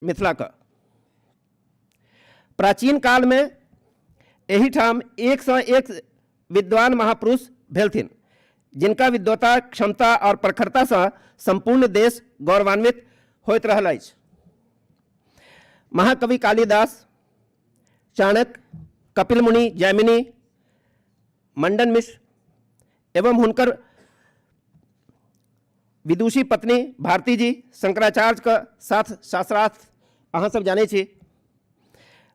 मिथिलाके। प्राचीन कालमे एहिठाम एकसँ एक विद्वान महापुरुष भेलथिन, जिनका विद्वता, क्षमता और प्रखरतासँ सम्पूर्ण देश गौरवान्वित होइत रहल अछि। महाकवि कालिदास, चाणक्य, कपिल मुनि, जैमिनी, मंडन मिश्र एवं हुनकर विदुषी पत्नी भारती जी, शंकराचार्य के साथ शास्त्रार्थ अहाँ सब जानै छी।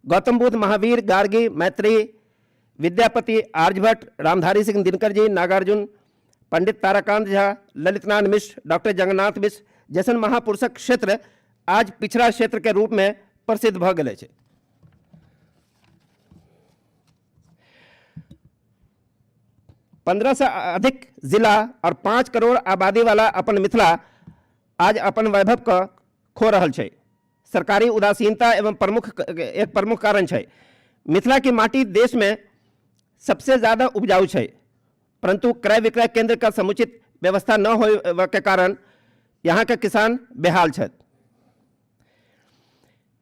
गौतम बुद्ध, महावीर, गार्गी, मैत्रेयी, विद्यापति, आर्यभट्ट, रामधारी सिंह दिनकर जी, नागार्जुन, पंडित ताराकांत झा, ललितनाथ मिश्र, डॉक्टर जगन्नाथ मिश्र जैसन महापुरुषक क्षेत्र आज पिछड़ा क्षेत्र के रूप में प्रसिद्ध भऽ गेल अछि। 15 से अधिक जिला और 5 करोड़ आबादी वाला अपन मिथिला आज अपन वैभव के खो रहल छै। सरकारी उदासीनता एवं प्रमुख एक प्रमुख कारण छै। मिथिला की माटी देश में सबसे ज़्यादा उपजाऊ छै, परंतु क्रय विक्रय केंद्र का समुचित व्यवस्था न होने के कारण यहाँ के किसान बेहाल छथि।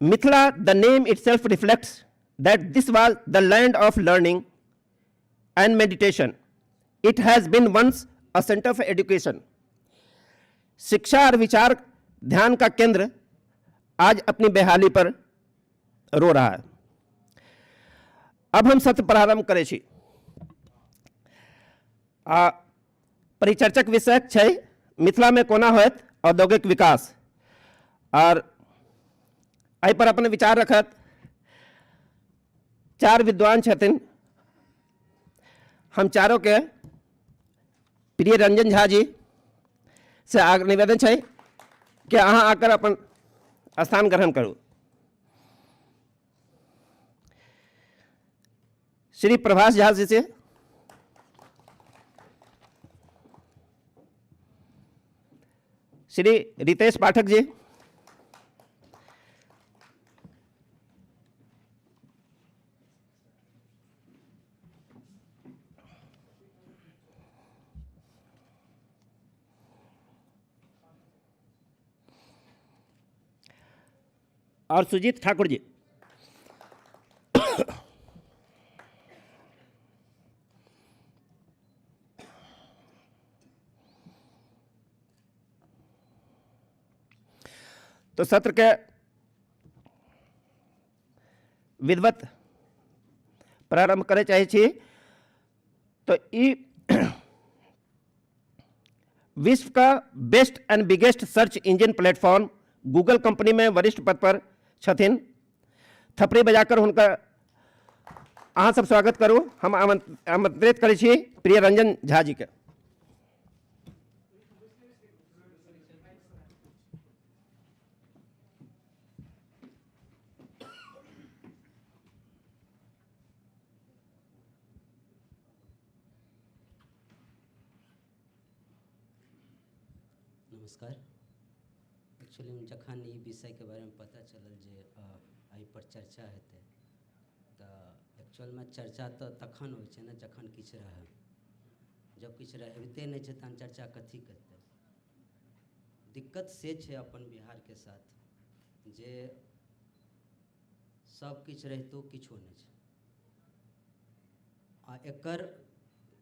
Mithila, the name itself reflects that this was the land of learning and meditation. It has been once a center for education. शिक्षा और विचार ध्यान का केंद्र आज अपनी बेहाली पर रो रहा है। अब हम सत्र प्रारंभ करै छी। आ परिचर्चक विषय छै मिथिला में कोना होयत औद्योगिक विकास, और एहि पर अपन विचार रखत चार विद्वान छथिन। हम चारों के प्रिय रंजन झा जी से निवेदन छै कि अहाँ आकर अपन स्थान ग्रहण करू। श्री प्रभाष झा जी से, श्री रितेश पाठक जी, और सुजीत ठाकुर जी। तो सत्र के विधिवत प्रारंभ करे चाहे छी। तो ई विश्व का best and biggest search engine platform Google company में वरिष्ठ पद पर छथिन। थपड़ी बजाकर हुनका अहाँ सब स्वागत करू। हम आमंत्रित करै छी प्रिय रंजन झा जी के। नमस्कार। एक्चुअली जखन ई विषयके बारेमे पता चलल जे एहिपर चर्चा हेतै तऽ एक्चुअलमे चर्चा तऽ तखन होइ छै ने जखन किछु रहै। जब किछु रहिते नहि छै तहन चर्चा कथीके हेतै। दिक्कत से छै अपन बिहारके साथ जे सब किछु रहितो किछो नहि छै। आ एकर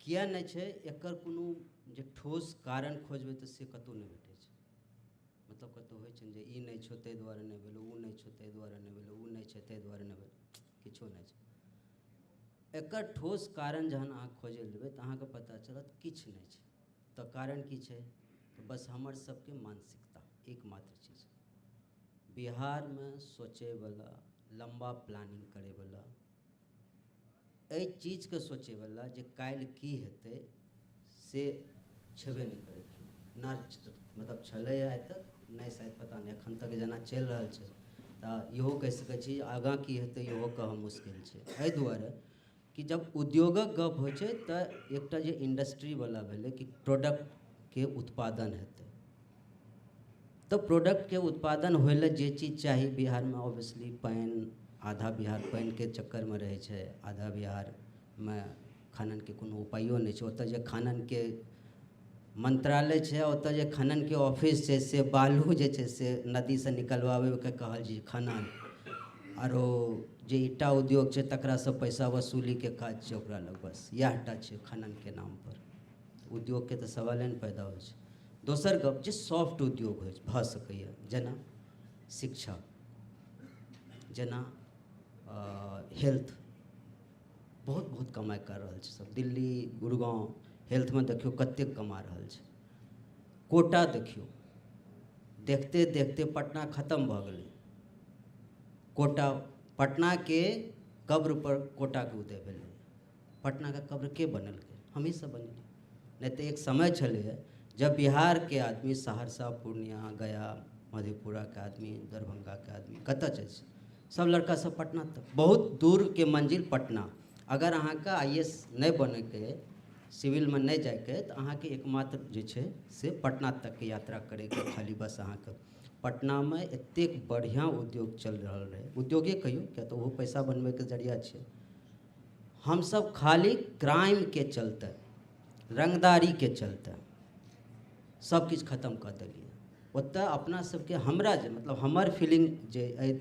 किया नहि छै, एकर कोनो जे ठोस कारण खोजबै तऽ से कतहु नहि भेटै छै। मतलब कतहु होइ छै ने जे ई नहि छौ ताहि दुआरे नहि भेलौ, ओ नहि छौ ताहि दुआरे नहि भेलौ, ओ नहि छै ताहि दुआरे नहि भेलौ, किछो नहि छै। एकर ठोस कारण जहन अहाँ खोजै लए जेबै तऽ अहाँके पता चलत किछु नहि छै। तऽ कारण की छै? तऽ बस हमर सबके मानसिकता एकमात्र चीज। बिहारमे सोचैवला, लम्बा प्लानिंग करैवला, एहि चीजके सोचैवला जे काल्हि की हेतै से छेबे नहि करै ना, मतलब छलैए आइ तक नहि, शायद पता नहि एखन तक जेना चलि रहल छै तऽ इहो कहि सकै छी आगाँ की हेतै इहो कहब मुश्किल छै। एहि दुआरे कि जब उद्योगक गप होइ छै तऽ एकटा जे इंडस्ट्रीवला भेलै कि प्रोडक्टके उत्पादन हेतै, तऽ प्रोडक्टके उत्पादन होइ लए जे चीज चाही बिहारमे ऑब्वियसली पानि, आधा बिहार पानिके चक्करमे रहै छै, आधा बिहारमे खननके कोनो उपायो नहि छै। ओतऽ जे खननके मंत्रालय छै, ओतऽ जे खननके ऑफिस छै से बालू जे छै से नदीसँ निकलवाबैके कहल जे खनन, आरो जे ईटा उद्योग छै तकरासँ पैसा वसूलीके काज छै ओकरा लग, बस इएह टा छै खननके नामपर। उद्योगके तऽ सवाले नहि पैदा होइ छै। दोसर गप जे सॉफ्ट उद्योग होइ भऽ सकैए, जेना शिक्षा, जेना हेल्थ, बहुत बहुत कमाइ कर रहल छै सब। दिल्ली, गुड़गाँव हेल्थमे देखियौ कतेक कमा रहल छै। कोटा देखियौ, देखते देखते पटना खतम भऽ गेलै। कोटा, पटनाके कब्र पर कोटाके उदय भेलै। पटनाके कब्र के बनेलकै? हमही सब बनेलियै। नहि तऽ एक समय छलैए जब बिहारके आदमी सहरसा, पूर्णिया, गया, मधेपुराके आदमी, दरभंगाके आदमी कतऽ जाइ छै? सब लड़का सब पटना तक, बहुत दूरके मंजिल पटना। अगर अहाँके IAS नहि बनैके अइ, सिविलमे नहि जाइके अइ, तऽ अहाँके एकमात्र जे छै से पटना तकके यात्रा करैके खाली बस। अहाँके पटनामे एतेक बढ़िआँ उद्योग चलि रहल रहै, उद्योगे कहियौ, किया तऽ ओहो पैसा बनबैके जरिया छै। हमसब खाली क्राइमके चलते, रंगदारीके चलते सब किछु खतम कऽ देलियै ओतऽ अपना सबके। हमरा जे मतलब हमर फीलिंग जे एहि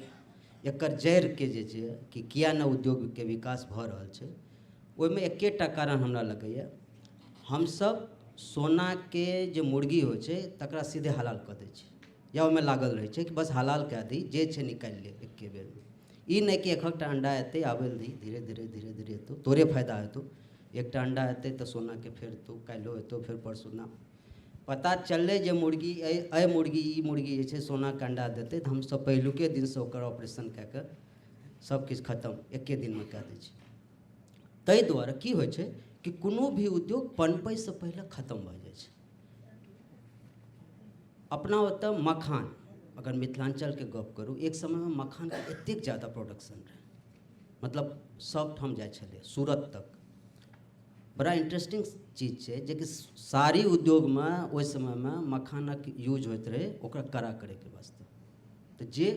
एकर जड़िके जे छै कि किया नहि उद्योगके विकास भऽ रहल छै, ओहिमे एकेटा कारण हमरा लगैए, हमसब सोनाके जे मुर्गी होइ छै तकरा सीधे हलाल कऽ दै छै, या ओहिमे लागल रहै छै कि बस हलाल कए दी, जे छै निकालि ले एके बेरमे। ई नहि कि एकहकटा अंडा एतै, आबै लए दही, धीरे धीरे धीरे धीरे एतौ, तोरे फायदा हेतौ। एकटा अंडा एतै तऽ सोनाके फेर एतौ, काल्हिओ एतौ, फेर परसू ना पता चललै जे मुर्गी एहि एहि मुर्गी ई मुर्गी जे छै सोनाके अंडा देतै, तऽ हमसब पहिलुके दिनसँ ओकर ऑपरेशन कए कऽ सब किछु खतम एके दिनमे कए दै छै। ताहि दुआरे की होइ छै कि कोनो भी उद्योग पनपैसँ पहिले खतम भऽ जाइ छै। अपना ओतऽ मखान, अगर मिथिलाञ्चलके गप करू, एक समयमे मखानके एतेक जादा प्रोडक्शन रहै, मतलब सब ठाम जाइ छलै, सूरत तक। बड़ा इंटरेस्टिंग चीज छै जेकि साड़ी उद्योगमे ओहि समयमे मखानक यूज होइत रहै ओकरा कड़ा करैके वास्ते। तऽ जे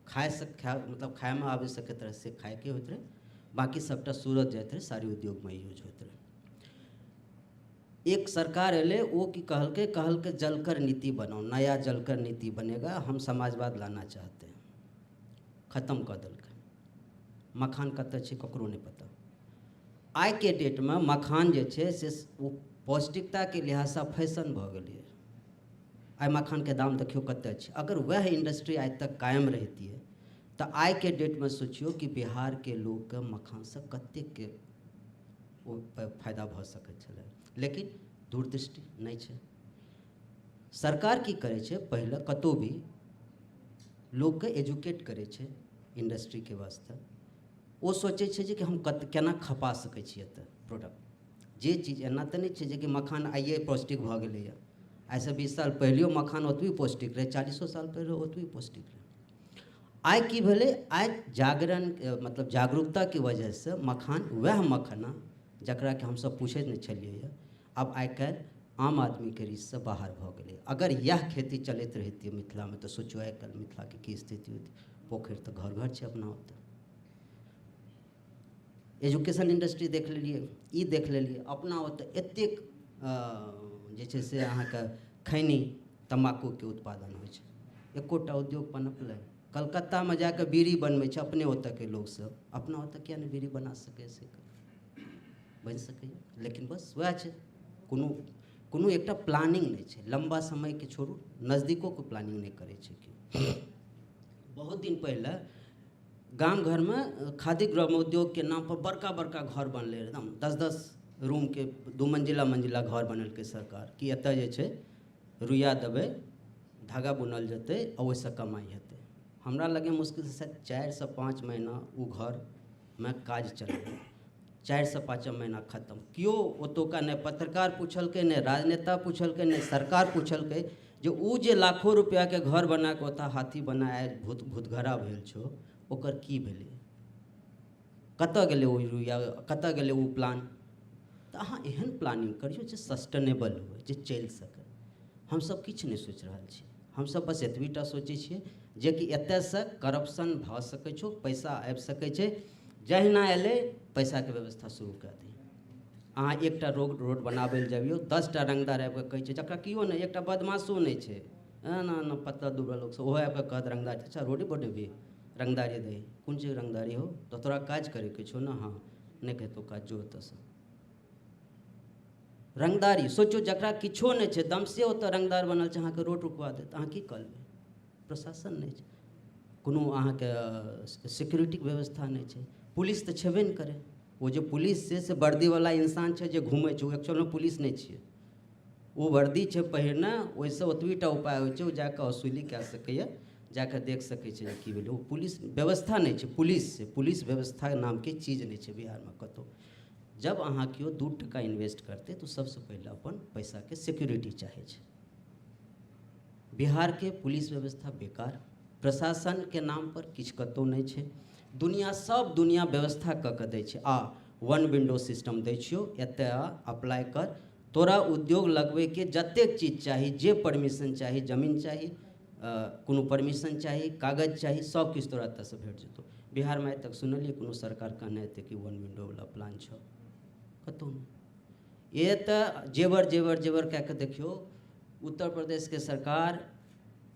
खाय से खाय, मतलब खायमे आबि सकैत रहै से खायके होइत रहै, बाँकी सबटा सूरत जाइत रहै, साड़ी उद्योगमे यूज होइत रहै। एक सरकार एलै, ओ की कहलकै? कहलकै जलकर नीति बनाओ, नया जलकर नीति बनेगा, हम समाजवाद लाना चाहते हैं। खतम कऽ देलकै। मखान कतऽ छै ककरो नहि पता। आइके डेटमे मखान जे छै से ओ पौष्टिकताके लिहाजसँ फैशन भऽ गेलैए। आइ मखानके दाम देखियौ कतेक छै। अगर वएह इंडस्ट्री आइ तक कायम रहितियै तऽ आइके डेटमे सोचियौ कि बिहारके लोकके मखानसँ कतेकके ओ फायदा भऽ सकैत छलै। लेकिन दूरदृष्टि नहि छै। सरकार की करै छै? पहिले कतहु भी लोकके एजुकेट करै छै इंडस्ट्रीके वास्ते। ओ सोचै छै जे कि हम कत केना खपा सकै छी एतऽ प्रोडक्ट। जे चीज एना तऽ नहि छै जे कि मखान आइए पौष्टिक भऽ गेलैए। आइसँ 20 साल पहिलेओ मखान ओतबी पौष्टिक रहै, 40 साल पहिले ओतबी पौष्टिक रहै। आइ की भेलै? आइ जागरण, मतलब जागरूकताके वजहसँ मखान, वएह मखाना जकरा कि हमसब पूछैत नहि छलियै, आब आइ काल्हि आम आदमीके रीचसँ बाहर भऽ गेलै। अगर इएह खेती चलैत रहितै मिथिलामे तऽ सोचियौ आइ काल्हि मिथिलाके की स्थिति होइतै। पोखरि तऽ घर घर छै अपना ओतऽ। एजुकेशन इंडस्ट्री देख लेलियै, ई देख लेलियै, अपना ओतऽ एतेक जे छै से अहाँके खैनी तम्बाकूके उत्पादन होइ छै, एकोटा उद्योग पनपलै? कलकत्तामे जाकऽ बीड़ी बनबै छै अपने ओतऽके लोकसब, अपना ओतऽ किएक नहि बीड़ी बना सकैए? से बनि सकैए, लेकिन बस वएह छै, कोनो कोनो एकटा प्लानिंग नहि छै। लम्बा समयके छोड़ू, नजदीकोके प्लानिंग नहि करै छै केओ। बहुत दिन पहिले गाम घरमे खादी ग्रामोद्योगके नामपर बड़का बड़का घर बनलै, एकदम 10-10 रूमके 2 मंजिला मंजिला घर बनेलकै सरकार कि एतऽ जे छै रुइया देबै, धागा बुनल जेतै आ ओहिसँ कमाइ हेतै। हमरा लगैए मुश्किलसँ शायद 4 सँ 5 महीना ओ घरमे काज चललै। 4 सँ 5 महीना खतम। केओ ओतुका नहि पत्रकार पुछलकै, नहि राजनेता पुछलकै, नहि सरकार पुछलकै जे ओ जे लाखो रुपैआके घर बना कऽ ओतऽ हाथी बना भूत भूतघरा भेल छौ, ओकर की भेलै? कतऽ गेलै ओ रुइया? कतऽ गेलै ओ प्लान? तऽ अहाँ एहन प्लानिंग करियौ जे सस्टेनेबल हुए, जे चलि सकै। हमसब किछु नहि सोचि रहल छी। हमसब बस एतबी टा सोचै छियै जेकि एतयसँ करप्शन भऽ सकै छौ, पैसा आबि सकै छै, जहिना एलै पैसाके व्यवस्था शुरू कए दही। अहाँ एकटा रोड रोड बनाबै लए जबियौ, 10टा रंगदार आबि कऽ कहै छै, जकरा केओ नहि, एकटा बदमाशो नहि छै, एना एना पतला दुबरा लोकसभ, ओहो आबि कऽ कहत रंगदार, अच्छा रोडे बनेबही, रंगदारी दही। कोन चीज रंगदारी हो? तऽ तोरा काज करैके छौ ने? हँ, नहि हेतौ काज, जो एतऽसँ। रंगदारी सोचो, जकरा किछो नहि छै, दमसे ओतऽ रंगदार बनल छै, अहाँके रोड रुकवा देत, अहाँ की कऽ लेबै? प्रशासन नहि छै, कोनो अहाँके सिक्योरिटीके व्यवस्था नहि छै, पुलिस तऽ छेबे नहि करै। ओ जे पुलिस छै से वर्दीवला इंसान छै जे घूमै छै, ओ एक्चुअलमे पुलिस नहि छियै, ओ वर्दी छै पहिरने, ओहिसँ ओतबी टा उपाय होइ छै, ओ जाकऽ वसूली कए सकैए, जाकऽ देख सकै छै जे की भेलै। ओ पुलिस व्यवस्था नहि छै, पुलिस छै, पुलिस व्यवस्था नामके चीज नहि छै बिहारमे कतहु। जब अहाँ केओ 2 टका इन्वेस्ट करतै तऽ सबसँ पहिले अपन पैसाके सिक्योरिटी चाहै छै। बिहारके पुलिस व्यवस्था बेकार, प्रशासनके नाम पर किछु कतहु नहि छै। दुनिया सब दुनिया व्यवस्था कऽ कऽ दै छै, आ वन विंडो सिस्टम दै छियौ, एतऽ अप्लाई कर, तोरा उद्योग लगबैके जतेक चीज चाही, जे परमिशन चाही, जमीन चाही, कोनो परमिशन चाही, कागज चाही, सब किछु तोरा एतऽसँ भेट जेतौ। बिहारमे आइ तक सुनलियै कोनो सरकार कहने हेतै कि वन विंडोवला प्लान छौ? कतहु नहि। ए तऽ जेवर जेवर जेवर कए कऽ देखियौ, उत्तर प्रदेशके सरकार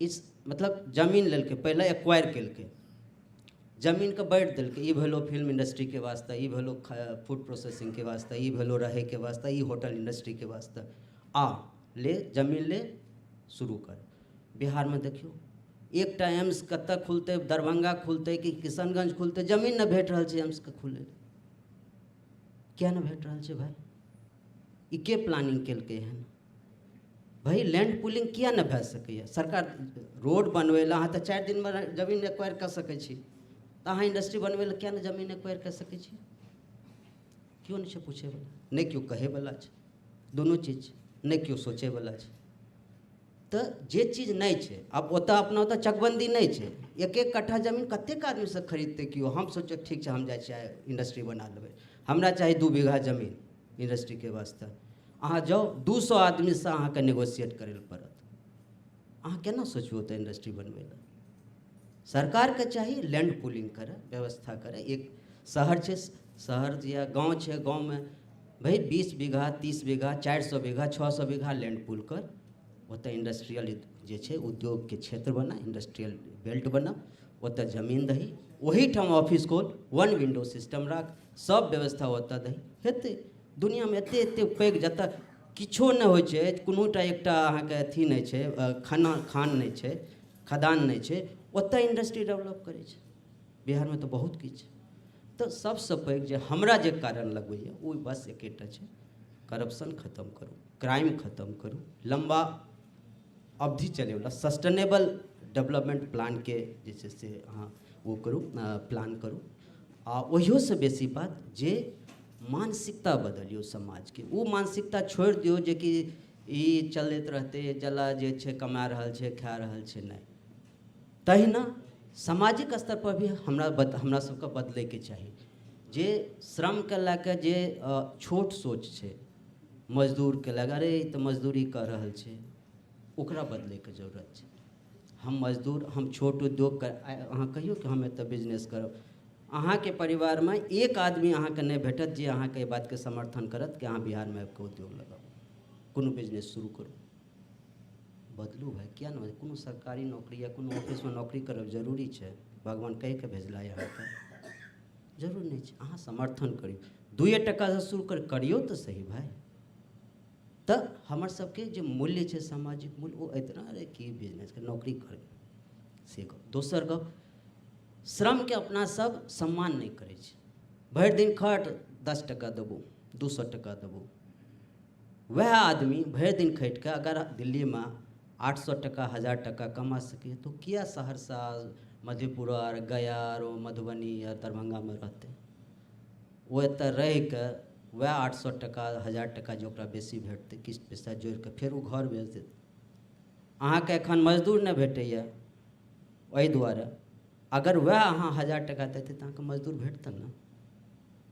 इस मतलब जमीन लेलकै, पहिले एक्वायर केलकै, जमीनके बाँटि देलकै, ई भेलो फिल्म इंडस्ट्रीके वास्ते, ई भेलो फूड प्रोसेसिंगके वास्ते, ई भेलो रहैके वास्ते, ई होटल इंडस्ट्रीके वास्ते, आ ले जमीन ले शुरू कर। बिहारमे देखियौ एकटा एम्स कतऽ खुलतै, दरभंगा खुलतै कि किशनगंज खुलतै, जमीन नहि भेट रहल छै एम्सके खुलै लए। किया नहि भेट रहल छै भाय? ई के प्लानिंग केलकै हन भाय? लैंड पुलिंग किया नहि भए सकैए? सरकार रोड बनबै लए अहाँ तऽ 4 दिनमे जमीन एक्वायर कऽ सकै छी, तऽ अहाँ इंडस्ट्री बनबै लए किया नहि जमीन एक्वायर कऽ सकै छी? केओ नहि छै पूछैवला, नहि केओ कहैवला छै, दुनू चीज छै, नहि केओ सोचैवला छै। तऽ जे चीज नहि छै, आब ओतऽ अपना ओतऽ चकबन्दी नहि छै, एक एक कट्ठा जमीन कतेक आदमीसँ खरीदतै केओ? हम सोचै ठीक छै, हम जाइ छियै इंडस्ट्री बना लेबै, हमरा चाही 2 बीघा जमीन इंडस्ट्रीके वास्ते। अहाँ जाउ, 200 आदमीसँ अहाँके नेगोशिएट करै लए पड़त। अहाँ केना सोचबै ओतऽ इंडस्ट्री बनबै लए? सरकारके चाही लैंड पुलिंग करै, व्यवस्था करै। एक शहर छै, शहर या गाँव छै, गाँवमे भाय 20 बीघा 30 बीघा 400 बीघा 600 बीघा लैंड पुल कर, ओतऽ इंडस्ट्रियल जे छै उद्योगके क्षेत्र बना, इंडस्ट्रियल बेल्ट बना, ओतऽ जमीन दही, ओहिठाम ऑफिस खोल, वन विंडो सिस्टम राख, सब व्यवस्था ओतऽ दही, हेतै। दुनिआँमे एते एते पैघ जतऽ किछो नहि होइ छै, कोनोटा एकटा अहाँके अथी नहि छै, खाना खान नहि छै, खदान नहि छै, ओतऽ इंडस्ट्री डेवलप करै छै। बिहारमे तऽ बहुत किछु छै। तऽ सबसँ पैघ जे हमरा जे कारण लगैए ओ बस एकेटा छै, करप्शन खतम करू, क्राइम खतम करू, लम्बा अवधि चलैवला सस्टेनेबल डेवलपमेंट प्लानके जे छै से अहाँ ओ करू, प्लान करू। आ ओहियोसँ बेसी बात जे मानसिकता बदलियौ समाजके, ओ मानसिकता छोड़ि दियौ जेकि ई चलैत रहतै, जला जे छै कमा रहल छै, खा रहल छै, नहि। तहिना सामाजिक स्तर पर भी हमरा सबके बदलैके चाही। जे श्रमके लए कऽ जे छोट सोच छै मजदूरके लए कऽ, अरे ई तऽ मजदूरी कऽ रहल छै, ओकरा बदलैके जरूरत छै। हम मजदूर, हम छोट उद्योग कर, अहाँ कहियौ कि हम एतऽ बिजनेस करब, अहाँके परिवारमे एक आदमी अहाँके नहि भेटत जे अहाँके एहि बातके समर्थन करत कि अहाँ बिहारमे आबिकऽ उद्योग लगाउ, कोनो बिजनेस शुरू करू। बदलू भाय, किया नहि? कोनो सरकारी नौकरी या कोनो ऑफिसमे नौकरी करब जरूरी छै? भगवान कहिके भेजला अहाँके? जरूर नहि छै। अहाँ समर्थन करियौ, 2 टकासँ शुरू करियौ तऽ सही भाय। तऽ हमर सबके जे मूल्य छै सामाजिक मूल्य, ओ एतना अरे की बिजनेस नौकरी करबै से गप। दोसर गप, श्रमके अपना सब सम्मान नहि करै छै। भरि दिन खट, 10 टका देबौ, 200 टका देबौ। वएह आदमी भरि दिन खटि कऽ अगर दिल्लीमे 800 टका 1000 टका कमा सकैए तऽ किया सहरसा, मधेपुरा आर गया आर मधुबनी या दरभंगामे रहतै? ओ एतऽ रहिकऽ वएह 800 टका 1000 टका जे ओकरा बेसी भेटतै, किछु पैसा जोड़िकऽ फेर ओ घर भेज देतै। अहाँके एखन मजदूर नहि भेटैए एहि दुआरे, अगर वएह अहाँ 1000 टका देतै तऽ अहाँके मजदूर भेटतै ने।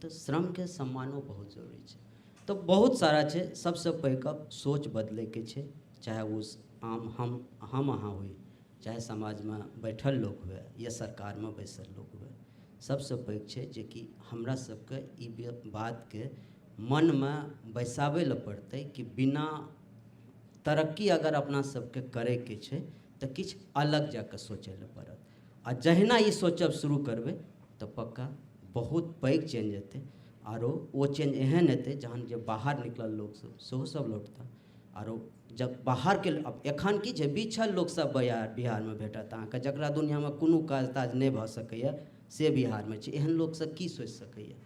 तऽ श्रमके सम्मानो बहुत जरूरी छै। तऽ बहुत सारा छै। सबसँ पैघ गप सोच बदलैके छै, चाहे ओ आम हम अहाँ होइ, चाहे समाजमे बैठल लोक हुए या सरकारमे बैसल लोक हुए। सबसँ पैघ छै जेकि हमरा सबके ई बातके मनमे बैसाबै लए पड़तै कि बिना तरक्की अगर अपना सबके करैके छै तऽ किछु अलग जाकऽ सोचै लए पड़त। आ जहिना ई सोचब शुरू करबै तऽ पक्का बहुत पैघ चेंज हेतै। आरो ओ चेंज एहन हेतै जहन जे बाहर निकलल लोकसब सेहो सब लौटता। आरो जब बाहरके एखन की छै, बिछल लोकसब बिहारमे भेटत अहाँके, जकरा दुनिआँमे कोनो काज ताज नहि भऽ सकैए से बिहारमे छै। एहन लोकसँ की सोचि सकैए?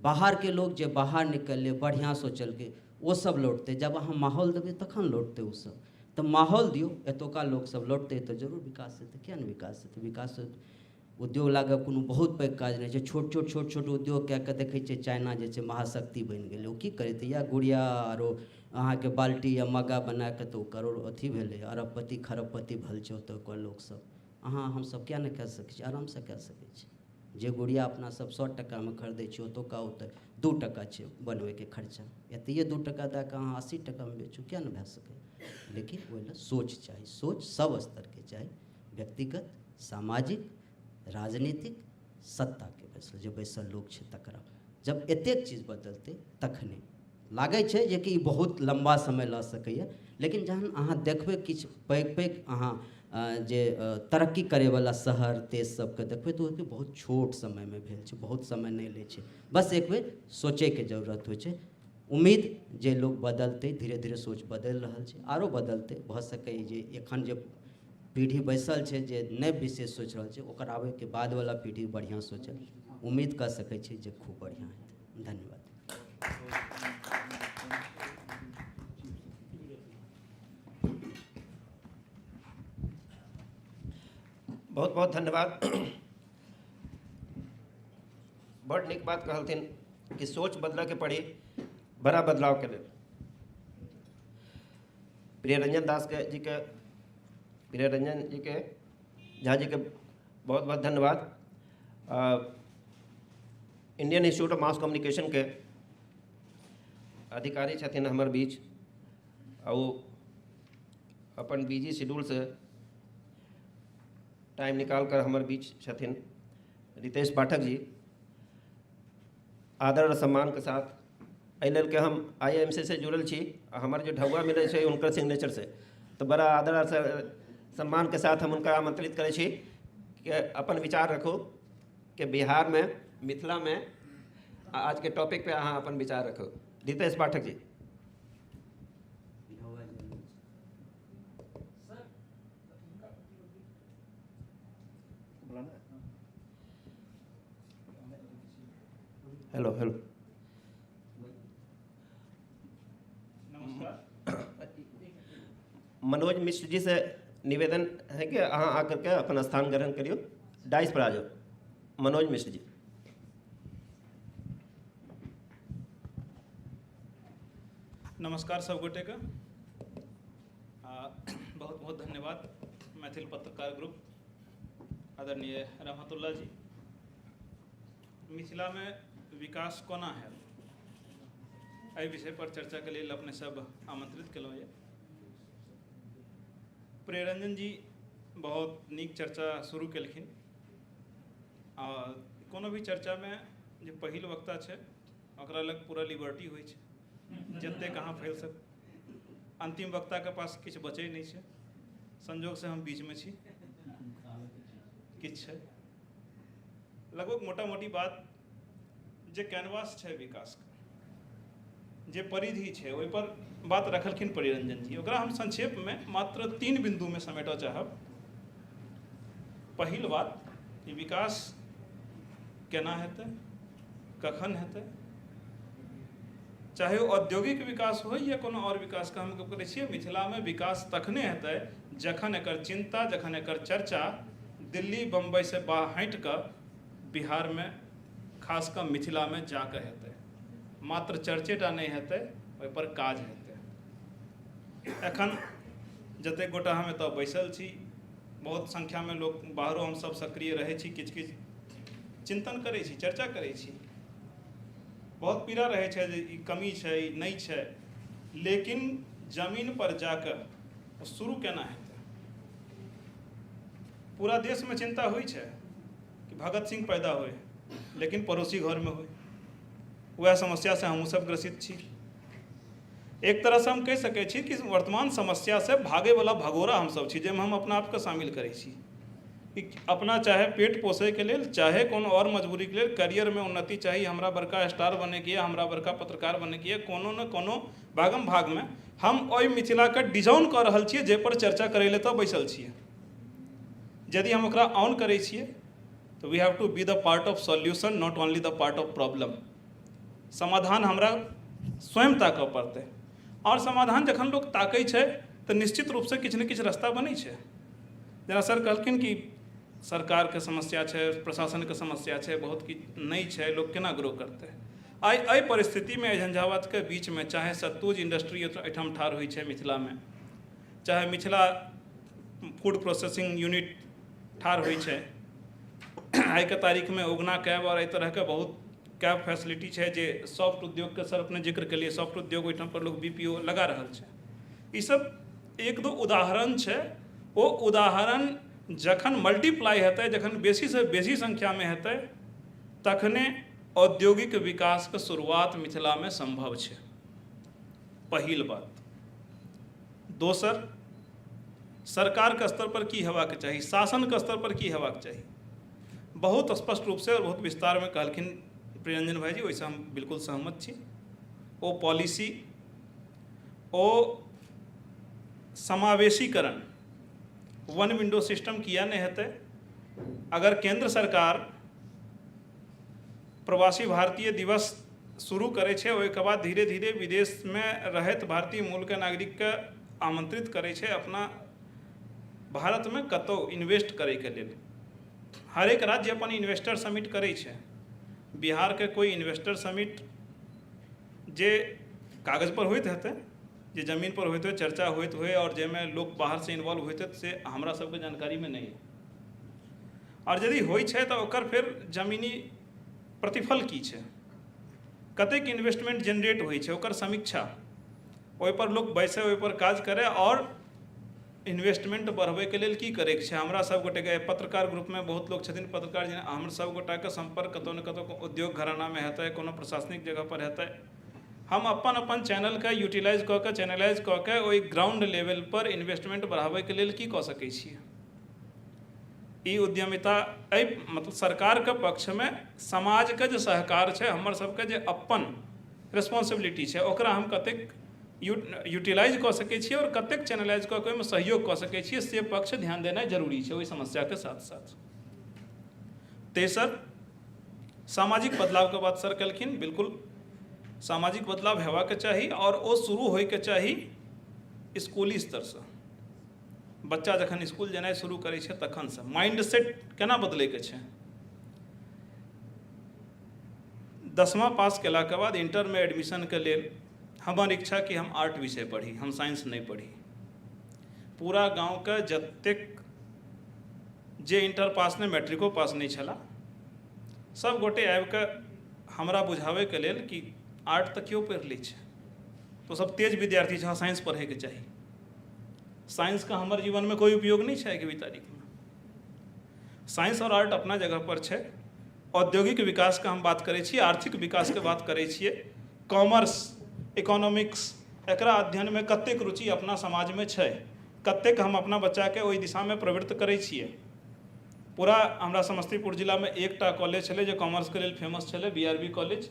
बाहरके लोक जे बाहर निकललै बढ़िआँ सोचलकै ओ सब लौटतै। जब अहाँ माहौल देबै तखन लौटतै ओसब। तऽ माहौल दियौ, एतुका लोकसब लौटतै तऽ जरूर विकास हेतै। किया नहि विकास हेतै? विकास उद्योग लागब कोनो बहुत पैघ काज नहि छै। छोट छोट छोट छोट उद्योग कए कऽ देखै छियै चाइना जे छै महाशक्ति बनि गेलै। ओ की करैत या गुड़िया आरो अहाँके बाल्टी या मग्गा बना कऽ तऽ ओ करोड़ अथी भेलै, अरबपति खरबपति भेल छै ओतुका लोकसब। अहाँ हमसब किया नहि कए सकै छी? आरामसँ कए सकै छी। जे गुड़िया अपना सब 100 टकामे खरीदै छी ओतुका ओतऽ 2 टका छै बनबैके खर्चा। एतहिए 2 टका दए कऽ अहाँ 80 टकामे बेचू, किया नहि भए सकैए? लेकिन ओहि लए सोच चाही। सोच सब स्तरके चाही, व्यक्तिगत, सामाजिक, राजनीतिक, सत्ताके बैसल जे बैसल लोक छै तकरा। जब एतेक चीज बदलतै तखने लागै छै जेकि ई बहुत लम्बा समय लऽ सकैए। लेकिन जहन अहाँ देखबै किछु पैघ पैघ अहाँ जे तरक्की करैवला शहर देश सबके देखबै तऽ ओहिके बहुत छोट समयमे भेल छै, बहुत समय नहि लै छै। बस एक बेर सोचैके जरूरत होइ छै। उम्मीद जे लोक बदलतै, धीरे धीरे सोच बदलि रहल छै, आरो बदलतै। भऽ सकैए जे एखन जे पीढ़ी बैसल छै जे नहि विशेष सोचि रहल छै, ओकर आबैके बादवला पीढ़ी बढ़िआँ सोचै। उम्मीद कऽ सकै छी जे खूब बढ़िआँ हेतै। धन्यवाद। बहुत बहुत धन्यवाद। बड़ नीक बात कहलथिन कि सोच बदलऽके पड़ी बड़ा बदलावके लेल। प्रिय रंजन दास के जी के, प्रिय रंजन जी के, झा जी के बहुत बहुत धन्यवाद। Indian Institute of Mass Communication के अधिकारी छथिन हमर बीच, आ ओ अपन बिजी शेड्यूल से टाइम निकाल कर हमर बीच छथिन रितेश पाठक जी। आदर और सम्मान के साथ एहि लेल के हम IIMC से जुड़ल छी आ हमर जे ढौआ मिलै छै हुनकर सिग्नेचर से, तऽ बड़ा आदर और सम्मान के साथ हम हुनका आमंत्रित करै छी कि अपन विचार रखू कि बिहार में, मिथिला में आज के टॉपिक पे अहाँ अपन विचार रखू। रितेश पाठक जी। हेलो हेलो, नमस्कार। मनोज मिश्र जी से निवेदन है कि अहाँ आकर के अपन स्थान ग्रहण करियो, डाइस पर आ जाओ। मनोज मिश्र जी। नमस्कार सब गोटे के, बहुत बहुत धन्यवाद मैथिल पत्रकार ग्रुप, आदरणीय रहमतुल्ला जी। मिथिला में विकास कोना हैत, एहि विषय पर चर्चा के लेल अपने सब आमंत्रित केलहुँ ये। प्रियरंजन जी बहुत नीक चर्चा शुरू केलखिन। आ कोनो भी चर्चा में जे पहिल वक्ता छै ओकरा लग पूरा लिबर्टी होइ छै, जतेक अहाँ फैल सक। अंतिम वक्ता के पास किछु बचै नहि छै। संजोग से हम बीच में छी, किछु छै लगभग मोटा मोटी बात जे कैनवास छै विकास के, जे परिधि छै ओहि पर बात रखलखिन प्रियरंजन जी। ओकरा हम संक्षेप में मात्र 3 बिंदु में समेटऽ चाहब। पहिल बात कि विकास केना हेतै, कखन हेतै, चाहे ओ औद्योगिक विकास हो या कोनो और विकास के हम गप करै छियै। मिथिला में विकास तखने हेतै जखन एकर चिंता, जखन एकर चर्चा दिल्ली बम्बई से बाहर हटि कऽ बिहार में, खास कऽ मिथिला में जाकऽ हेतै। मात्र चर्चेटा नहि हेतै, ओहि पर काज हेतै। एखन जतेक गोटा हम एतऽ बैसल छी, बहुत संख्या में लोक बाहरो हम सब सक्रिय रहै छी, किछु किछु चिंतन करै छी, चर्चा करै छी। बहुत पीड़ा रहै छै जे ई कमी छै, ई नहि छै, लेकिन जमीन पर जाकऽ ओ शुरू केना हेतै? पूरा देशमे चिंता होइ छै कि भगत सिंह पैदा होय, लेकिन पड़ोसी घरमे होय। वएह समस्यासँ हमहूँ सब ग्रसित छी। एक तरहसँ हम कहि सकै छी कि वर्तमान समस्यासँ भागैवला भगोड़ा हमसब छी, जाहिमे हम अपना आपके शामिल करै छी कि अपना चाहे पेट पोसैके लेल, चाहे कोनो आओर मजबूरीके लेल करियरमे उन्नति चाही, हमरा बड़का स्टार बनैके यऽ, हमरा बड़का पत्रकार बनैके यऽ, कोनो ने कोनो भागम भागमे हम ओहि मिथिलाके डिजाइन कऽ रहल छियै जाहिपर चर्चा करै लए तऽ बैसल छियै। यदि हम ओकरा ऑन करै छियै तऽ we have to be the part of solution, not only the part of problem. समाधान हमरा स्वयं ताकऽ पड़तै, आओर समाधान जखन लोक ताकै छै तऽ निश्चित रूपसँ किछु ने किछु रास्ता बनै छै। जेना सर कहलखिन कि सरकारके समस्या छै, प्रशासनके समस्या छै, बहुत किछु नहि छै, लोक केना ग्रो करतै। आइ एहि परिस्थितिमे, एहि झंझावातके बीचमे, चाहे सत्तूज इंडस्ट्री एहिठाम ठाढ़ होइ छै मिथिलामे, चाहे मिथिला फूड प्रोसेसिंग यूनिट ठाढ़ होइ छै, आइके तारीखमे उगना कैब आओर एहि तरहके बहुत कैब फैसिलिटी छै जे सॉफ्ट उद्योगके सर अपने जिक्र केलियै, सॉफ्ट उद्योग ओहिठाम पर लोक BPO लगा रहल छै। ईसब एक दो उदाहरण छै। ओ उदाहरण जखन मल्टीप्लाई हेतै, जखन बेसीसँ बेसी संख्यामे हेतै, तखने औद्योगिक विकासके शुरुआत मिथिलामे सम्भव छै। पहिल बात। दोसर, सरकारके स्तर पर की हेबाक चाही, शासनके स्तर पर की हेबाक चाही, बहुत स्पष्ट रूपसँ आओर बहुत विस्तारमे कहलखिन प्रियरंजन भाईजी, ओहिसँ हम बिल्कुल सहमत छी। ओ पॉलिसी, ओ समावेशीकरण, वन विंडो सिस्टम किया नहि हेतै? अगर केंद्र सरकार प्रवासी भारतीय दिवस शुरू करै छै, ओहिके बाद धीरे धीरे विदेशमे रहैत भारतीय मूलके नागरिकके आमंत्रित करै छै अपना भारतमे कतहु इन्वेस्ट करैके लेल। हरेक राज्य अपन इन्वेस्टर समिट करै छै। बिहारके कोइ इन्वेस्टर समिट जे कागज पर होइत हेतै, जे जमीन पर होइत होय, चर्चा होइत होय आओर जाहिमे लोक बाहरसँ इन्वॉल्व होइत होय, से हमरा सबके जानकारीमे नहि अइ। आओर यदि होइ छै तऽ ओकर फेर जमीनी प्रतिफल की छै, कतेक इन्वेस्टमेंट जेनरेट होइ छै, ओकर समीक्षा, ओहिपर लोक बैसै, ओहिपर काज करै आओर इन्वेस्टमेंट बढ़बैके लेल की करैके छै। हमरा सब गोटेके पत्रकार ग्रुपमे बहुत लोक छथिन पत्रकार, जेना हमर सब गोटाके सम्पर्क कतहु ने कतहु उद्योग घरानामे हेतै, कोनो प्रशासनिक जगहपर हेतै। हम अपन अपन चैनलके यूटिलाइज कऽ के, चैनलाइज कऽ के ओहि ग्राउंड लेवलपर इन्वेस्टमेंट बढ़ाबैके लेल की कऽ सकै छियै। ई उद्यमिता एहि मतलब सरकारके पक्षमे समाजके जे सहकार छै, हमर सबके जे अपन रेस्पॉन्सिबिलिटी छै, ओकरा हम कतेक यूटिलाइज कऽ सकै छियै आओर कतेक चैनलाइज कऽ के ओहिमे सहयोग कऽ सकै छियै, से पक्ष ध्यान देनाइ जरूरी छै ओहि समस्याके साथ साथ। तेसर, सामाजिक बदलावके बात सर केलखिन, बिल्कुल सामाजिक बदलाव हेबाक चाही आओर ओ शुरू होइके चाही स्कूली स्तरसँ। बच्चा जखन स्कूल जेनाइ शुरू करै छै तखनसँ माइंड सेट केना बदलैके छै। 10वां पास केलाके बाद इंटरमे एडमिशनके लेल हमर इच्छा कि हम आर्ट विषय पढ़ी, हम साइंस नहि पढ़ी। पूरा गाँवके जतेक जे इंटर पास नहि, मैट्रिको पास नहि छलाह, सब गोटे आबिके हमरा बुझाबैके लेल कि आर्ट तऽ केओ पढ़ि लै छै, तो सब तेज विद्यार्थी छै, साइंस पढ़ैके चाही। साइंसके हमर जीवनमे कोइ उपयोग नहि छै आइके भी तारीखमे। साइंस आओर आर्ट अपना जगह पर छै। औद्योगिक विकासके हम बात करै छी, आर्थिक विकासके बात करै छियै, कॉमर्स, इकोनॉमिक्स, एकरा अध्ययनमे कतेक रुचि अपना समाजमे छै, कतेक हम अपना बच्चाके ओहि दिशामे प्रवृत्त करै छियै। पूरा हमरा समस्तीपुर जिलामे एकटा कॉलेज छलै जे कॉमर्सके लेल फेमस छलै, BRB college.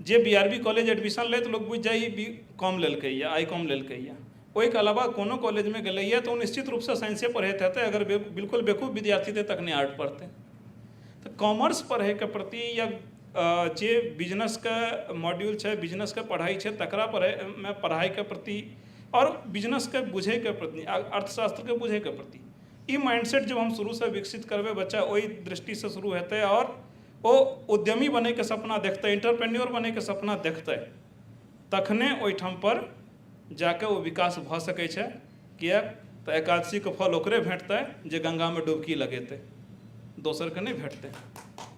जे BRB college admission लैत लोक बुझि जाइ बी कॉम लेलकै या I com लेलकै या। ओहिके अलावा कोनो कॉलेजमे गेलैए तऽ ओ निश्चित रूपसँ साइंसे पढ़ैत हेतै, अगर बिल्कुल बेवकूफ विद्यार्थी हेतै तखने आर्ट पढ़तै। तऽ कॉमर्स पढ़ैके प्रति या जे बिजनेसके मॉड्यूल छै, बिजनेसके पढ़ाइ छै, तकरा पढ़ैमे पढ़ाइके प्रति आओर बिजनेसके बुझैके प्रति, अर्थशास्त्रके बुझैके प्रति ई माइंडसेट जब हम शुरूसँ विकसित करबै, बच्चा ओहि दृष्टिसँ शुरू हेतै आओर ओ उद्यमी बनैके सपना देखतै, एंटरप्रेन्योर बनैके सपना देखतै, तखने ओहिठाम पर जाके ओ विकास भऽ सकै छै। किएक तऽ एकादशीके फल ओकरे भेटतै जे गङ्गामे डुबकी लगेतै, दोसरके नहि भेटतै।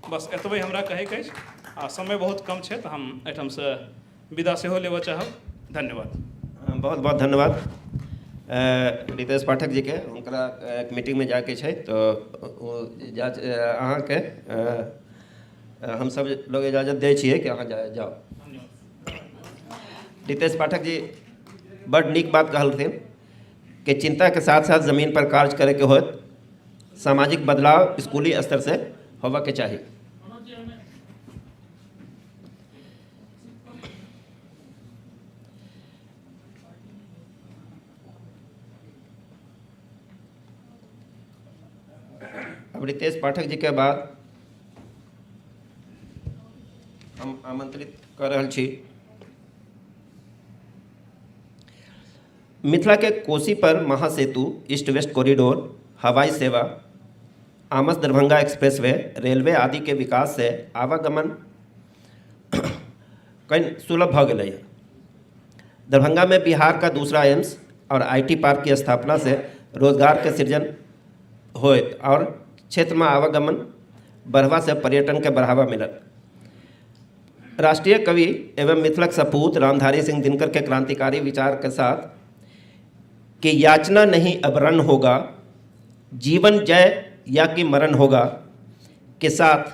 बस एतबे हमरा कहैके अछि आ समय बहुत कम छै तऽ हम एहिठामसँ विदा सेहो लेबऽ चाहब। धन्यवाद। बहुत बहुत धन्यवाद रितेश पाठक जीके। हुनकरा एक मीटिंगमे जाके छै तऽ ओ जा अहाँके हमसब लोग इजाजत दै छियै कि अहाँ जाउ। रितेश पाठक जी बड नीक बात कहलथिन कि चिंता के साथ साथ जमीन पर कार्य करे के होत, सामाजिक बदलाव स्कूली स्तर से होवा के चाही। अब रितेश पाठक जी के बाद हम आमंत्रित कर रहल छी मिथिला के कोसी पर महासेतु, ईस्ट वेस्ट कॉरिडोर, हवाई सेवा, आमस दरभंगा एक्सप्रेसवे, रेलवे आदि के विकास से आवागमन कहीं सुलभ भ गेलै। दरभंगा में बिहार का दूसरा एम्स और IT park की स्थापना से रोजगार के सृजन होत और क्षेत्र में आवागमन बढ़वा से पर्यटन के बढ़ावा मिलत। राष्ट्रीय कवि एवं मिथिलक सपूत रामधारी सिंह दिनकर के क्रांतिकारी विचार के साथ कि याचना नहीं अब रण होगा, जीवन जय या कि मरण होगा के साथ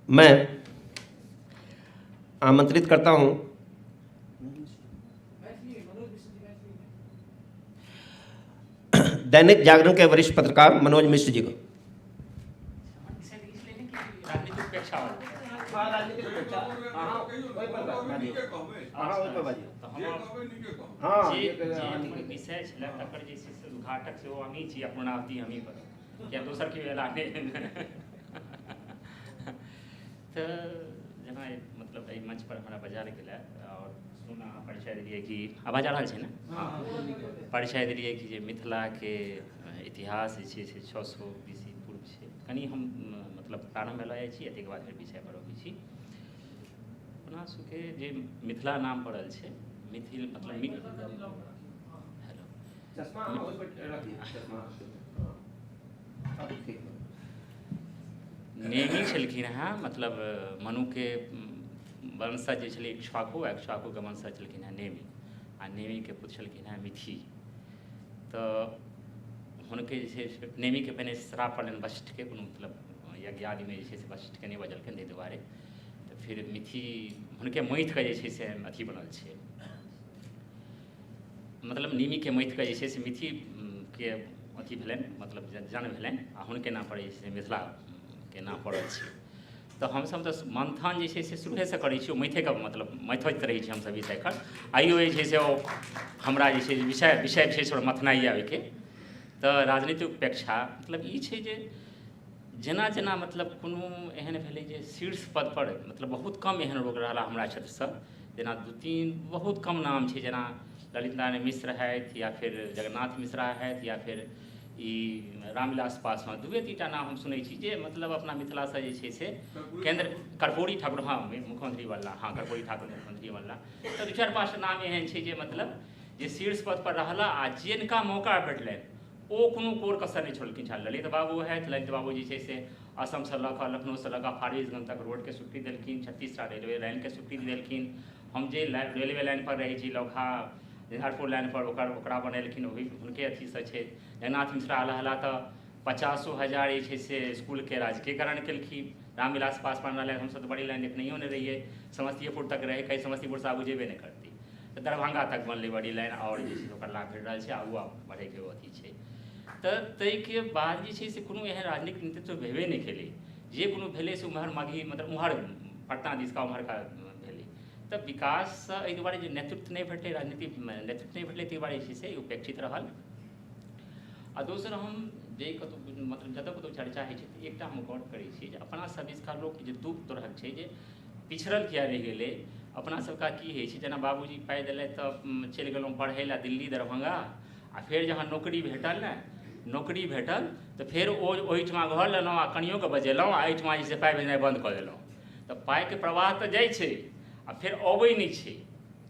मैं आमंत्रित करता हूं दैनिक जागरण के वरिष्ठ पत्रकार मनोज मिश्र जी को। विषय छलै तकर जे छै से उद्घाटक सेहो हमही छी आ पुनरावृत्ति हमही करब, किया दोसर के बेला नहि। तऽ जेना मतलब एहि मंच पर हमरा बजायल गेलै और सुन अहाँ परिचय देलियै कि आवाज आ रहल छै ने, परिचय देलियै कि जे मिथिलाके इतिहास जे छै से 600 BC पूर्व छै। कनि हम मतलब प्रारम्भ लऽ जाइ छी, ताहिके बाद फेर विषय पर अबै छी। अपना सबके जे मिथिला नाम पड़ल छै, मिथिल मतलब नेमी छलखिन हेँ, मतलब मनुके वंशज जे छलै इक्ष्वाकु, इक्ष्वाकुके वंशज छलखिन हेँ नेमी, आ नेमीके पुत्र छलखिन हेँ मिथि। तऽ हुनके जे छै से नेमीके पहिने श्राप पड़लनि वशिष्ठके, कोनो मतलब यज्ञ आदिमे जे छै से वशिष्ठके नहि बजलखिन ताहि दुआरे, तऽ फिर मिथि हुनके मथिके जे छै से अथी बनल छै, मतलब निमीके मथिके जे छै से मिथिके अथी भेलनि, मतलब जन्म भेलनि आ हुनके नाम पर जे छै से मिथिलाके नाम पड़ल छै। तऽ हमसभ तऽ मन्थन जे छै से शुरुएसँ करै छी, ओ मथिके मतलब मथैत रहै छी हमसभ विषय एखन आइयो जे छै से ओ हमरा जे छै विषय विषय छै से मथनाइ यऽ ओहिके। तऽ राजनीतिक उपेक्षा मतलब ई छै जे जेना जेना मतलब कोनो एहन भेलै जे शीर्ष पद पर मतलब बहुत कम एहन लोक रहला हमरा क्षेत्रसँ, जेना 2-3 बहुत कम नाम छै, जेना ललित नारायण मिश्र हथि या फिर जगन्नाथ मिश्रा हथि या फिर ई रामविलास पासवान, 2-3 टा नाम हम सुनै छी जे मतलब अपना मिथिलासँ जे छै से केन्द्र, कर्पूरी ठाकुर, हाँ मुख्यमंत्री बनला, हाँ कर्पूरी ठाकुर मुख्यमंत्री बनला। तऽ 2-4-5 नाम एहन छै जे मतलब जे शीर्ष पद पर रहला आ जिनका मौका भेटलनि ओ कोनो कोर कसर नहि छोड़लखिन। चाहे ललित बाबू हथि, ललित बाबू जे छै से असमसँ लऽ कऽ लखनऊसँ लऽ कऽ फारबिसगंज तक रोडके स्वीकृति देलखिन, 36 टा रेलवे लाइनके स्वीकृति देलखिन। हम जे रेलवे लाइन पर रहै छी लौखा झंझारपुर लाइन पर ओकरा बनेलखिन, ओहि हुनके अथीसँ छै। जगन्नाथ मिश्रा रहला तऽ 50,000 जे छै से इसकुलके राजकीयकरण केलखिन। रामविलास पासवान रहलै, हमसब तऽ बड़ी लाइन देखनैयो नहि रहियै, समस्तीपुर तक रहै, कहीं समस्तीपुरसँ आगू जेबे नहि करतै, तऽ दरभंगा तक बनलै बड़ी लाइन और जे छै ओकर लाभ भेट रहल छै, आगू आब बढ़ैके अथी छै। तऽ ताहिके बाद जे छै से कोनो एहन राजनीतिक नेतृत्व भेबे नहि केलै, जे कोनो भेलै से उम्हर मगही मतलब उम्हर पटना दिसका उम्हरका भेलै। तऽ विकाससँ एहि दुआरे जे नेतृत्व नहि भेटलै, राजनीतिक नेतृत्व नहि भेटलै, ताहि दुआरे जे छै से उपेक्षित रहल। आ दोसर हम जे कतहु मतलब जतऽ कतहु चर्चा होइ छै तऽ एकटा हम गौर करै छी जे अपना सब दिसका लोक जे दू तरहक छै, जे पिछड़ल किया रहि गेलै। अपना सबका की होइ छै, जेना बाबूजी पाइ देलथि तऽ चलि गेलहुँ पढ़ै लए दिल्ली दरभंगा, आ फेर जहाँ नौकरी भेटल ने, नौकरी भेटल तऽ फेर ओ ओहिठमा घर लेलहुँ आ कनियोके बजेलहुँ आ एहिठमा जे छै पाइ भेजनाइ बन्द कऽ देलहुँ। तऽ पाइके प्रवाह तऽ जाइ छै आ फेर अबै नहि छै।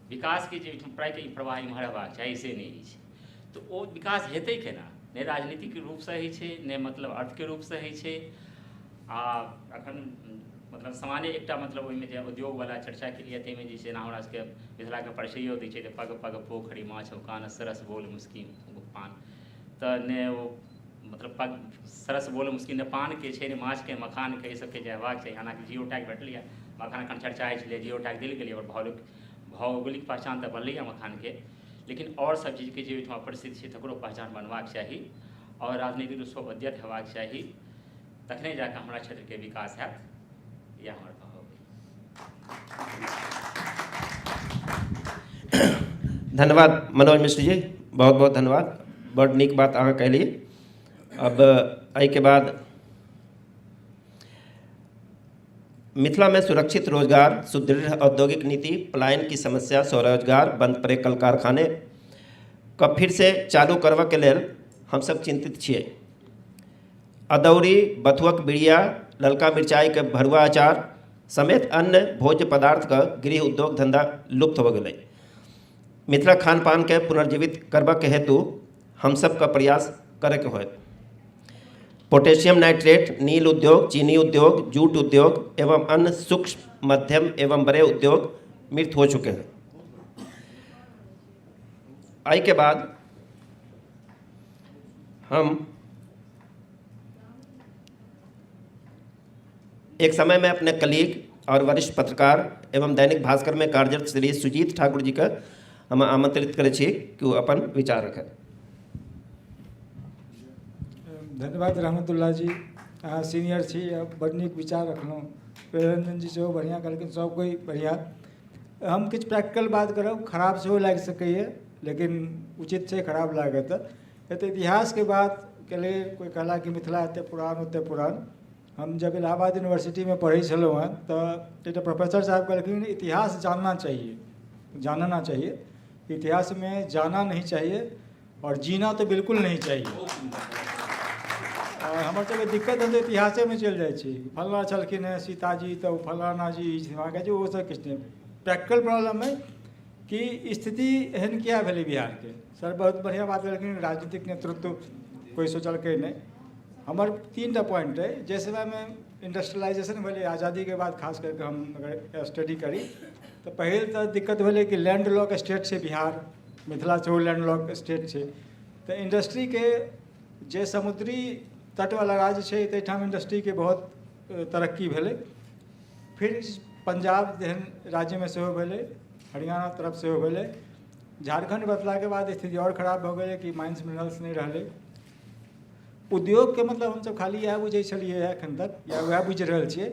विकासके जे पाइके प्रवाह इम्हर हेबाक चाही से नहि होइ छै। तऽ ओ विकास हेतै केना? नहि राजनीतिक रूपसँ होइ छै, नहि मतलब अर्थके रूपसँ होइ छै। आ एखन मतलब सामान्य एकटा मतलब ओहिमे जे उद्योगवला चर्चा केलियै ताहिमे जे छै हमरा सबके मिथिलाके परिचयो दै छै जे पग पग पोखरि माछ उकान सरस बोल मुस्की पान। तऽ ने ओ मतलब सरस बोल मुश्किल नहि, पानके छै ने, माछके, मखानके, एहि सबके जे हेबाक चाही। हालाँकि जियो टैग भेटलैए, मखान एखन चर्चा होइ छलै, जियो टैग देल गेलै आओर भौगोलिक भौगोलिक पहचान तऽ बनलैए मखानके, लेकिन आओर सब चीजके जे ओहिठमा प्रसिद्ध छै तकरो पहचान बनबाक चाही आओर राजनीतिक रूपसँ उद्यत हेबाक चाही, तखने जाकऽ हमरा क्षेत्रके विकास हैत। इएह हमर कहब अइ। धन्यवाद मनोज मिश्र जी, बहुत बहुत धन्यवाद, बड़ नीक बात अहाँ कहलियै। अब एहिके बाद मिथिला में सुरक्षित रोजगार, सुदृढ़ औद्योगिक नीति, पलायन की समस्या, स्वरोजगार, बंद पड़े कल कारखाने के फिर से चालू करबऽ के लेल हमसब चिन्तित छियै। अदौरी, बथुअक बिड़िया, ललका मिरचाइके भरुआ अचार समेत अन्य भोज्य पदार्थके गृह उद्योग धन्धा लुप्त हो गेलै। मिथिला खान पानके पुनर्जीवित करबऽके हेतु हमसबके प्रयास करैके होयत। पोटेशियम नाइट्रेट, नील उद्योग, चीनी उद्योग, जूट उद्योग एवं अन्य सूक्ष्म, मध्यम एवं बड़े उद्योग मृत हो चुके हैं। एहिके बाद हम एक समय में अपने कलीग और वरिष्ठ पत्रकार एवं दैनिक भास्कर में कार्यरत श्री सुजीत ठाकुर जी के हम आमंत्रित करै छी कि ओ अपन विचार रखें। धन्यवाद रहमतुल्ला जी, अहाँ सीनियर छी, बड़ नीक विचार रखलहुँ। रंजन जी सेहो बढ़िआँ कहलखिन, सब कोइ बढ़िआँ। हम किछु प्रैक्टिकल बात करब, खराब सेहो लागि सकैए लेकिन उचित छै खराब लागत तऽ। इतिहासके बात के लेल कोइ कहला कि मिथिला एते पुरान ओते पुरान। हम जब इलाहाबाद यूनिवर्सिटीमे पढ़ै छलहुँ हेँ तऽ एकटा प्रोफेसर साहब कहलखिन इतिहास जानना चाहिए, जानना चाहिए, इतिहास में जाना नहीं चाहिए और जीना तो बिल्कुल नहीं चाहिए। आओर हमर सबके दिक्कत हम इतिहासेमे चलि जाइ छी, फल्लाँ छलखिन हेँ सीताजी तऽ फलाना जी जी, ओ सब किछु नहि। प्रैक्टिकल प्रॉब्लम है कि स्थिति एहन किया भेलै बिहारके। सर बहुत बढ़िआँ बात कहलखिन, राजनीतिक नेतृत्व कोइ सोचलकै नहि। हमर 3टा पॉइंट अइ। जाहि समयमे इंडस्ट्रियलाइजेशन भेलै आज़ादीके बाद, खास करके हम अगर स्टडी करी तऽ पहिल तऽ दिक्कत भेलै कि लैंड लॉक स्टेट छै बिहार, मिथिला सेहो लैंड लॉक स्टेट छै, तऽ इंडस्ट्रीके जे समुद्री तटवला राज्य छै ताहिठाम इंडस्ट्रीके बहुत तरक्की भेलै। फिर पंजाब जेहन राज्यमे सेहो भेलै, हरियाणा तरफ सेहो भेलै। झारखण्ड बदलाके बाद स्थिति आओर खराब भऽ गेलै कि माइंस मिनरल्स नहि रहलै। उद्योगके मतलब हमसब खाली इएह बुझै छलियै एखन तक, या वएह बुझि रहल छियै,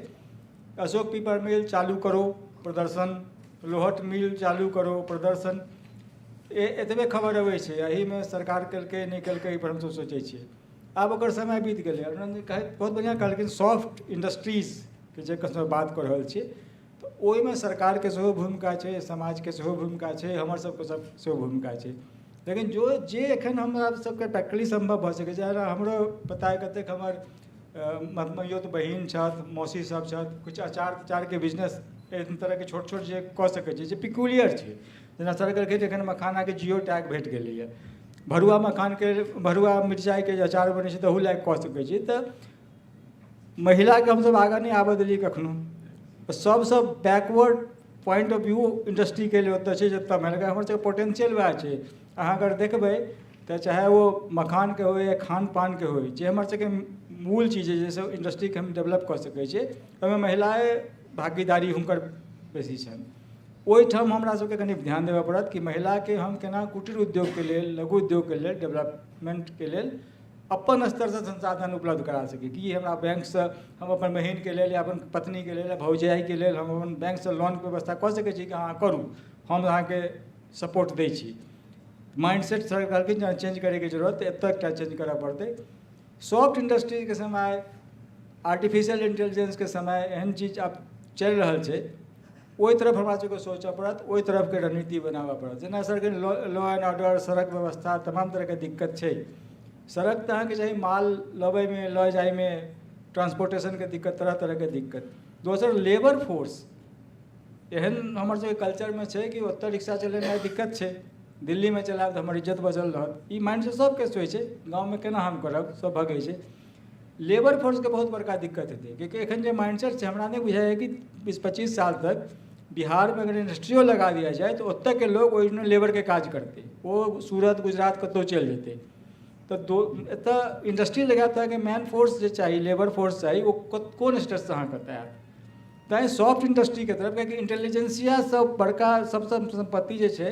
अशोक पेपर मिल चालू करो प्रदर्शन, लोहट मिल चालू करो प्रदर्शन, एतबे खबर अबै छै। एहिमे सरकार केलकै नहि केलकै एहि पर हमसब सोचै छियै। आब ओकर समय बीत गेलै। अरुण जी बहुत बढ़िआँ कहलखिन, सॉफ्ट इंडस्ट्रीजके जे कसम बात कऽ रहल छियै तऽ ओहिमे सरकारके सेहो भूमिका छै, समाजके सेहो भूमिका छै, हमर सबके सब सेहो भूमिका छै। लेकिन जो जे एखन हमरा सबके प्रैक्टिकली सम्भव भऽ सकै छै, हमरो पता है कतेक हमर ममियौत बहिन छथि, मौसी सब छथि, किछु अचार तचारके बिजनेस एहन तरहके छोट छोट जे कऽ सकै छै जे पिक्यूलियर छै। जेना सर कहलखिन एखन मखानाके जियो टैग भेट गेलैए, भरुआ मखानके भरुआ मिरचाइके जे अचार बनै छै तहू लए कऽ सकै छी। तऽ महिलाके हमसब आगाँ नहि आबऽ देलियै कखनो, सबसँ बैकवर्ड पॉइंट ऑफ व्यू इंडस्ट्रीके लेल ओतऽ छै जतऽ महिलाके हमर सबके पोटेंशियल वएह छै। अहाँ अगर देखबै तऽ चाहे ओ मखानके होइ या खान पानके होइ, जे हमर सबके मूल चीज छै जाहिसँ इंडस्ट्रीके हम डेवलप कऽ सकै छियै, ओहिमे महिलाए भागीदारी हुनकर बेसी छनि। ओहिठाम हमरा सबके कनि ध्यान देबऽ पड़त कि महिलाके हम केना कुटीर उद्योगके लेल, लघु उद्योगके लेल, डेवलपमेंटके लेल अपन स्तरसँ संसाधन उपलब्ध करा सकी। कि हमरा बैंकसँ हम अपन बहिनके लेल या अपन पत्नीके लेल या भौजाइके लेल हम अपन बैंकसँ लोनके व्यवस्था कऽ सकै छी कि अहाँ करू, हम अहाँके सपोर्ट दै छी। माइंडसेट सर कहलखिन जे चेंज करैके जरूरत, एतऽ एकटा चेंज करऽ पड़तै। सॉफ्ट इंडस्ट्रीके समय, आर्टिफिशियल इंटेलिजेंसके समय, एहन चीज आब चलि रहल छै, ओहि तरफ हमरा सबके सोचऽ पड़त, ओहि तरफके रणनीति बनाबऽ पड़त। जेना सरके लॉ एंड ऑर्डर, सड़क व्यवस्था, तमाम तरहके दिक्कत छै। सड़क तऽ अहाँके चाही माल लबैमे लऽ जाइमे, ट्रांसपोर्टेशनके दिक्कत, तरह तरहके दिक्कत। दोसर लेबर फोर्स, एहन हमर सबके कल्चरमे छै कि ओतऽ रिक्शा चलेनाइ दिक्कत छै, दिल्लीमे चलायब तऽ हमर इज्जत बचल रहत, ई माइंडसेट सबके सोच छै। गाँवमे केना हम करब, सब भगै छै। लेबर फोर्सके बहुत बड़का दिक्कत हेतै, कियाकि एखन जे माइंडसेट छै हमरा नहि बुझाइए कि 20-25 साल तक बिहारमे अगर इंडस्ट्रियो लगा दिया जाए तऽ ओतऽके लोक ओहिमे लेबरके काज करतै, ओ सूरत गुजरात कतहु चलि जेतै। तऽ दो एतऽ इंडस्ट्री लगायब तऽ अहाँके मैन फोर्स जे चाही, लेबर फोर्स चाही, ओ कोन स्टेटसँ अहाँके कतऽ आयत। तैँ सॉफ्ट इंडस्ट्रीके तरफ, कियाकि इंटेलिजेंसिया सब बड़का सबसँ सम्पत्ति जे छै,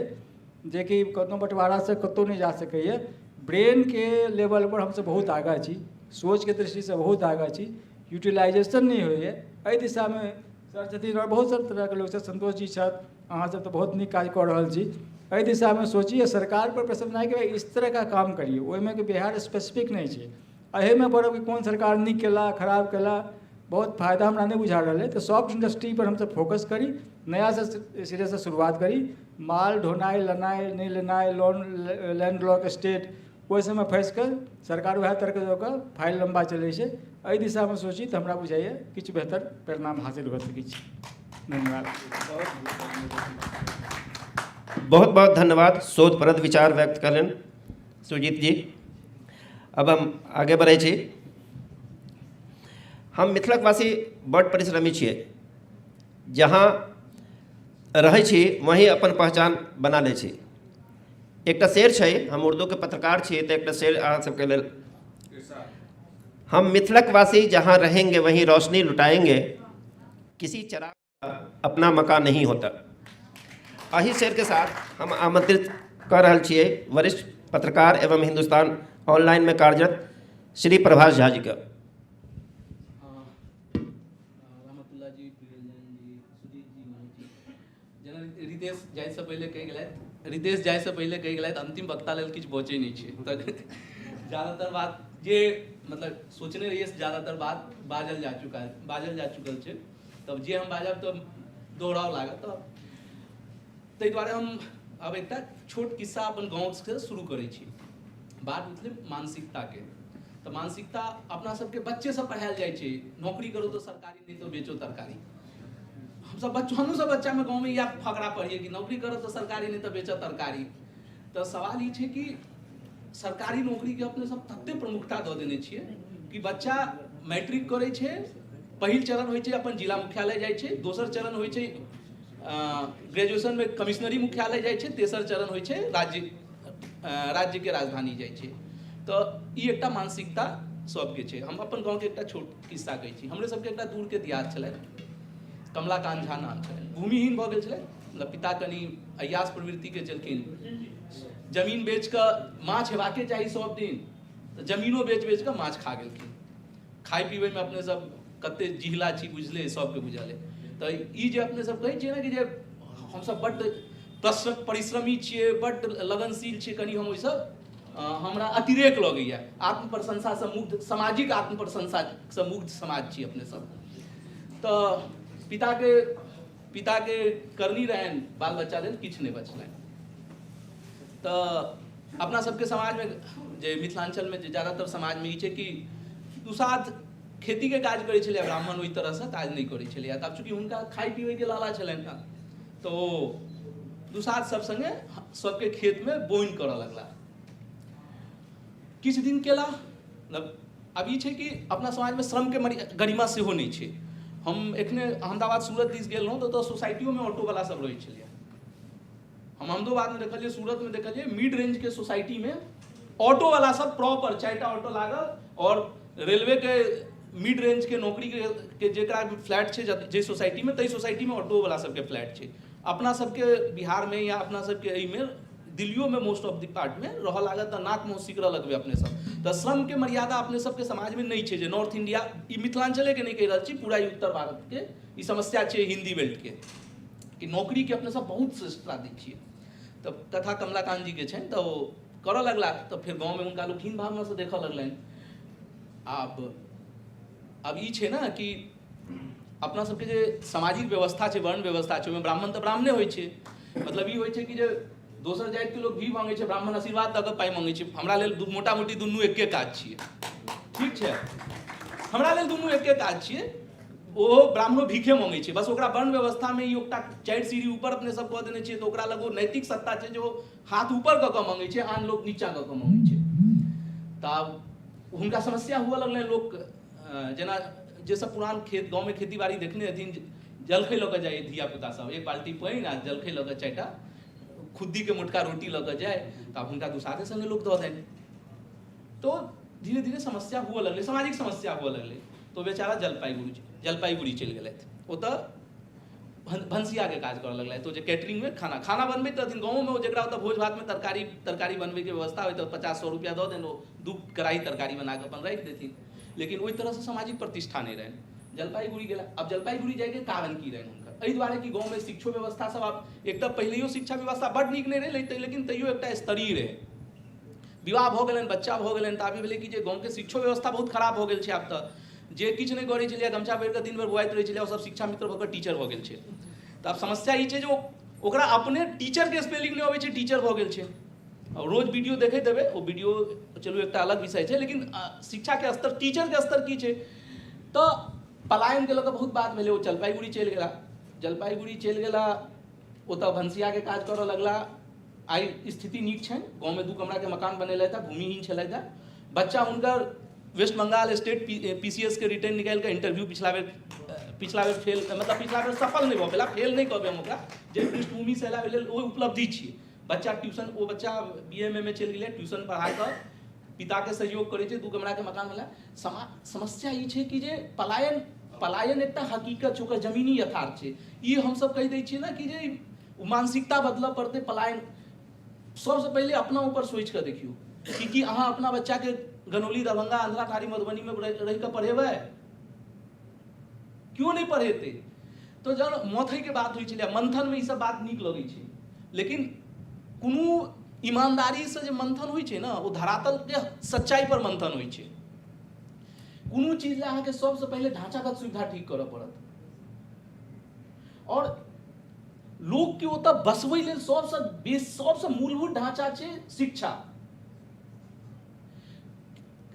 जेकि कतनो बँटवारासँ कतहु नहि जा सकैए। ब्रेनके लेवलपर हमसब बहुत आगाँ छी, सोचके दृष्टिसँ बहुत आगाँ छी, यूटिलाइजेशन नहि होइए। एहि दिशामे सर छथिन आओर बहुत सब तरहके लोक छथि, संतोष जी छथि, अहाँ सब तऽ बहुत नीक काज कऽ रहल छी। एहि दिशामे सोची, सरकार पर प्रेशर बनाए कि भाई इस तरह का काम करिए। ओहिमे कि बिहार स्पेसिफिक नहि छै, एहिमे पड़ब कि कोन सरकार नीक केला खराब केला, बहुत फायदा हमरा नहि बुझा रहल अइ। तऽ सॉफ्ट इंडस्ट्री पर हमसब फोकस करी, नया से सिरेसँ शुरुआत करी। माल ढोनाइ लेनाइ नहि लेनाइ, लोन लैंड लॉक स्टेट, ओहि सबमे फँसि कऽ सरकार वएह तर्क दऽ कऽ फाइल लम्बा चलै छै। एहि दिशामे सोची तऽ हमरा बुझाइए किछु बेहतर परिणाम हासिल भऽ सकै छै। धन्यवाद। बहुत बहुत धन्यवाद, शोधप्रद विचार व्यक्त कयलनि सुजीत जी। अब हम आगे बढ़ै छी। हम मिथिलावासी बड़ परिश्रमी छियै, जहाँ रहै छी वहीं अपन पहचान बना लै छी। एकटा शेर छै, हम उर्दूके पत्रकार छी, तऽ एकटा शेर अहाँ सबके लेल। हम मिथिलकवासी जहाँ रहेंगे वहीं रोशनी लुटाएंगे, किसी चराग का अपना मकान नहीं होता। एही शेरके साथ हम आमंत्रित कऽ रहल छियै वरिष्ठ पत्रकार एवं हिंदुस्तान ऑनलाइनमे कार्यरत श्री प्रभाष झा जीके। रहमतुल्ला जी, प्रियरंजन जी, सुजीत जी, मनोज जी, जेना रितेश जाइसँ पहिले कहि गेलथि, रितेश जाइसँ पहिले कहि गेलथि, अंतिम वक्ता लेल किछु बचै नहि छै। तऽ ज़्यादातर बात जे मतलब सोचने रहियै से ज़्यादातर बात बाजल जा चुकल छै। तब जे हम बाजब तऽ दोहराव लागत, तऽ ताहि दुआरे हम आब एकटा छोट किस्सा अपन गाँवसँ शुरू करै छी। बात उठलै मानसिकताके, तऽ मानसिकता अपना सबके बच्चेसँ पढ़ायल जाइ छै, नौकरी करो तो सरकारी, नहीं तो बेचो तरकारी। हमसब बच्चो, हमहूँ सब बच्चामे गाँवमे इएह फकरा पढ़िए कि नौकरी करो तो सरकारी, नहीं तो बेचो तरकारी। तऽ सवाल ई छै कि सरकारी नौकरीके अपने सब तते प्रमुखता दऽ देने छियै कि बच्चा मैट्रिक करै छै, पहिल चरण होइ छै अपन जिला मुख्यालय जाइ छै, दोसर चरण होइ छै ग्रेजुएशनमे कमिश्नरी मुख्यालय जाइ छै, तेसर चरण होइ छै राज्यके राजधानी जाइ छै। तऽ ई एकटा मानसिकता सबके छै। हम अपन गाँवके एकटा छोट किस्सा कहै छी। हमरे सबके एकटा दूरके दियाद छलनि, कमलाकांत झा नाम छलनि, भूमिहीन भऽ गेल छलनि, मतलब पिता कनि अय्यास प्रवृत्तिके छलखिन, जमीन बेच कऽ माछ हेबाके चाही सब दिन, तऽ जमीनो बेच बेच कऽ माछ खा गेलखिन। खाइ पीबैमे अपने सब कते जिहला छी बुझले, सबके बुझल अइ। तऽ ई जे अपने सब कहै छियै ने कि जे हमसब बड्ड परिश्रमी छियै, बड्ड लगनशील छियै, कनि हम ओहिसँ हमरा अतिरेक लगैए। आत्मप्रशंसासँ मुग्ध, सामाजिक आत्मप्रशंसासँ मुग्ध समाज छी अपने सब। तऽ पिताके करनी रहनि, बाल बच्चा लेल किछु नहि बचलनि। तऽ अपना सबके समाजमे जे मिथिलाञ्चलमे जे ज्यादातर समाजमे ई छै कि दुसाध खेतीके काज करै छलैए, ब्राह्मण ओहि तरहसँ काज नहि करै छलैए। तऽ आब चूँकि हुनका खाइ पीबैके लाला छलनि हँ, तऽ ओ दुसाध सब सङ्गे सबके खेतमे बोनि करऽ लगला। किछु दिन केला, मतलब आब ई छै कि अपना समाजमे श्रमके गरिमा सेहो नहि छै। हम एखने अहमदाबाद सूरत दिस गेल रहौँ तऽ ओतऽ सोसाइटियोमे ऑटोवला सब रहै छलैए। हम अहमदोबादमे देखलियै, सूरतमे देखलियै, मिड रेंजके सोसाइटीमे ऑटोवला सब प्रॉपर 4टा ऑटो लागल, और रेलवेके मिड रेंजके नौकरी के जेकरा फ्लैट छै जे सोसाइटीमे, ताहि सोसाइटीमे ऑटोवला सबके फ्लैट छै। अपना सबके बिहारमे या अपना सबके एहिमे दिल्लियोमे मोस्ट ऑफ the पार्टमे रहऽ लागत तऽ नाक मुँह सिकरऽ लगबै अपने सब। तऽ श्रमके मर्यादा अपने सबके समाजमे नहि छै। जे नॉर्थ इंडिया, ई मिथिलाञ्चलेके नहि कहि रहल छी, पूरा उत्तर भारतके ई समस्या छै, हिंदी बेल्टके, कि नौकरीके अपने सब बहुत श्रेष्ठता दै छियै। तऽ कथा कमलाकांत जीके छनि, तऽ ओ करऽ लगला, तऽ फेर गाँवमे हुनका लोक हीन भावनासँ देखऽ लगलनि। आब ई छै ने कि अपना सबके जे सामाजिक व्यवस्था छै, वर्ण व्यवस्था छै, ओहिमे ब्राह्मण तऽ ब्राह्मणे होइ छै। मतलब ई होइ छै कि जे दोसर जातिके लोक भी मांगै छै, ब्राह्मण आशीर्वाद दऽ कऽ पाइ मांगै छै। हमरा लेल मोटा मोटी दुनू एके काज छियै, ठीक छै, हमरा लेल दुनू एके काज छियै। ओहो ब्राह्मणो भीखे मांगै छै, बस ओकरा वर्ण व्यवस्थामे ई एकटा 4 सीढ़ी ऊपर अपने सब कऽ देने छियै, तऽ ओकरा लग ओ नैतिक सत्ता छै जे ओ हाथ ऊपर कऽ कऽ मांगै छै, आन लोक नीचा कऽ कऽ मांगै छै। तऽ आब हुनका समस्या हुअ लगलनि। लोक जेना जे सब पुरान खेत गाँवमे खेती बाड़ी देखने हेथिन, जलखै लऽ कऽ जाइ धिया पुता सब, एक बाल्टी पानि आ जलखै लऽ कऽ 4टा खुद्दीके मोटका रोटी लऽ कऽ जाय, तऽ आब हुनका दुसाधे सङ्गे लोक दऽ दैन। तो धीरे धीरे समस्या हुअ लगलै, सामाजिक समस्या हुअ लगलै। तो बेचारा जलपाईगुड़ी जलपाईगुड़ी चलि गेलथि। ओतऽ भनसियाके काज करऽ लगलथि। ओ जे कैटरिंगमे खाना खाना बनबैत रहथिन गाँवोमे, ओ जकरा ओतऽ भोज भातमे तरकारी तरकारी बनबैके व्यवस्था होइ तऽ 50-100 रुपैआ दऽ देन, ओ 2 कड़ाही तरकारी बना कऽ अपन राखि देथिन। लेकिन ओहि तरहसँ सामाजिक प्रतिष्ठा नहि रहनि। जलपाईगुड़ी गेला। आब जलपाईगुड़ी जाइके कारण की रहनि हुनकर? एहि दुआरे कि गाँवमे शिक्षो व्यवस्था सब आब एक तऽ पहिलैयो शिक्षा व्यवस्था बड्ड नीक नहि रहै, लेकिन तैयो एकटा स्तरीय रहै। विवाह भऽ गेलनि, बच्चा भऽ गेलनि, तऽ आब ई भेलै कि जे गाँवके शिक्षो व्यवस्था बहुत खराब भऽ गेल छै। आब तऽ जे किछु नहि करै छलैए, गमछा पहिर कऽ दिन भरि बौआइत रहै छलैए, ओ सब शिक्षा मित्र भऽ कऽ टीचर भऽ गेल छै। तऽ आब समस्या ई छै जे ओकरा अपने टीचरके स्पेलिंग नहि अबै छै, टीचर भऽ गेल छै। आओर रोज वीडियो देखैत हेबै, ओ वीडियो चलू एकटा अलग विषय छै, लेकिन शिक्षाके स्तर, टीचरके स्तर की छै। तऽ पलायनके लऽ कऽ बहुत बात भेलै। ओ जलपाईगुड़ी चलि गेला, जलपाईगुड़ी चलि गेला, ओतऽ भनसियाके काज करऽ लगला। आइ स्थिति नीक छनि, गाँवमे 2 कमराके मकान बनेलथि हँ, भूमिहीन छलथि हँ। बच्चा हुनकर वेस्ट बंगाल स्टेट PCS के रिटर्न निकालि कऽ इंटरव्यू पिछला बेर फेल, मतलब पिछला बेर सफल नहि भऽ पेला, फेल नहि कहबै हम ओकरा, जे पृष्ठभूमिसँ एला ओहि लेल ओ उपलब्धि छियै। बच्चा ट्यूशन, ओ बच्चा BMA मे चलि गेलै, ट्यूशन पढ़ा कऽ पिताके सहयोग करै छै, 2 कमराके मकान वाला। समस्या ई छै कि जे पलायन पलायन एकटा हकीकत छै, ओकर जमीनी यथार्थ छै। ई हमसब कहि दै छियै ने कि जे मानसिकता बदलऽ पड़तै। पलायन सबसँ पहिले अपना ऊपर सोचि कऽ देखियौ कि की अहाँ अपना बच्चाके गनौली, दरभंगा, अंधराठाढ़ी, मधुबनीमे रहि कऽ पढ़ेबै? क्यों नहि पढ़ेतै? तऽ जहन मथैके बात होइ छलै, मंथनमे ई सब बात नीक लगै छै, लेकिन कोनो ईमानदारीसँ जे मंथन होइ छै ने, ओ धरातलके सच्चाइ पर मंथन होइ छै। कोनो चीज लए अहाँके सबसँ पहिले ढाँचागत सुविधा ठीक करऽ पड़त, आओर लोकके ओतऽ बसबै लेल सबसँ बेस सबसँ मूलभूत ढाँचा छै शिक्षा।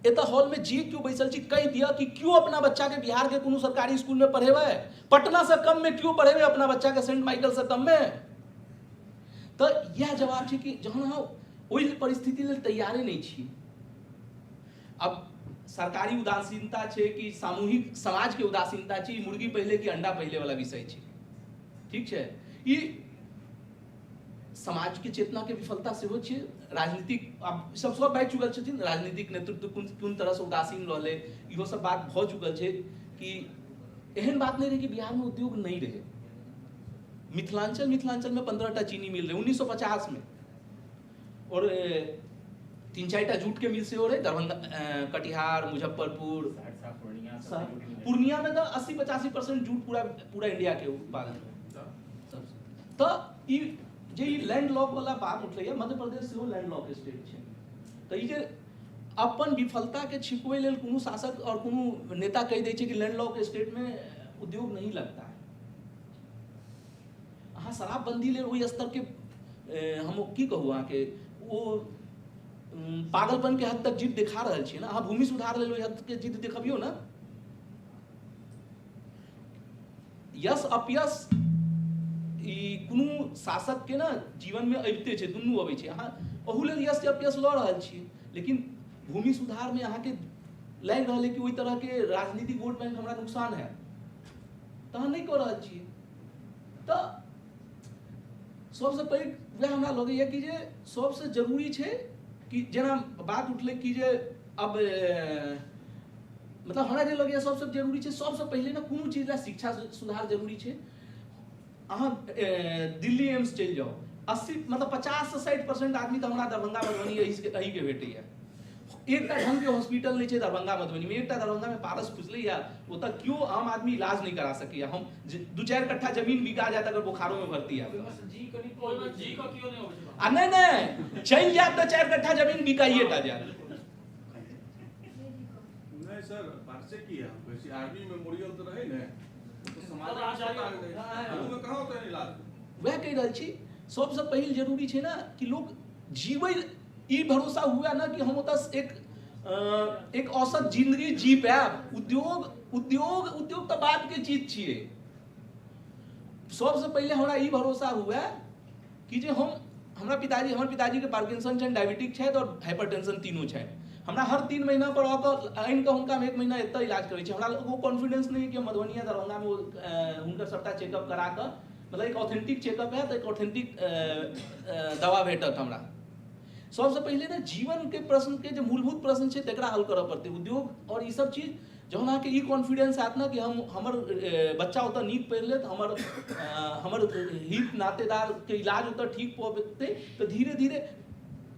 एतऽ हॉलमे जे केओ बैसल छी कहि दिअ कि केओ अपना बच्चाके बिहारके कोनो सरकारी स्कूलमे पढ़ेबै? पटनासँ कममे केओ पढ़ेबै अपना बच्चाके सेंट माइकलसँ कममे? तऽ इएह जवाब छै कि जहन अहाँ ओहि परिस्थिति लेल तैयारे नहि छी। अब सरकारी उदासीनता छै कि सामूहिक समाजके उदासीनता छै, ई मुर्गी पहिले कि अंडा पहिले वाला विषय छै। ठीक छै, ई समाजके चेतनाके विफलता सेहो छै। राजनीतिक आब सब सब बाजि चुकल छथिन, राजनीतिक नेतृत्व कोन कोन तरहसँ उदासीन रहलै, इहो सब बात भऽ चुकल छै। कि एहन बात नहि रहै कि बिहारमे उद्योग नहि रहै। मिथिलांचल मिथिलांचलमे 15टा चीनी मिल रहै 1950मे, आओर 3-4टा जूटके मिल सेहो रहै दरभंगा, कटिहार, मुजफ्फरपुर, पूर्णियामे तऽ 80-85% जूट पूरा पूरा इंडियाके उत्पादन रहै। तऽ ई जे ई लैंड लॉक वाला बात उठलैए, मध्य प्रदेश सेहो लैंड लॉक स्टेट छै। तऽ ई जे अपन विफलताके छिपबै लेल कोनो शासक आओर कोनो नेता कहि दै छै कि लैंड लॉक स्टेटमे उद्योग नहीं लगता है। अहाँ शराबबंदी लेल ओहि स्तरके हम की कहू अहाँके, ओ पागलपनके हद तक जिद देखा रहल छियै ने। अहाँ भूमि सुधार लेल ओहि हदके जिद देखबियौ ने। यश अपयश ई कोनो शासकके ने जीवनमे अबिते छै, दुनू अबै छै। अहाँ ओहू लेल यश अपयश लऽ रहल छियै, लेकिन भूमि सुधारमे अहाँके लागि रहल है कि ओहि तरहके राजनीतिक वोट बैंक हमरा नुकसान है, तऽ अहाँ नहि कऽ रहल छियै। तऽ सबसँ पैघ वएह हमरा लगैए कि जे सबसँ जरूरी छै कि जेना बात उठलै कि जे अब मतलब हमरा जे लगैए सबसँ जरूरी छै, सबसँ पहिले ने कोनो चीज लए शिक्षा सुधार जरूरी छै। अहाँ दिल्ली एम्स चलि जाउ, 80 मतलब 50 से 60% आदमी तऽ हमरा दरभंगा मधुबनी एहिके भेटैए। एकटा ढङ्गके हॉस्पिटल नहि छै दरभंगा मधुबनीमे। एकटा दरभंगामे पारस खुजलैए, ओतऽ केओ आम आदमी इलाज नहि करा सकैए। हम 2-4 कट्ठा जमीन बिका जायत अगर बोखारोमे भर्ती आयब। आ नहि नहि चलि जायब तऽ 4 कट्ठा जमीन बिकाइए टा जायत। नहि सर, बात से की है, वैसे आर्मी मेमोरियल तऽ रहै ने, तऽ समाजक अस्पताल रहै, ओहिमे कहाँ होतै इलाज? वएह कहि रहल छी, सबसँ पहिल जरूरी छै ने कि लोक जीबै, ई भरोसा हुए ना कि हम ओतऽ एक एक औसत जिंदगी जी पायब। उद्योग उद्योग उद्योग तऽ बाद के चीज छियै। सबसँ पहिले हमरा ई भरोसा हुए कि जे हम हमरा पिताजी, हमर पिताजीके पार्किंसन छनि, डायबिटिक छथि आओर हाइपरटेंशन तीनू छनि। हमरा हर 3 महीना पर आकऽ आनि कऽ हुनका हम 1 महीना एतऽ इलाज करै छी। हमरा ओ कॉन्फिडेंस नहि कि हम मधुबनी या दरभंगामे ओ हुनकर सबटा चेकअप करा कऽ, मतलब एक ऑथेंटिक चेकअप हैत, एक ऑथेंटिक दवा भेटत हमरा। सबसँ पहिले ने जीवनके प्रश्नके जे मूलभूत प्रश्न छै तकरा हल करऽ पड़तै। उद्योग आओर ई सब चीज जहन अहाँके ई कॉन्फिडेंस आयत ने कि हम हमर बच्चा ओतऽ नीक पढ़ि लेत, हमर हमर हित नातेदारके इलाज ओतऽ ठीक पबतै, तऽ धीरे धीरे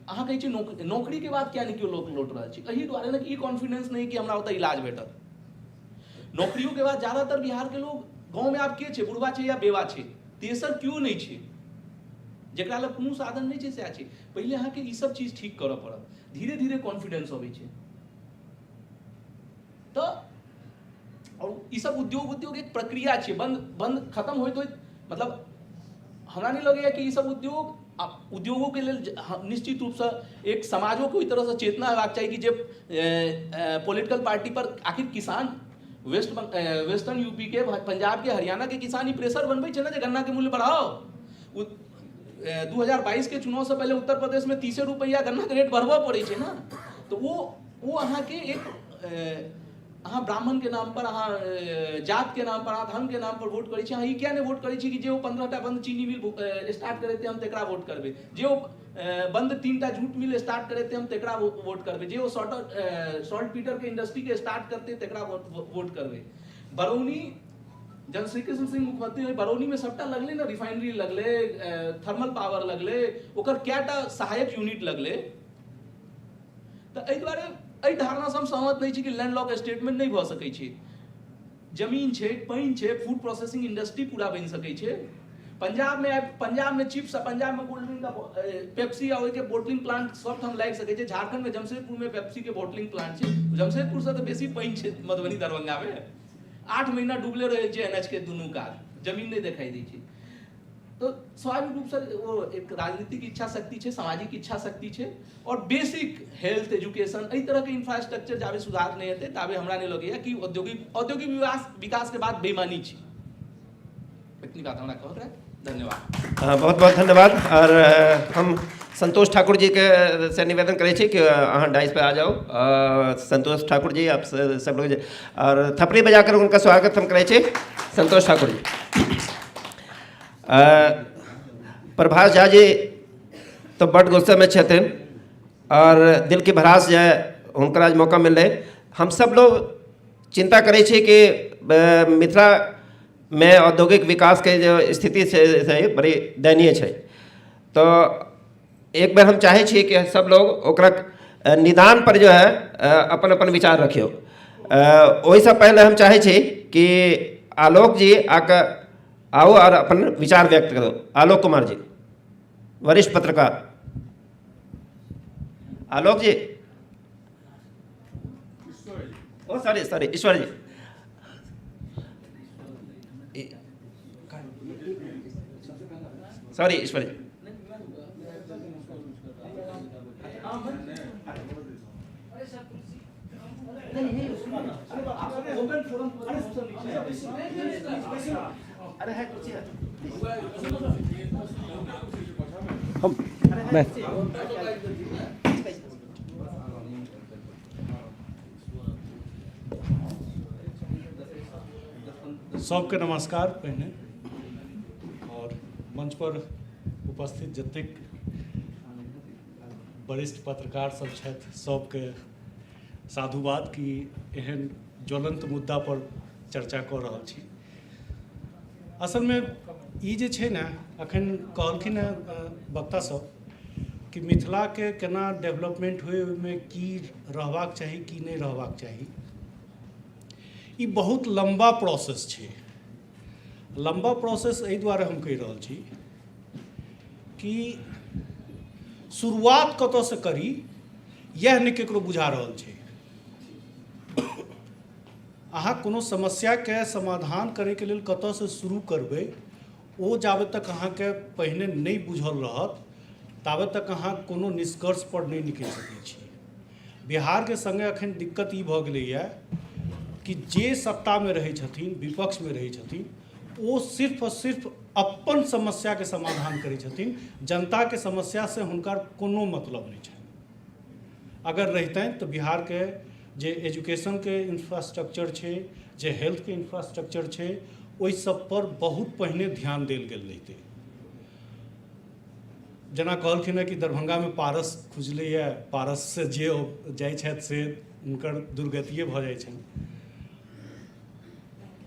अहाँ कहै छियै नौकरी, नौकरीके बाद किया नहि केओ लोक लौट रहल छै? एहि दुआरे ने कि ई कॉन्फिडेंस नहि कि हमरा ओतऽ इलाज भेटत। नौकरियोके बाद ज्यादातर बिहारके लोग गाँवमे आब के छै, बुढ़वा छै या बेवा छै, तेसर केओ नहि छै, जकरा लग कोनो साधन नहि छै सएह छै। पहिले अहाँके ई सब चीज ठीक करऽ पड़त, धीरे धीरे कॉन्फिडेंस अबै छै। तऽ आओर ई सब उद्योग उद्योग एक प्रक्रिया छै, बंद बंद खत्म होइत होइत, मतलब हमरा नहि लगैए कि ई सब उद्योग आ उद्योगोके लेल निश्चित रूपसँ एक समाजोके ओहि तरहसँ चेतना हेबाक चाही कि जे पॉलिटिकल पार्टी पर आखिर किसान वेस्ट वेस्टर्न यूपी के, पंजाब के, हरियाणा के किसान ई प्रेशर बनबै छै ने जे गन्ना के मूल्य बढ़ाओ। 2022 के चुनाव से पहले उत्तर प्रदेश में 30 रुपया गन्ना के रेट बढ़बऽ पड़ै छै ने। तऽ ओ अहाँके एक अहाँ ब्राह्मण के नाम पर, अहाँ जात के नाम पर, अहाँ धर्म के नाम पर वोट करै छी। अहाँ ई किया नहि वोट करै छी कि जे ओ 15टा बंद चीनी मिल स्टार्ट करेतै हम तकरा वोट करबै, जे ओ बंद 3टा जूट मिल स्टार्ट करेतै हम तकरा वोट करबै, जे ओ सॉल्ट पीटर के इंडस्ट्री के स्टार्ट करतै तकरा वोट करबै। बरौनी जब श्री कृष्ण सिंह मुख्यमंत्री होय, बरौनी में सबटा लगलै ने, रिफाइनरी लगलै, थर्मल पावर लगलै, ओकर कएटा सहायक यूनिट लगलै। तऽ एहि दुआरे एहि धारणासँ हम सहमत नहि छी कि लैंडलॉक स्टेटमेंट नहि भऽ सकै छै। जमीन छै, पानि छै, फूड प्रोसेसिंग इंडस्ट्री पूरा बनि सकै छै। पंजाबमे पंजाबमे चिप्स आ पंजाबमे कोल्ड ड्रिंक आ पेप्सी आ ओहिके बोटलिंग प्लांट सब ठाम लागि सकै छै। झारखंडमे जमशेदपुरमे पेप्सीके बोटलिंग प्लांट छै। जमशेदपुरसँ तऽ बेसी पानि छै मधुबनी दरभंगामे। 8 महीना डूबले रहै छै एन एच के दुनू कात, जमीन नहि देखाइ दै छै। तो स्वाभाविक रूपसँ ओ एक राजनीतिक इच्छा शक्ति छै, सामाजिक इच्छा शक्ति छै, आओर बेसिक हेल्थ एजुकेशन एहि तरहके इंफ्रास्ट्रक्चर जाबे सुधार नहि हेतै ताबे हमरा नहि लगैए कि औद्योगिक औद्योगिक विकास विकासके बात बेमानी छै। इतनी बात हमरा कहक रहै, धन्यवाद। बहुत बहुत धन्यवाद। और हम संतोष ठाकुर जी के से निवेदन करै छी कि अहाँ डाइस पे आ जाओ। संतोष ठाकुर जी, आप सब लोग और थपड़ी बजाकर उनका स्वागत हम करै छी। संतोष ठाकुर जी। प्रभाष झा जी तो बड गुस्से में छथिन और दिल की भड़ास जे है हुनकर आज मौका मिललै। हम सब लोग चिंता करै छी कि मिथिला में औद्योगिक विकास के जो स्थिति से बड़ी दयनीय छै। तो एक बेर हम चाहै छी कि सब लोग ओकरा निदान पर जो है अपन अपन विचार रखियौ। ओहिसँ पहिले हम चाहै छी कि आलोक जी आके आउ और अपन विचार व्यक्त करू। आलोक कुमार जी, वरिष्ठ पत्रकार। आलोक जी, ओ सॉरी सॉरी, ईश्वर जी, सॉरी ईश्वर जी। अरे है कुर्सी है। हम मैं सबके नमस्कार पहिने, और मंच पर उपस्थित जतेक वरिष्ठ पत्रकार सब छथि सबके साधुवाद कि एहन ज्वलंत मुद्दा पर चर्चा कऽ रहल छी। असलमे ई जे छै ने, अखन कहलखिन हेँ वक्ता सब कि मिथिलाके केना डेवलपमेंट होइ, ओहिमे की रहबाक चाही की नहि रहबाक चाही। ई बहुत लम्बा प्रोसेस छै। लम्बा प्रोसेस एहि दुआरे हम कहि रहल छी कि शुरुआत कतऽसँ करी इएह नहि ककरो बुझा रहल छै। अहाँ कोनो समस्याके समाधान करैके लेल कतऽसँ शुरू करबै ओ जाबे तक अहाँके पहिने नहि बुझल रहत ताबे तक अहाँ कोनो निष्कर्ष पर नहि निकलि सकै छी। बिहारके सङ्गे अखन दिक्कत ई भऽ गेलैए कि जे सत्तामे रहै छथिन, विपक्षमे रहै छथिन, ओ सिर्फ आओर सिर्फ अपन समस्याके समाधान करै छथिन, जनताके समस्यासँ हुनकर कोनो मतलब नहि छनि। अगर रहितनि तऽ बिहारके जे एजुकेशनके इंफ्रास्ट्रक्चर छै, जे हेल्थके इंफ्रास्ट्रक्चर छै, ओहि सब पर बहुत पहिने ध्यान देल गेल रहितै। जेना कहलखिन हँ कि दरभंगामे पारस खुजलैए, पारससँ जे जाइ छथि से हुनकर दुर्गतिए भऽ जाइ छनि,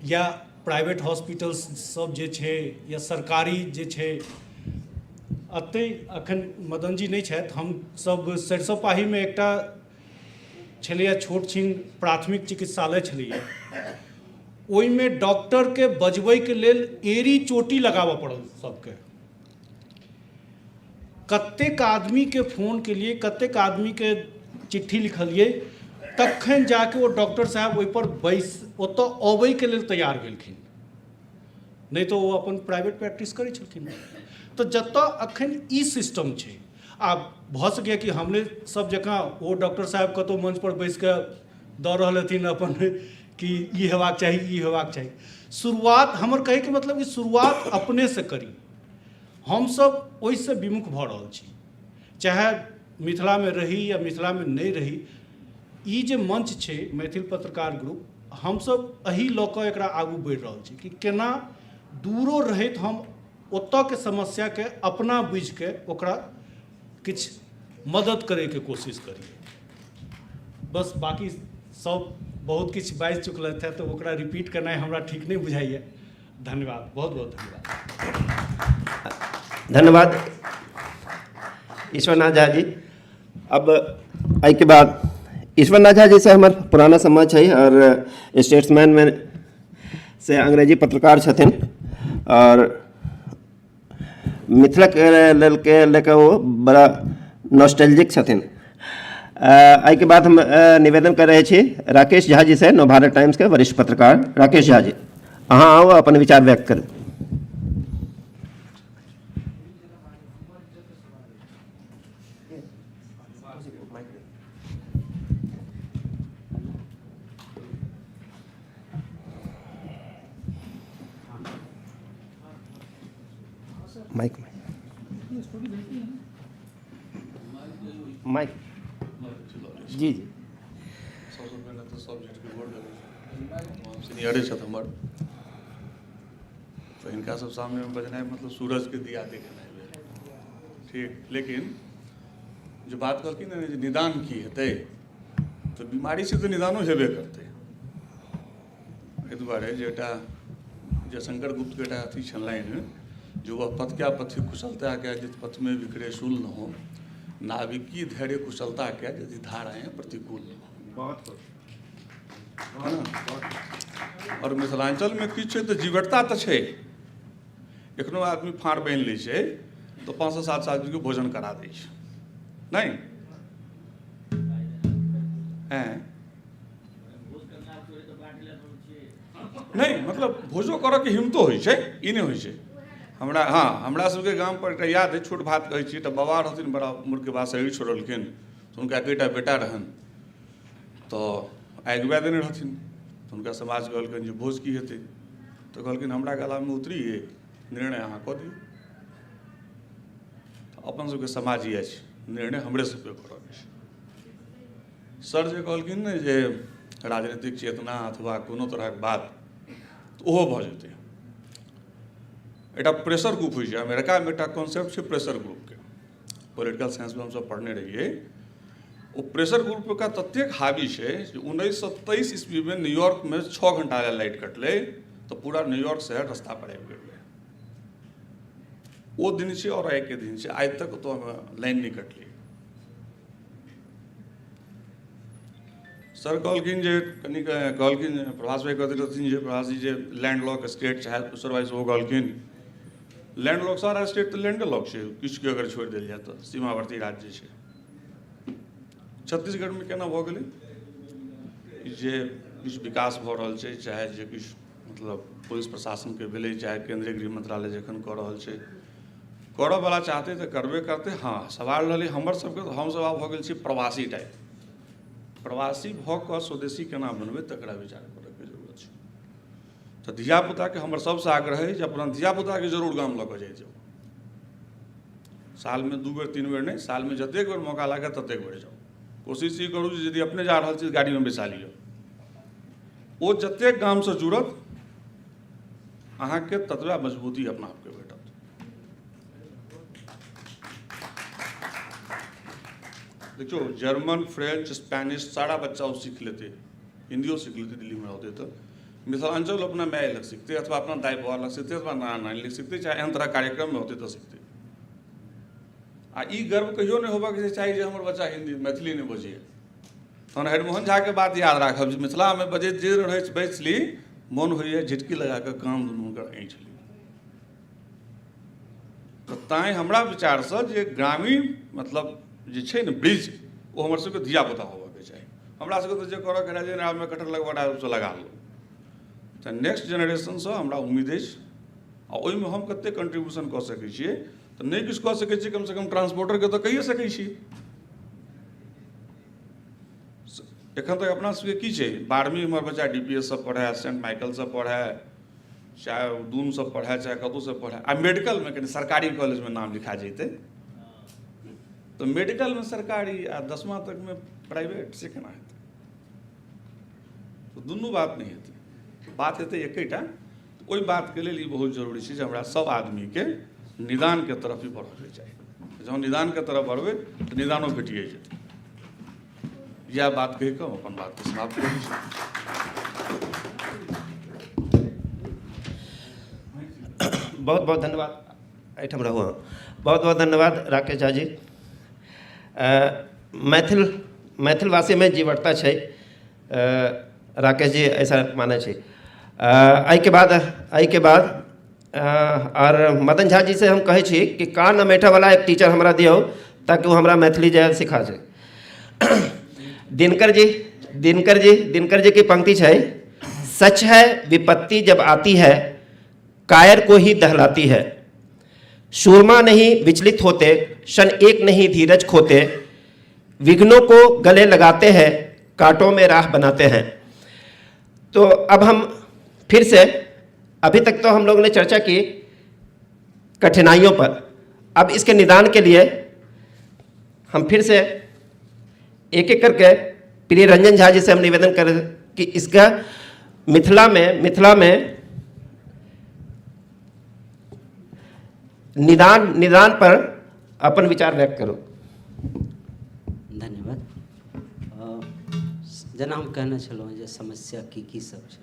या प्राइवेट हॉस्पिटल सब जे छै या सरकारी जे छै। एतहि एखन मदनजी नहि छथि, हमसब सरिसब पाहीमे एकटा छलैए छोट छिन प्राथमिक चिकित्सालय छलैए, ओहिमे डॉक्टरके बजबैके लेल एड़ी चोटी लगाबऽ पड़ल सबके। कतेक आदमीके फोन केलिए, कतेक आदमीके चिट्ठी लिखलिए, तखन जाके ओ डॉक्टर साहब ओहिपर बैस ओतऽ अबैके लेल तैयार भेलखिन, नहि तऽ ओ अपन प्राइवेट प्रैक्टिस करै छलखिन। तऽ जतऽ अखन ई सिस्टम छै, आ भऽ सकैए कि हमरे सब जकाँ ओ डॉक्टर साहब कतहु मंचपर बैस कऽ दऽ रहल हथिन अपन कि ई हेबाक चाही, ई हेबाक चाही। शुरुआत, हमर कहैके मतलब कि शुरुआत अपनेसँ करी। हमसब ओहिसँ विमुख भऽ रहल छी, चाहे मिथिलामे रही या मिथिलामे नहि रही। ई जे मंच छै मैथिल पत्रकार ग्रुप, हमसब एही लऽ कऽ एकरा आगू बढ़ि रहल छी कि केना दूरो रहैत हम ओतऽके समस्याके अपना बुझिके ओकरा किछु मदद करैके कोशिश करी। बस बाकी सब बहुत किछु बाजि चुकलथि हँ, तऽ ओकरा रिपीट करनाइ हमरा ठीक नहि बुझाइए। धन्यवाद, बहुत बहुत धन्यवाद। धन्यवाद ईश्वरनाथ झा जी। अब एहिके बाद ईश्वरनाथ झा जी से हमर पुराना सम्बन्ध छै और स्टेट्समैन में से अंग्रेजी पत्रकार छथिन और मिथिलाके लेल के लेके ओ बड़ा नॉस्टैल्जिक छथिन। एहिके बाद हम निवेदन कर रहे छी राकेश झा जी से, नवभारत टाइम्स के वरिष्ठ पत्रकार राकेश झा जी, अहाँ आउ, अपन विचार व्यक्त करू। माइक माइक जी जी। सबसँ पहिने तऽ सब झूठके गोर लगै छै, सीनियरे छथि हमर, तऽ हिनका सब सामनेमे बजनाइ मतलब सूरजके दिया देखेनाइ भेल। ठीक, लेकिन जे बात कहलखिन ने जे निदान की हेतै, तऽ बीमारी छै तऽ निदानो हेबे करतै। एहि दुआरे जे एकटा जयशंकर गुप्तके एकटा अथी छलनि जे वह पथ क्या पथिक कुशलता क्या जिस पथ में विक्रे शूल न हो, नाविकी धैर्य कुशलता क्या यदि धाराएँ प्रतिकूल न हो। बहुत है ना? आओर मिथिलाञ्चलमे की छै तऽ जीवटता तऽ छै, एखनो आदमी फाँड़ बान्हि लै छै तऽ 500 700 आदमीके भोजन करा दै छै। नहि हैं नहि, मतलब भोजो करऽके हिम्मतो होइ छै, ई नहि होइ छै हमरा। हँ, हमरा सबके गामपर एकटा याद अइ, छोट भात कहै छियै तऽ बाबा रहथिन, बड़ा उम्रके बाद शरीर छोड़लखिन, तऽ हुनका एकेटा बेटा रहनि, तऽ आगि देने रहथिन। तऽ हुनका समाज कहलकनि जे भोज की हेतै, तऽ कहलखिन हमरा गलामे उतरी अइ, निर्णय अहाँ कऽ दियौ। अपन सबके समाज इएह छै, निर्णय हमरे सबके करऽके छै। सर जे कहलखिन ने जे राजनीतिक चेतना अथवा कोनो तरहक बात, तऽ ओहो भऽ जेतै। एकटा प्रेशर ग्रुप होइ छै अमेरिकामे, एकटा कॉन्सेप्ट छै प्रेशर ग्रुपके, पॉलिटिकल साइंसमे हमसब पढ़ने रहियै। ओ प्रेशर ग्रुपके ततेक हावी छै जे 1923 ईस्वीमे न्यूयॉर्कमे 6 घंटा लेल लाइट कटलै तऽ पूरा न्यूयॉर्क शहर रस्ता पर आबि गेल रहै। ओ दिन छै आओर आइके दिन छै, आइ तक ओतऽ लाइन नहि कटलै। सर कहलखिन जे कनि कहलखिन प्रभास भाई कहते रहथिन जे प्रभास जी जे लैंड लॉक स्टेट, चाहे किशोर भाई सेहो कहलखिन लैंड लॉक, सारा स्टेट तऽ लैंडे लॉक छै, किछुके अगर छोड़ि देल जाय तऽ सीमावर्ती राज्य छै। छत्तीसगढ़मे केना भऽ गेलै जे किछु विकास भऽ रहल छै, चाहे जे किछु मतलब पुलिस प्रशासनके भेलै, चाहे केन्द्रीय गृह मंत्रालय जखन कऽ रहल छै, करऽवला चाहतै तऽ करबे करतै। हँ, सवाल रहलै हमर सबके, तऽ हमसब आब भऽ गेल छी प्रवासी टाइप, प्रवासी भऽ कऽ स्वदेशी केना बनबै तकरा विचार करऽके जरूरत छै। तऽ धियापुताके हमर सबसँ आग्रह अइ जे अपना धियापुताके जरूर गाम लऽ कऽ जाइ जाउ, सालमे 2 बेर 3 बेर नहि, सालमे जतेक बेर मौका लागत ततेक बेर जाउ। कोशिश ई करू जे यदि अपने जा रहल छी तऽ गाड़ीमे बैसा लिअ, ओ जतेक गामसँ जुड़त अहाँके ततबा मजबूती अपना आपके भेटत। देखियौ, जर्मन, फ्रेंच, स्पेनिश सारा बच्चा ओ सीख लेतै, हिन्दियो सीख लेतै दिल्लीमे रहतै तऽ। मिथिलाञ्चल अपना माय लग सिखतै अथवा अपना दाइ बाबा लग सिखतै अथवा नाना नानी लग सिखतै, चाहे एहन तरहक कार्यक्रममे होतै तऽ सिखतै। आ ई गर्व कहियो नहि होबाक चाही जे हमर बच्चा हिन्दी मैथिली नहि बजैए। तहन हरिमोहन झाके बात याद राखब जे मिथिलामे बजैत जे रहै मैथिली, मोन होइए झिटकी लगा कऽ कान दुनू हुनकर ऐँठ ली। तऽ तैँ हमरा विचारसँ जे ग्रामीण मतलब जे छै ने ब्रिज, ओ हमर सबके धियापुता होबऽके चाही। हमरा सबके तऽ जे करऽके रहै जे आममे कटहर लगबऽ लगा लेलहुँ। तऽ नेक्स्ट जेनरेशनसँ हमरा उम्मीद अछि आ ओहिमे हम कतेक कंट्रीब्यूशन कऽ सकै छियै, तऽ नहि किछु कऽ सकै छियै, कमसँ कम ट्रांसपोर्टरके तऽ कहिए सकै छी। एखन तक अपना सबके की छै, 12वीं हमर बच्चा डी पी एस सँ पढ़ै, सेंट माइकलसँ पढ़ै, चाहे दूनसँ पढ़ै, चाहे कतहुसँ पढ़ै, आ मेडिकलमे कनि सरकारी कॉलेजमे नाम लिखा जैतै तऽ मेडिकलमे सरकारी आ 10मा तकमे प्राइवेट, से केना हेतै? तऽ दुनू बात नहि हेतै, बात हेतै एकेटा। ओहि बातके लेल ई बहुत जरूरी छै जे हमरा सब आदमीके निदानके तरफ ही बढ़ऽके चाही। जहन निदानके तरफ बढ़बै तऽ निदानो भेटिए जेतै। इएह बात कहि कऽ हम अपन बातके समाप्त करै छी। बहुत बहुत धन्यवाद। एहिठाम रहू अहाँ। बहुत बहुत धन्यवाद राकेश झा जी। मैथिल मैथिलवासीमे जीवटता छै, राकेश जी ऐसा मानै छै। एहिके बाद आओर मदन झा जी से हम कहै छी कि कान अमेठा वाला एक टीचर हमरा दियौ ताकि ओ हमरा मैथिली जे है सिखा सके। दिनकर जी, दिनकर जी, दिनकर जी की पंक्ति छै, सच है विपत्ति जब आती है कायर को ही दहलाती है, शूरमा नहीं विचलित होते, क्षण एक नहीं धीरज खोते, विघ्नों को गले लगाते हैं, कांटों में राह बनाते हैं। तो अब हम फिर से, अभी तक तो हम लोग ने चर्चा की कठिनाइयों पर, अब इसके निदान के लिए हम फिर से एक एक करके प्रिय रंजन झा जी से हम निवेदन करें कि इसका मिथिला में निदान निदान पर अपन विचार व्यक्त करो। धन्यवाद। जेना हम कहने छलहुँ जे समस्या की की सब छै,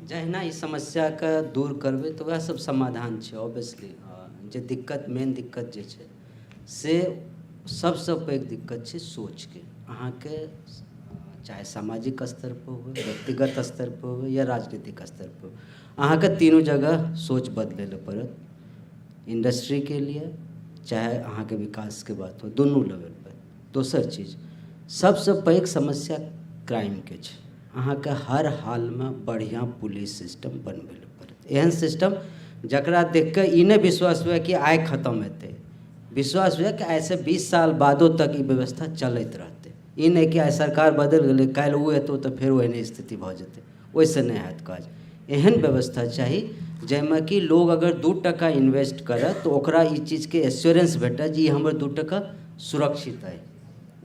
जहिना ई समस्याके दूर करबै तऽ वएह सब समाधान छै। ऑब्वियसली जे दिक्कत, मेन दिक्कत जे छै से सबसँ पैघ दिक्कत छै सोचके। अहाँके चाहे सामाजिक स्तर पर हुए, व्यक्तिगत स्तर पर हुए या राजनीतिक स्तर पर, अहाँके तीनू जगह सोच बदलै लए पड़त। इंडस्ट्रीके लिए चाहे अहाँके विकासके बात हो, दुनू लेवल पर। दोसर चीज, सबसँ पैघ समस्या क्राइमके छै। अहाँके हर हालमे बढ़िआँ पुलिस सिस्टम बनबै लए पड़त। एहन सिस्टम जकरा देख कऽ ई नहि विश्वास हुए कि आइ खतम हेतै, विश्वास हुए कि आइसँ 20 साल बादो तक ई व्यवस्था चलैत रहतै। ई नहि कि आइ सरकार बदलि गेलै, काल्हि ओ एतौ तऽ फेर ओहने स्थिति भऽ जेतै। ओहिसँ नहि हैत काज। एहन व्यवस्था चाही जाहिमे कि लोग अगर 2 टका इन्वेस्ट करत तऽ ओकरा ई चीजके एश्योरेंस भेटत जे ई हमर 2 टका सुरक्षित अइ,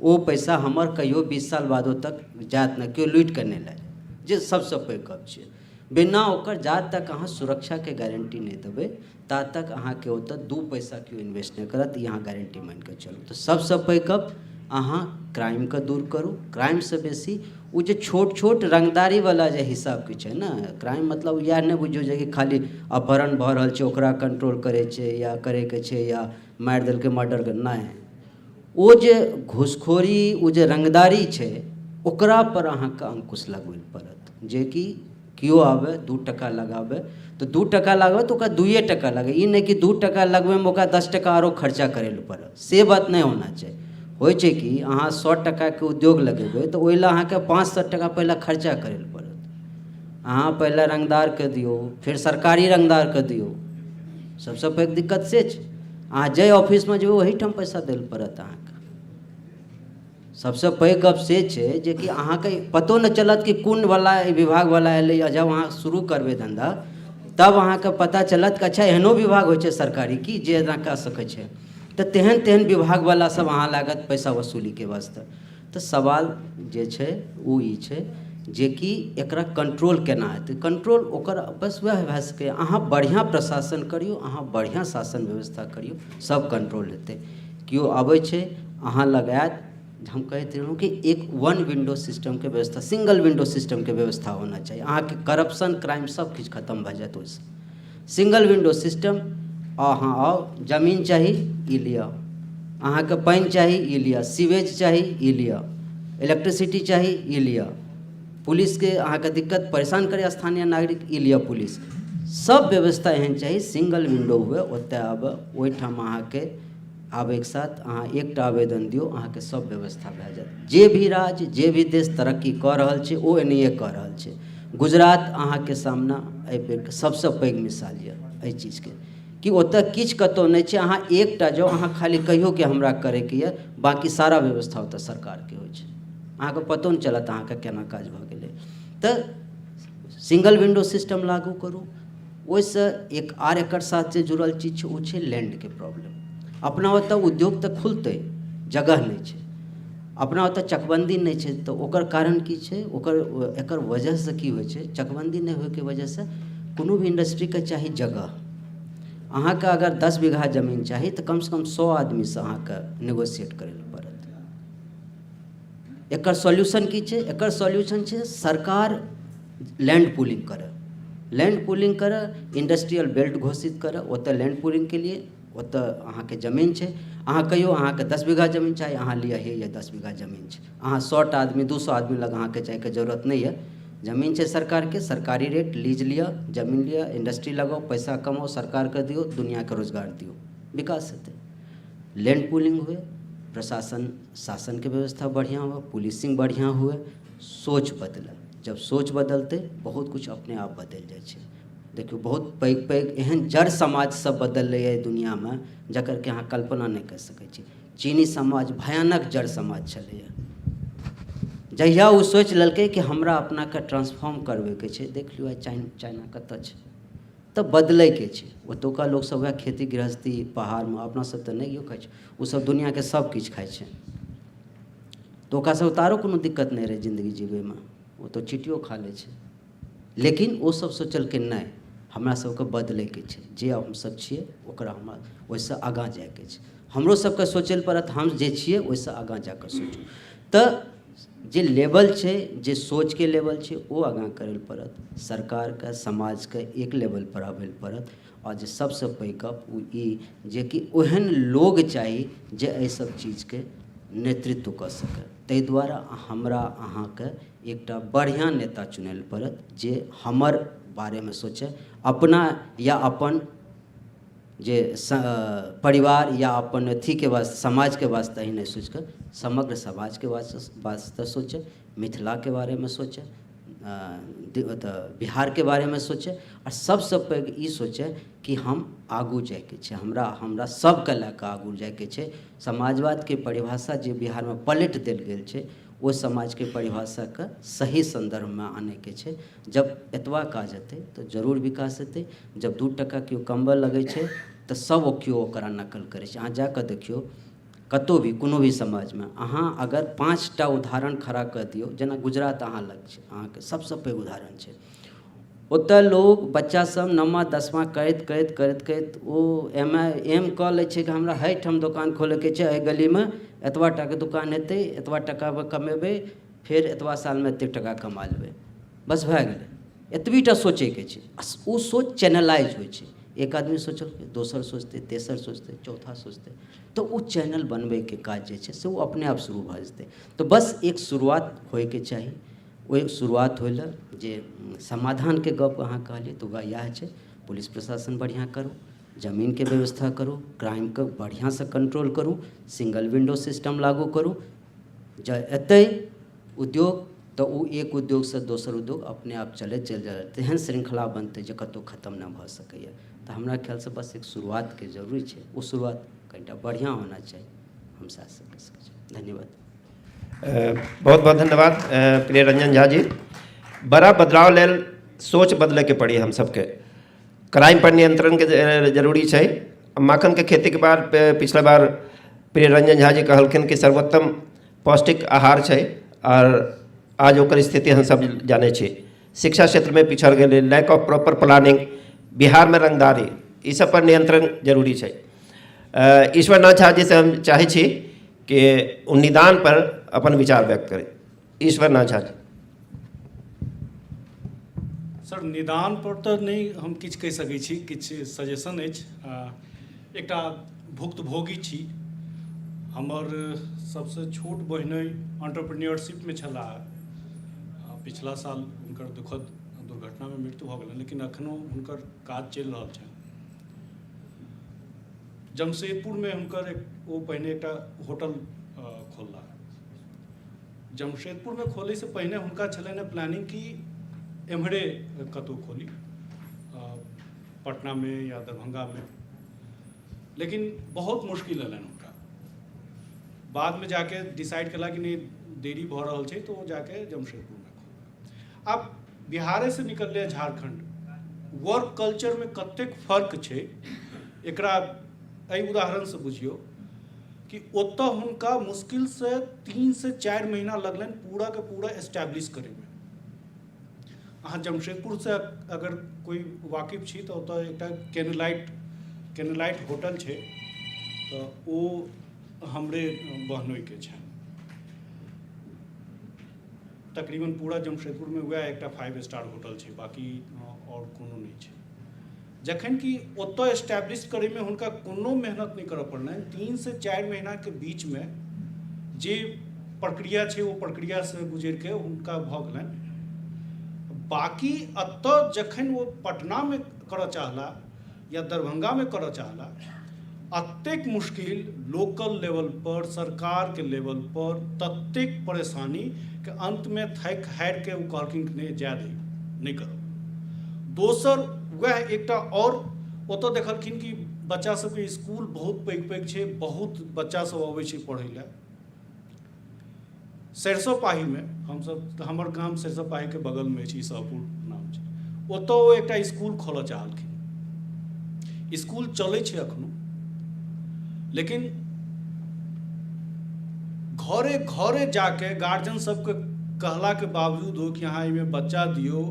ओ पैसा हमर कहियो 20 साल बादो तक जायत नहि, केओ लूटि कऽ नहि लए जायत, जे सबसँ पैघ गप छियै। बिना ओकर जा तक अहाँ सुरक्षाके गारंटी नहि देबै ता तक अहाँके ओतऽ 2 पैसा केओ इन्वेस्ट नहि करत, ई अहाँ गारंटी मानि कऽ चलू। तऽ सबसँ पैघ गप, अहाँ क्राइमके दूर करू। क्राइमसँ बेसी ओ जे छोट छोट रंगदारीवला जे हिसाबके छै ने, क्राइम मतलब इएह नहि बुझियौ जे कि खाली अपहरण भऽ रहल छै, ओकरा कंट्रोल करै छै या करैके छै या मारि देलकै, मर्डर, नहि। ओ जे घूसखोरी, ओ जे रंगदारी छै, ओकरा पर अहाँके अंकुश लगबै पड़त, जेकि केओ आबै 2 टका लगाबै तऽ 2 टका लगबै तऽ ओकरा 2 टका लगै। ई नहि कि 2 टका लगबैमे ओकरा 10 टका आरो खर्चा करै लए पड़त, से बात नहि होना चाही। होइ छै कि अहाँ 100 टकाके उद्योग लगेबै तऽ ओहि लए अहाँके 500 टका पहिले खर्चा करै लए पड़त। अहाँ पहिले रंगदारके दियौ, फेर सरकारी रंगदारके दियौ। सबसँ पैघ दिक्कत से छै। अहाँ जाहि ऑफिसमे जेबै, ओहीठाम पैसा दै लए पड़त अहाँके। सबसँ पैघ गप से छै जेकि अहाँके पतो नहि चलत कि कोनवला विभागवला एलैए। जब अहाँ शुरू करबै धन्धा तब अहाँके पता चलत कि अच्छा, एहनो विभाग होइ छै सरकारी कि जे एना कऽ सकै छै। तऽ तेहन तेहन विभागवला सब अहाँ लागत पैसा वसूलीके वास्ते। तऽ सवाल जे छै ओ ई छै जेकि एकरा कंट्रोल केना हेतै? कंट्रोल ओकर बस वएह भए सकैए, अहाँ बढ़िआँ प्रशासन करियौ, अहाँ बढ़िआँ शासन व्यवस्था करियौ, सब कंट्रोल हेतै। केओ अबै छै, अहाँ लग आयत। हम कहैत रहलहुँ कि एक वन विंडो सिस्टमके व्यवस्था, सिंगल विंडो सिस्टमके व्यवस्था होना चाही। अहाँके करप्शन क्राइम सब किछु खतम भऽ जायत ओहिसँ। सिंगल विंडो सिस्टम, अहाँ आउ, जमीन चाही ई लिअ, अहाँके पानि चाही ई लिअ, सीवेज चाही ई लिअ, इलेक्ट्रिसिटी चाही ई लिअ, पुलिसके अहाँके दिक्कत परेशान करैए स्थानीय नागरिक ई लिअ पुलिस, सब व्यवस्था एहन चाही सिंगल विंडो हुए। ओतय आबय, ओहिठाम अहाँके आबैके साथ अहाँ एकटा आवेदन दियौ, अहाँके सब व्यवस्था भए जायत। जे भी राज्य जे भी देश तरक्की कऽ रहल छै ओ एनाहिए कऽ रहल छै। गुजरात अहाँके सामना एहि बेरके सबसँ पैघ मिसाल यऽ एहि चीजके कि ओतऽ किछु कतहु नहि छै। अहाँ एकटा जाउ, अहाँ खाली कहियौ कि हमरा करैके यऽ, बाँकी सारा व्यवस्था ओतऽ सरकारके होइ छै, अहाँके पतो नहि चलत अहाँके केना काज भऽ गेलै। तऽ सिंगल विंडो सिस्टम लागू करू। ओहिसँ एक आर एकर साथ जे जुड़ल चीज छै ओ छै लैंडके प्रॉब्लम। अपना ओतऽ उद्योग तऽ खुलतै, जगह नहि छै, अपना ओतऽ चकबन्दी नहि छै। तऽ ओकर कारण की छै, ओकर एकर वजहसँ की होइ छै, चकबन्दी नहि होइके वजहसँ कोनो भी इंडस्ट्रीके चाही जगह। अहाँके अगर 10 बीघा जमीन चाही तऽ कमसँ कम 100 आदमीसँ अहाँके नेगोशिएट करै लए पड़त। एकर सॉल्यूशन की छै? एकर सॉल्यूशन छै सरकार लैंड पूलिंग करय, लैंड पूलिंग करय, इंडस्ट्रियल बेल्ट घोषित करय। ओतऽ लैंड पूलिंगके लिए ओतऽ अहाँके जमीन छै, अहाँ कहियौ अहाँके 10 बीघा जमीन चाही, अहाँ लिअ, हे यऽ 10 बीघा जमीन छै। अहाँ 100टा आदमी 200 आदमी लग अहाँके जाइके जरूरत नहि यऽ। जमीन छै सरकारके, सरकारी रेट लीज लिअ, जमीन लिअ, इंडस्ट्री लगाउ, पैसा कमाउ, सरकारके दियौ, दुनिआँके रोजगार दियौ, विकास हेतै। लैंड पूलिंग हुए, प्रशासन शासनके व्यवस्था बढ़िआँ हुए, पुलिसिंग बढ़िआँ हुए, सोच बदलै। जब सोच बदलतै बहुत किछु अपने आप बदलि जाइ छै। देखियौ बहुत पैघ पैघ एहन जड़ समाज सब बदललैए एहि दुनिआँमे जकर कि अहाँ कल्पना नहि कऽ सकै छी। चीनी समाज भयानक जड़ समाज छलैए, जहिया ओ सोचि लेलकै कि हमरा अपनाके ट्रांसफॉर्म करबैके छै, देख लियौ आइ चाइना कतऽ छै। तऽ बदलैके छै। ओतुका लोकसभ वएह खेती गृहस्थी पहाड़मे, अपना सब तऽ नहियो खाइ छै, ओसभ दुनिआँके सब किछु खाइ छै, तऽ ओकरा सबके तऽ आरो कोनो दिक्कत नहि रहै जिन्दगी जीबैमे, ओ तऽ चीटियो खा लै छै। लेकिन ओसभ सोचलकै नहि, हमरा सबके बदलैके छै, जे हमसभ छियै ओकरा हमरा ओहिसँ आगाँ जाइके छै। हमरो सबके सोचै लए पड़त, हम जे छियै ओहिसँ आगाँ जाकऽ सोचू। तऽ जे लेवल छै, जे सोचके लेवल छै, ओ आगाँ करै लए पड़त सरकारके, समाजके एक लेवलपर आबै लए पड़त। आओर जे सबसँ पैघ गप ओ ई जेकि ओहन लोग चाही जे एहि सब चीजके नेतृत्व कऽ सकै। ताहि दुआरे हमरा अहाँके एकटा बढ़िआँ नेता चुनै लए पड़त जे हमर बारेमे सोचै, अपना या अपन जे परिवार या अपन अथीके वास्ते, समाजके वास्ते ही नहि सोचिकऽ समग्र समाजके वास्ते सोचै, मिथिलाके बारेमे सोचै, ओतऽ बिहारके बारेमे सोचै, आओर सबसँ पैघ ई सोचै कि हम आगू जाइके छै, हमरा हमरा सबके लए कऽ आगू जाइके छै। समाजवादके परिभाषा जे बिहारमे पलटि देल गेल छै, ओहि समाजके परिभाषाके सही सन्दर्भमे आनैके छै। जब एतबा काज हेतै तऽ जरूर विकास हेतै। जब 2 टका केओ कमबऽ लगै छै तऽ सब केओ ओकरा नकल करै छै। अहाँ जाकऽ देखियौ कतहु भी कोनो भी समाजमे अहाँ अगर 5टा उदाहरण खड़ा कऽ दियौ, जेना गुजरात अहाँ लग छै, अहाँके सबसँ पैघ उदाहरण छै। ओतऽ लोग बच्चा सब 9वां 10वां करैत करैत करैत करैत ओ एम कऽ लै छै कि हमरा एहिठाम दोकान खोलैके छै, एहि गलीमे एतबा टाके दोकान हेतै, एतबा टका कमेबै, फेर एतबा सालमे एतेक टका कमा लेबै, बस भए गेलै। एतबी टा सोचैके छै। ओ सोच चैनलाइज होइ छै, एक आदमी सोचलकै, दोसर सोचतै, तेसर सोचतै, चौथा सोचतै, तऽ ओ चैनल बनबैके काज जे छै से ओ अपने आप शुरू भऽ जेतै। तऽ बस एक शुरुआत होइके चाही। ओहि शुरुआत होइ लए जे समाधानके गप अहाँ कहलियै तऽ वएह इएह छै, पुलिस प्रशासन बढ़िआँ करू, जमीनके व्यवस्था करू, क्राइमके बढ़िआँसँ कंट्रोल करू, सिंगल विंडो सिस्टम लागू करू। जँ एतै उद्योग तऽ ओ एक उद्योगसँ दोसर उद्योग अपने आप चलैत चलि जायत, तेहन श्रृङ्खला बनतै जे कतहु खतम नहि भऽ सकैए। तऽ हमरा ख्यालसँ बस एक शुरुआतके जरूरी छै, ओ शुरुआत कनिटा बढ़िआँ होना चाही, हम सएह सब कहि सकै छी। धन्यवाद। बहुत बहुत धन्यवाद प्रिय रंजन झा जी। बड़ा बदलाव लेल सोच बदलैके पड़ी हम सबके। क्राइम पर नियंत्रण के जरूरी छै। माखन के खेती के बाद पिछला बार प्रिय रंजन झा जी कहलखिन कि सर्वोत्तम पौष्टिक आहार छै, और आज ओकर स्थिति हम सब जानै छी। शिक्षा क्षेत्र में पिछड़ गेलै, लैक ऑफ प्रॉपर प्लानिंग, बिहार में रंगदारी, ई सब पर नियंत्रण जरूरी छै। ईश्वरनाथ झा जी से हम चाहै छी के ओ निदान पर अपन विचार व्यक्त करै। ईश्वरनाथ झा जी। सर, निदान पर तऽ नहि हम किछु कहि सकै छी, किछु सजेशन अछि। एकटा भुक्तभोगी छी। हमर सबसँ छोट बहिनोइ एंटरप्रेन्योरशिपमे छलाह। पिछला साल हुनकर दुखद दुर्घटनामे मृत्यु भऽ गेलनि, लेकिन एखनो हुनकर काज चलि रहल छनि। जमशेदपुरमे हुनकर एक ओ पहिने एकटा होटल खोलला। जमशेदपुरमे खोलैसँ पहिने हुनका छलनि प्लानिंग कि एम्हरे कतहु खोली, पटनामे या दरभंगामे, लेकिन बहुत मुश्किल एलनि हुनका। बादमे जाके डिसाइड केला कि नहि, देरी भऽ रहल छै, तऽ ओ जाके जमशेदपुरमे खोललक। आब बिहारेसँ निकललै झारखण्ड, वर्क कल्चरमे कतेक फर्क छै एकरा एहि उदाहरणसँ बुझियौ कि ओतऽ हुनका मुश्किलसँ 3 से 4 महीना लगलनि पूरा के पूरा एस्टैब्लिश करैमे। अहाँ जमशेदपुरसँ अगर कोइ वाकिफ छी तऽ ओतऽ एकटा कैनलाइट होटल छै, तऽ ओ हमरे बहनोइके छनि। तकरीबन पूरा जमशेदपुरमे वएह एकटा 5 स्टार होटल छै, बाकी आओर कोनो नहि छै। जखन कि ओतऽ एस्टैब्लिश करैमे हुनका कोनो मेहनत नहि करऽ पड़लनि। 3 से 4 महीनाके बीचमे जे प्रक्रिया छै ओ प्रक्रियासँ गुजरिके हुनका भऽ गेलनि। बाकी एतऽ जखन ओ पटनामे करऽ चाहला या दरभंगामे करऽ चाहला, अतेक मुश्किल लोकल लेवल पर, सरकारके लेवल पर ततेक परेशानी कि अंतमे थाकि हारि के ओ कहलखिन कि नहि, जाय दही, नहि करब। दोसर वएह एकटा आओर ओतऽ देखलखिन कि बच्चा सबके स्कूल बहुत पैघ पैघ छै, बहुत बच्चा सब अबै छै पढ़ै लए। सरिसो पाहीमे हमसब, हमर गाम सरिसो पाहीके बगलमे अछि, ईसहपुर नाम छै, ओतऽ ओ एकटा स्कूल खोलऽ चाहलखिन। स्कूल चलै छै अखनो, लेकिन घरे घरे जाके गार्जियन सबके कहलाके बावजूद हो कि अहाँ एहिमे बच्चा दियौ,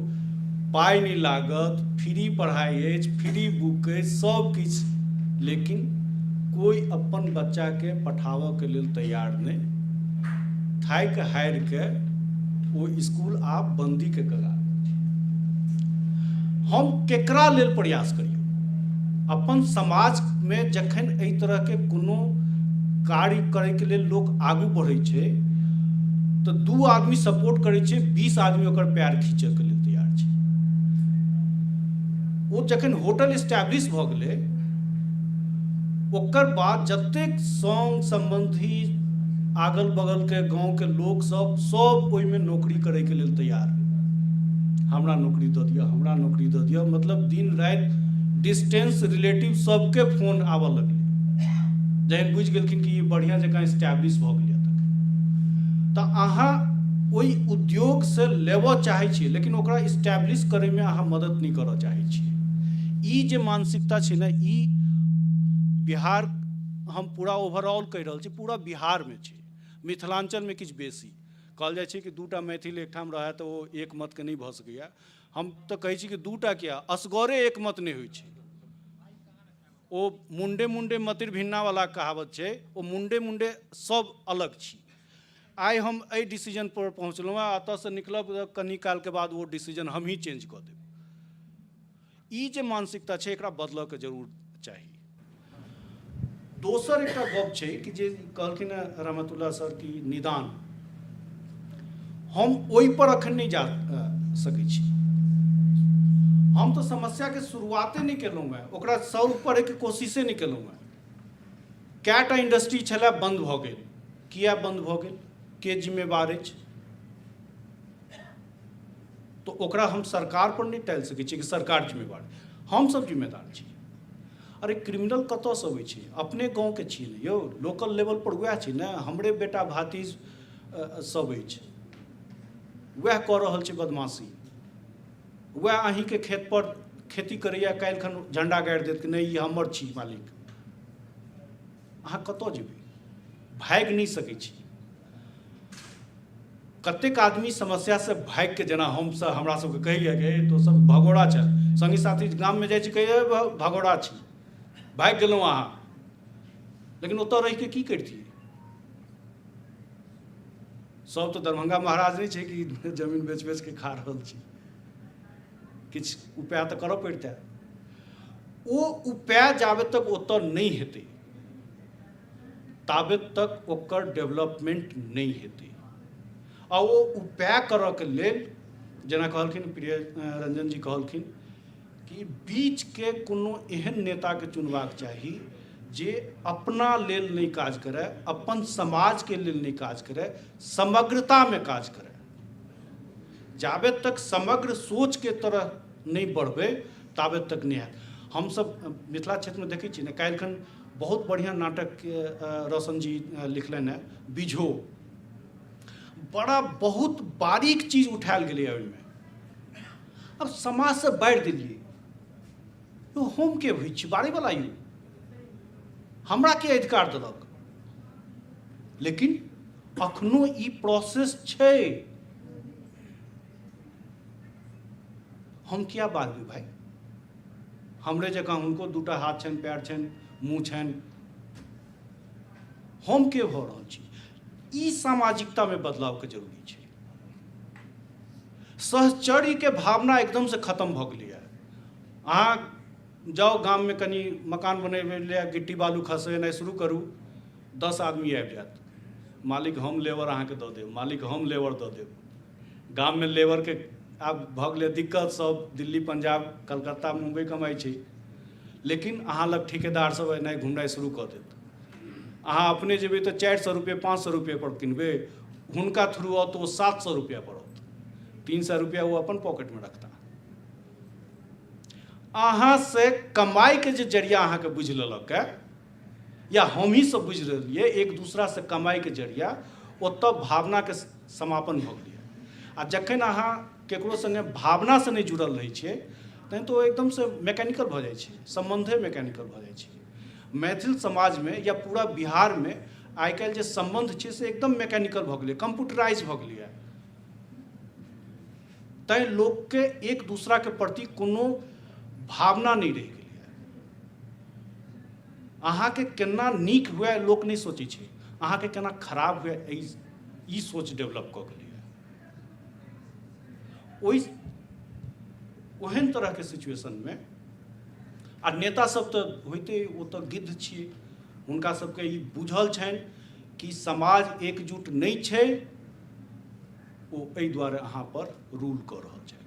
पाइ नहि लागत, फ्री पढ़ाइ अछि, फ्री बुक अछि, सब किछु, लेकिन कोइ अपन बच्चाके पठाबऽके लेल तैयार नहि। थाकि हारिके ओ स्कूल आब बन्दीके कगार। हम केकरा लेल प्रयास करियौ? अपन समाजमे जखन एहि तरहके कोनो कार्य करैके लेल लोक आगू बढ़ै छै तऽ 2 आदमी सपोर्ट करै छै, 20 आदमी ओकर पैर खींचैके लेल तैयार छै। ओ जखन होटल एस्टैब्लिश भऽ गेलै, ओकर बाद जतेक संग सम्बन्धी अगल बगलके गाँवके लोक सब सब ओहिमे नौकरी करैके लेल तैयार। हमरा नौकरी दऽ दिअ, हमरा नौकरी दऽ दिअ, मतलब दिन राति डिस्टेंस रिलेटिव सबके फोन आबऽ लगलै। जहन बुझि गेलखिन कि ई बढ़िआँ जकाँ एस्टैब्लिश भऽ गेलै तखन। तऽ अहाँ ओहि उद्योगसँ लेबऽ चाहै छियै, लेकिन ओकरा एस्टैब्लिश करैमे अहाँ मदद नहि करऽ चाहै छियै। ई जे मानसिकता छै ने, ई बिहार, हम पूरा ओवरऑल कहि रहल छी, पूरा बिहारमे छै, मिथिलाञ्चलमे किछु बेसी। कहल जाइ छै कि 2टा मैथिल एकठाम रहए तऽ ओ एक मतके नहि भऽ सकैए। हम तऽ कहै छी कि 2टा किया, असगरे एक मत नहि होइ छै। ओ मुंडे मुंडे मतिर भिन्नावला कहावत छै, ओ मुंडे मुंडे सब अलग छी। आइ हम एहि डिसीजन पर पहुँचलहुँ हँ, एतऽसँ निकलब तऽ कनी कालके बाद ओ डिसीजन हमही चेंज कऽ देब। ई जे मानसिकता छै एकरा बदलऽके जरूर चाही। दोसर एकटा गप छै कि जे कहलखिन हँ रहमतुल्लाह सर कि निदान, हम ओहि पर अखन नहि जा सकै छी। हम तऽ समस्याके शुरुआते नहि केलहुँ हेँ, ओकरा सॉल्व करैके कोशिशे नहि केलहुँ हेँ। कएटा इंडस्ट्री छलै बन्द भऽ गेल, किया बन्द भऽ गेल, के जिम्मेवार अछि? तऽ ओकरा हम सरकार पर नहि टालि सकै छियै कि सरकार जिम्मेवार, हमसब जिम्मेदार छी। अरे क्रिमिनल कतऽसँ अबै छै? अपने गाँवके छियै ने यौ, लोकल लेवल पर वएह छै ने, हमरे बेटा भातिज सब अछि, वएह कऽ रहल छै बदमाशी, वएह अहीँके खेत पर खेती करैया, काल्हिखन झण्डा गाड़ि देत कि नहि ई हमर छी मालिक। अहाँ कतऽ जेबै? भागि नहि सकै छी। कतेक आदमी समस्यासँ भागिके, जेना हमसब हमरा सबके कहैया कि तो सब भगोड़ा छै, संगी साथी गाममे जाइ छी कहैया भगोड़ा छी, भागि गेलहुँ अहाँ, लेकिन ओतऽ रहिके की करितियै? सब तऽ दरभंगा महाराज नहि छै कि जमीन बेच बेचके खा रहल छी। किछु उपाय तऽ करऽ पड़ितै। ओ उपाय जाबे तक ओतऽ नहि हेतै ताबे तक ओकर डेवलपमेंट नहि हेतै। आ ओ उपाय करऽके लेल जेना कहलखिन प्रिय रंजन जी कहलखिन कि बीचके कोनो एहन नेताके चुनबाक चाही जे अपना लेल नहि काज करय, अपन समाजके लेल नहि काज करय, समग्रतामे काज करय। जाबे तक समग्र सोचके तरह नहि बढ़बै ताबे तक नहि हैत। हमसब मिथिला क्षेत्रमे देखै छियै ने, काल्हिखन बहुत बढ़िआँ नाटक रोशन जी लिखलनि हेँ, बिझो। बड़ा बहुत बारीक चीज उठायल गेलैए ओहिमे। आब समाजसँ बाढ़ि देलियै, यौ हम के होइ छी बाढ़िवला, यौ हमरा के अधिकार देलक? लेकिन अखनो ई प्रोसेस छै। हम किया बाजबै भाइ? हमरे जकाँ हुनको दूटा हाथ छनि, पैर छनि, मुँह छनि, हम के भऽ रहल छी? ई सामाजिकतामे बदलावके जरूरी छै। सहचर्यके भावना एकदमसँ खतम भऽ गेलैए। अहाँ जाउ गाममे कनि मकान बनेबै लए गिट्टी बालू खसेनाइ शुरू करू, 10 आदमी आबि जायत, मालिक हम लेबर अहाँके दऽ देब, मालिक हम लेबर दऽ देब। गाममे लेबरके आब भऽ गेलै दिक्कत, सब दिल्ली पंजाब कलकत्ता मुम्बई कमाइ छै, लेकिन अहाँ लग ठेकेदार सब एनाइ घुमनाइ शुरू कऽ देत। अहाँ अपने जेबै तऽ 400 रुपये 500 रुपये पर किनबै, हुनका थ्रू आओत तऽ ओ 700 रुपया पर आओत, 300 रुपया ओ अपन पॉकेटमे रखता। अहाँ से कमाइके जे जरिया अहाँके बुझि लेलक या हमही सब बुझि रहलियै एक दूसरा से कमाइके जरिया, ओतऽ भावनाके समापन भऽ गेलैए। आ जखन अहाँ केकरो सङ्गे भावनासँ नहि जुड़ल रहै छियै तहन तऽ ओ एकदमसँ मैकेनिकल भऽ जाइ छै, सम्बन्धे मैकेनिकल भऽ जाइ छै। मैथिल समाजमे या पूरा बिहारमे आइ काल्हि जे सम्बन्ध छै से एकदम मैकेनिकल भऽ गेलै, कम्प्यूटराइज भऽ गेलैए। तैँ लोकके एक दूसराके प्रति कोनो भावना नहि रहि गेलैए। अहाँके केना नीक हुए लोक नहि सोचै छै, अहाँके केना खराब हुए ई सोच डेवलप कऽ गेलैए। ओहन तरहके सिचुएशनमे आ नेता सब तऽ होइते ओ तऽ गिद्ध छियै, हुनका सबके ई बुझल छनि कि समाज एकजुट नहि छै, ओ एहि दुआरे अहाँ पर रूल कऽ रहल छथि।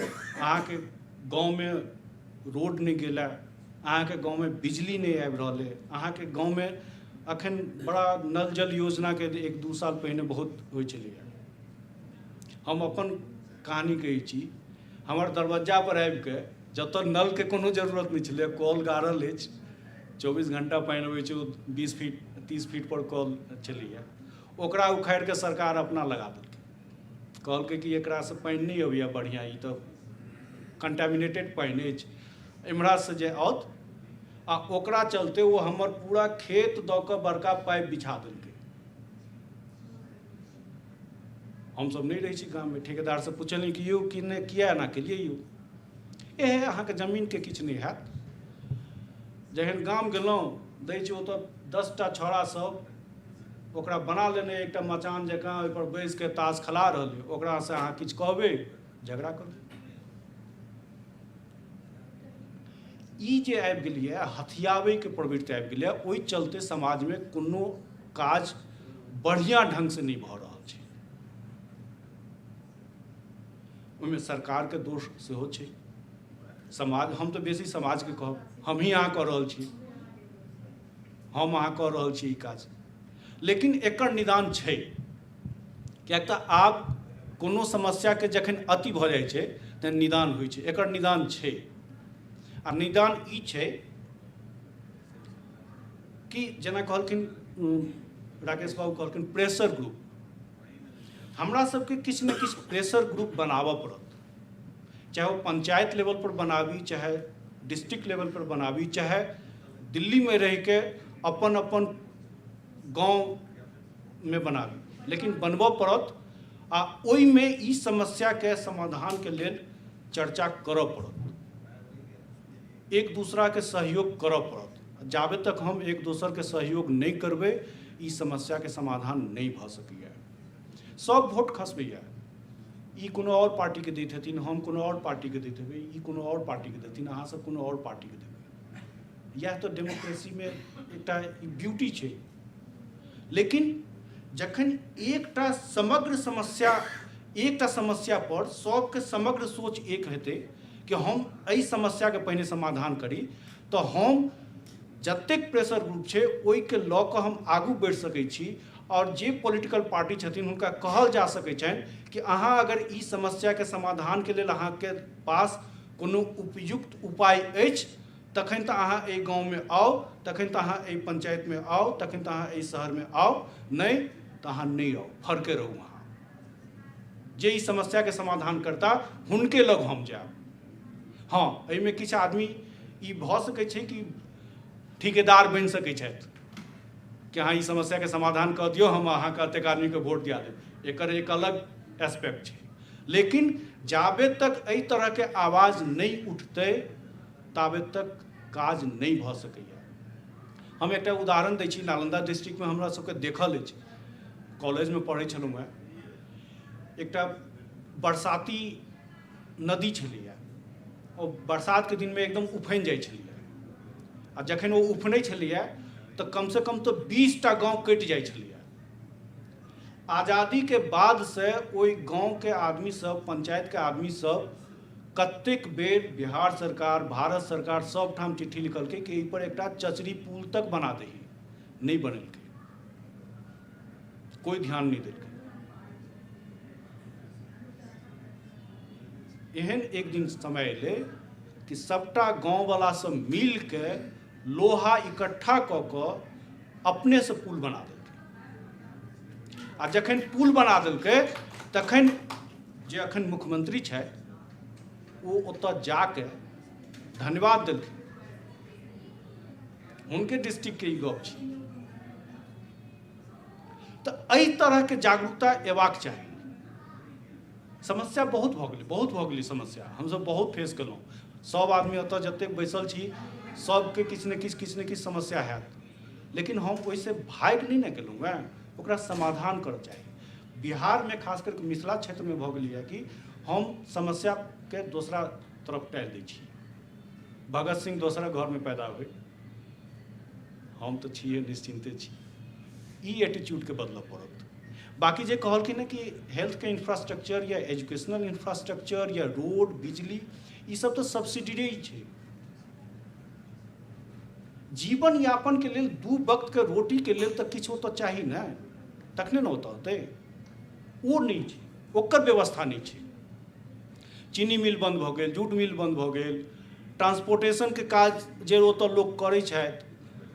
अहाँके गाँवमे रोड नहि गेल, अहाँके गाँवमे बिजली नहि आबि रहल अइ, अहाँके गाँवमे अखन बड़ा नल जल योजनाके 1-2 साल पहिने बहुत होइ छलैए। हम अपन कहानी कहै छी, हमर दरवज्जा पर आबिके जतऽ नलके कोनो जरूरत नहि छलै, कल गाड़ल अछि, 24 घंटा पानि अबै छै, ओ 20 फीट 30 फीट पर कल छलैए, ओकरा उखाड़िके सरकार अपना लगा देलकै, कहलकै कि एकरासँ पानि नहि अबैए बढ़िआँ, ई तऽ कंटामिनेटेड पानि अछि, एम्हरासँ जे आओत। आ ओकरा चलते ओ हमर पूरा खेत दऽ कऽ बड़का पाइप बिछा देलकै। हमसब नहि रहै छी गाममे, ठेकेदारसँ पुछलियै कि यौ कि नहि किया एना केलियै यौ? एहे अहाँके जमीनके किछु नहि हैत। जखन गाम गेलहुँ दै छी ओतऽ 10टा छौड़ा सब ओकरा बना लेने एकटा मचान जकाँ, ओहिपर बैसिके ताश खेला रहल अइ, ओकरासँ अहाँ किछु कहबै झगड़ा करू। ई जे आबि गेलैए हथियाबैके प्रवृत्ति आबि गेलैए, ओहि चलते समाजमे कोनो काज बढ़िआँ ढङ्गसँ नहि भऽ रहल छै। ओहिमे सरकारके दोष सेहो छै। समाज, हम तऽ बेसी समाजके कहब, हमही अहाँ कऽ रहल छी, हम अहाँ कऽ रहल छी ई काज, लेकिन एकर निदान छै। किएक तऽ आब कोनो समस्याके जखन अति भऽ जाइ छै तऽ निदान होइ छै, एकर निदान छै। आ निदान ई छै कि जेना कहलखिन राकेश बाबू कहलखिन प्रेशर ग्रुप, हमरा सबके किछु ने किछु प्रेशर ग्रुप बनाबऽ पड़त, चाहे ओ पंचायत लेवल पर बनाबी, चाहे डिस्ट्रिक्ट लेवल पर बनाबी, चाहे दिल्लीमे रहिके अपन अपन गाँवमे बनाबी, लेकिन बनबऽ पड़त। आ ओहिमे ई समस्याके समाधानके लेल चर्चा करऽ पड़त, एक दूसराके सहयोग करऽ पड़त। जाबे तक हम एक दोसरके सहयोग नहि करबै ई समस्याके समाधान नहि भऽ सकैए। सब वोट खसबैए, ई कोनो आओर पार्टीके दैत हेथिन, हम कोनो आओर पार्टीके दैत हेबै, ई कोनो आओर पार्टीके देथिन, अहाँसब कोनो आओर पार्टीके देबै। इएह तऽ डेमोक्रेसीमे एकटा ब्यूटी छै। लेकिन जखन एकटा समग्र समस्या, एकटा समस्या पर सबके समग्र सोच एक हेतै कि हम एहि समस्याके पहिने समाधान करी, तऽ हम जतेक प्रेशर ग्रुप छै ओहिके लऽ कऽ हम आगू बढ़ि सकै छी। आओर जे पॉलिटिकल पार्टी छथिन हुनका कहल जा सकै छनि कि अहाँ अगर ई समस्याके समाधानके लेल अहाँके पास कोनो उपयुक्त उपाय अछि तखन तऽ अहाँ एहि गाँवमे आउ, तखन तऽ अहाँ एहि पंचायतमे आउ, तखन तऽ अहाँ एहि शहरमे आउ, नहि तऽ अहाँ नहि आउ, फरके रहू। अहाँ जे ई समस्याके समाधान करता हुनके लग हम जायब। हँ, एहिमे किछु आदमी ई भऽ सकै छै कि ठिकेदार बनि सकै छथि कि अहाँ ई समस्याके समाधान कऽ दियौ, हम अहाँके एतेक आदमीके वोट दिया देब, एकर एक अलग एस्पेक्ट छै। लेकिन जाबे तक एहि तरहके आवाज नहि उठतै ताबे तक काज नहि भऽ सकैए। हम एकटा उदाहरण दै छी, नालन्दा डिस्ट्रिक्टमे हमरा सबके देखल अछि, कॉलेजमे पढ़ै छलहुँ हेँ, एकटा बरसाती नदी छलैए, ओ बरसातके दिनमे एकदम उफनि जाइ छलैए, आ जखन ओ उफनै छलैए तऽ कमसँ कम तऽ 20 टा गाँव कटि जाइ छलैए। आजादीके बादसँ ओहि गाँवके आदमी सब, पंचायतके आदमी सब कतेक बेर बिहार सरकार, भारत सरकार सब ठाम चिट्ठी लिखलकै कि एहि पर एकटा चचरी पुल तक बना दही, नहि बनेलकै, कोइ ध्यान नहि देलकै। एहन एक दिन समय एलै कि सबटा गाँववला सब मिलके लोहा इकट्ठा कऽ कऽ अपनेसँ पुल बना देलकै। आ जखन पुल बना देलकै तखन जे अखन मुख्यमंत्री छथि ओ ओतऽ जाके धन्यवाद देलखिन, हुनके डिस्ट्रिक्टके ई गप छै। तऽ एहि तरहके जागरूकता अयबाक चाही। समस्या बहुत भऽ गेलै, बहुत भऽ गेलै समस्या, हमसब बहुत फेस केलहुँ। सब आदमी ओतऽ जतेक बैसल छी सबके किछु ने किछु किछु ने किछु समस्या हैत, लेकिन हम ओहिसँ भागि नहि ने गेलहुँ हेँ, ओकरा समाधान करऽ चाही। बिहारमे खास करके मिथिला क्षेत्रमे भऽ गेलैए कि हम समस्याके दोसरा तरफ टालि दै छी। भगत सिंह दोसरा घरमे पैदा होइ, हम तऽ छियै निश्चिन्ते छी, ई एटीट्यूडके बदलऽ पड़त। बाकी जे कहलखिन हँ कि हेल्थके इंफ्रास्ट्रक्चर या एजुकेशनल इंफ्रास्ट्रक्चर या रोड बिजली ई सब तऽ सब्सिडरी छै। जीवन यापनके लेल दू वक्तके रोटीके लेल तऽ किछु ओतऽ चाही ने, तखने ने ओतऽ होतै। ओ नहि छै, ओकर व्यवस्था नहि छै। चीनी मिल बन्द भऽ गेल, जूट मिल बन्द भऽ गेल, ट्रांसपोर्टेशनके काज जे ओतऽ लोक करै छथि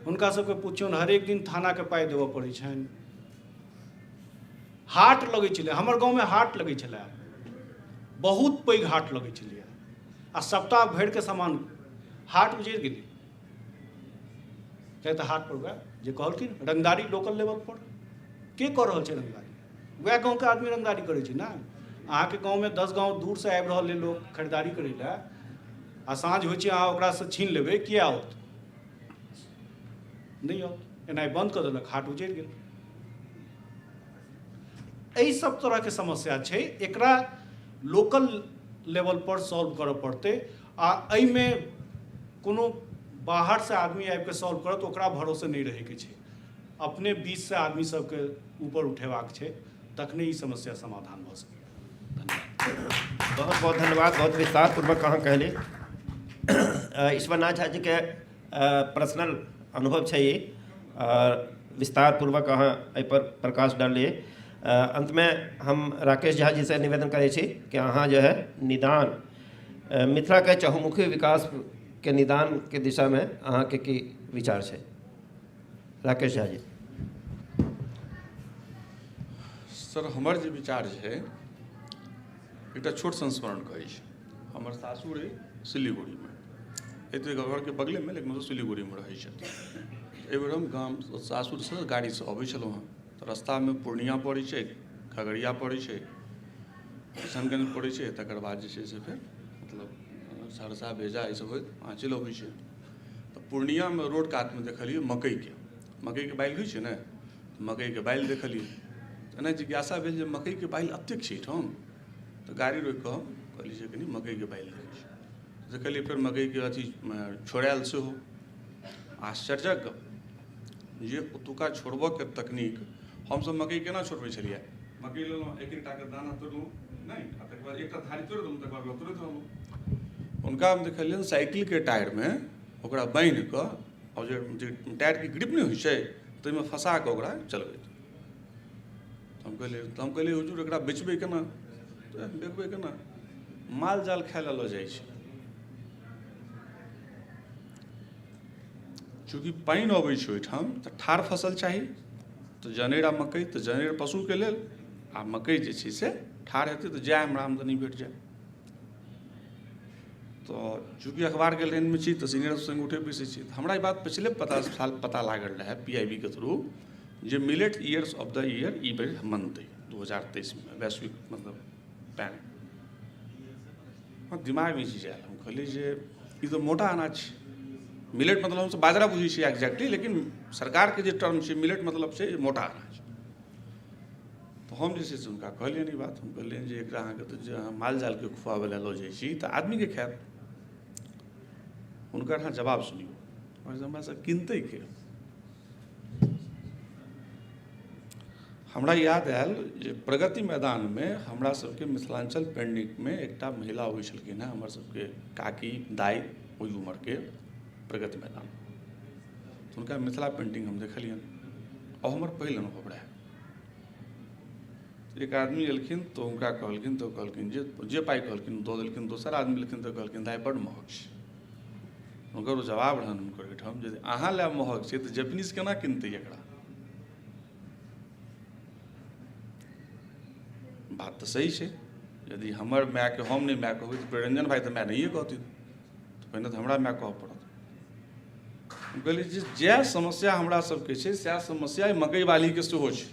हुनका सबके पुछियौन हरेक दिन थानाके पाइ देबऽ पड़ै छनि। हाट लगै छलै, हमर गाँवमे हाट लगै छलै, बहुत पैघ हाट लगै छलैए, आ सप्ताह भरिके सामान हाट उजड़ि गेलै। किएक तऽ हाट पर वएह जे कहलखिन रंगदारी लोकल लेवल पर के कऽ रहल छै रंगदारी, वएह गाँवके आदमी रंगदारी करै छै ने। अहाँके गाँवमे 10 गाँव दूरसँ आबि रहल अइ लोक खरीदारी करै लए, आ साँझ होइ छै अहाँ ओकरासँ छीन लेबै, किए आओत? नहि आओत। एनाइ बन्द कऽ देलक, हाट उजड़ि गेल। एहि सब तरहके समस्या छै, एकरा लोकल लेवल पर सॉल्व करऽ पड़तै। आ एहिमे कोनो बाहरसँ आदमी आबिकऽ सॉल्व करत ओकरा भरोसे नहि रहैके छै, अपने बीचसँ आदमी सबके ऊपर उठेबाक छै, तखने ई समस्या समाधान भऽ सकैए। धन्यवाद। बहुत बहुत धन्यवाद, बहुत विस्तारपूर्वक अहाँ कहली। ईश्वरनाथ झा जीके पर्सनल अनुभव छै ई, विस्तारपूर्वक अहाँ एहिपर प्रकाश डाललियै। अन्तमे हम राकेश झा जीसँ निवेदन करै छी कि अहाँ जे है निदान मिथिलाके चहुमुखी विकासके निदानके दिशामे अहाँके की विचार छै? राकेश झा जी। सर, हमर जे विचार छै एकटा छोट संस्मरण कहै छी। हमर सासुर अइ सिलीगुड़ीमे, एतय घरके बगलेमे, लेकिन ओ सिलीगुड़ीमे रहै छथिन। एहिबेर हम गाम सासुरसँ गाड़ीसँ अबै छलहुँ हेँ तऽ रस्तामे पूर्णिया पड़ै छै, खगड़िया पड़ै छै, किशनगंज पड़ै छै, तकर बाद जे छै से फेर मतलब सहरसा भेजा ईसब होइत अहाँ चलि अबै छै। तऽ पूर्णियामे रोड कातमे देखलियै मकइके बालि होइ छै ने, मकइके बालि देखलियै। एना जिज्ञासा भेल जे मकइके बालि एतेक छै एहिठाम, तऽ गाड़ी रोकि कऽ हम कहलियै जे कनि मकइके बालि देखै छी। देखलियै फेर मकइके अथी छोड़ायल सेहो। आश्चर्यक गप जे ओतुका छोड़बऽके तकनीक, हमसब मकइ केना छोड़बै छलियै, मकइ लेलहुँ, एक एकटाके दाना तोड़लहुँ नहि, आ तकर बाद एकटा थारी तोड़ि देलहुँ, तकर बाद तोड़ैत रहलहुँ। हुनका हम देखलियनि साइकिलके टायरमे ओकरा बान्हि कऽ, आओर जे टायरके ग्रिप नहि होइ छै ताहिमे फँसा कऽ ओकरा चलबैत। हम कहलियै हुजूर एकरा बेचबै केना? बेचबै केना? माल जाल खाय लए लऽ जाइ छै। चूँकि पानि अबै छै ओहिठाम तऽ ठाढ़ फसल चाही, तऽ जनेर आ मकइ, तऽ जनेर पशुके लेल आ मकइ जे छै से ठाढ़ हेतै तऽ जएह हमरा आमदनी भेट जाय। तऽ चूँकि अखबारके लाइनमे छी तऽ सीनियर सङ्ग उठै बैसै छी, तऽ हमरा ई बात पछिले 50 साल पता लागल रहए PIB के थ्रू जे millet years of the year ई बेर मनतै 2023मे वैश्विक मतलब पैन। हँ, दिमागमे ई चीज आयल, हम कहलियै जे ई तऽ मोटा अनाज छै। मिलेट मतलब हमसब बाजरा बुझै छियै एक्जैक्टली, लेकिन सरकारके जे टर्म छै मिलेट मतलब छै मोटा अनाज। तऽ हम जे छै से हुनका कहलियनि ई बात, हम कहलियनि जे एकरा अहाँके तऽ जे अहाँ माल जालके खुआबै लए लऽ जाइ छी तऽ आदमीके खायत। हुनकर अहाँ जवाब सुनियौ, हमरा सब किनतै के? हमरा याद आयल जे प्रगति मैदानमे हमरा सबके मिथिलाञ्चल पेंटिंगमे एकटा महिला अबै छलखिन हेँ, हमर सबके काकी दाइ ओहि उमरके, प्रगति मैदान। हुनका मिथिला पेंटिंग हम देखलियनि आ हमर पहिल अनुभव रहए। एक आदमी एलखिन तऽ हुनका कहलखिन, तऽ कहलखिन जे पाइ कहलखिन दऽ देलखिन। दोसर आदमी एलखिन तऽ कहलखिन दाइ बड्ड महग छै। हुनकर ओ जवाब रहनि हुनकर ओहिठाम जे अहाँ लए महग छै तऽ जैपनीज केना किनतै एकरा? बात तऽ सही छै। यदि हमर मायके हम नहि माय कहबै तऽ प्रियरंजन भाइ तऽ माय नहिए कहथिन, तऽ पहिने तऽ हमरा माय कहऽ पड़त। हम कहलियै जे जएह समस्या हमरा सबके छै सएह समस्या मकई वालीके सेहो छै।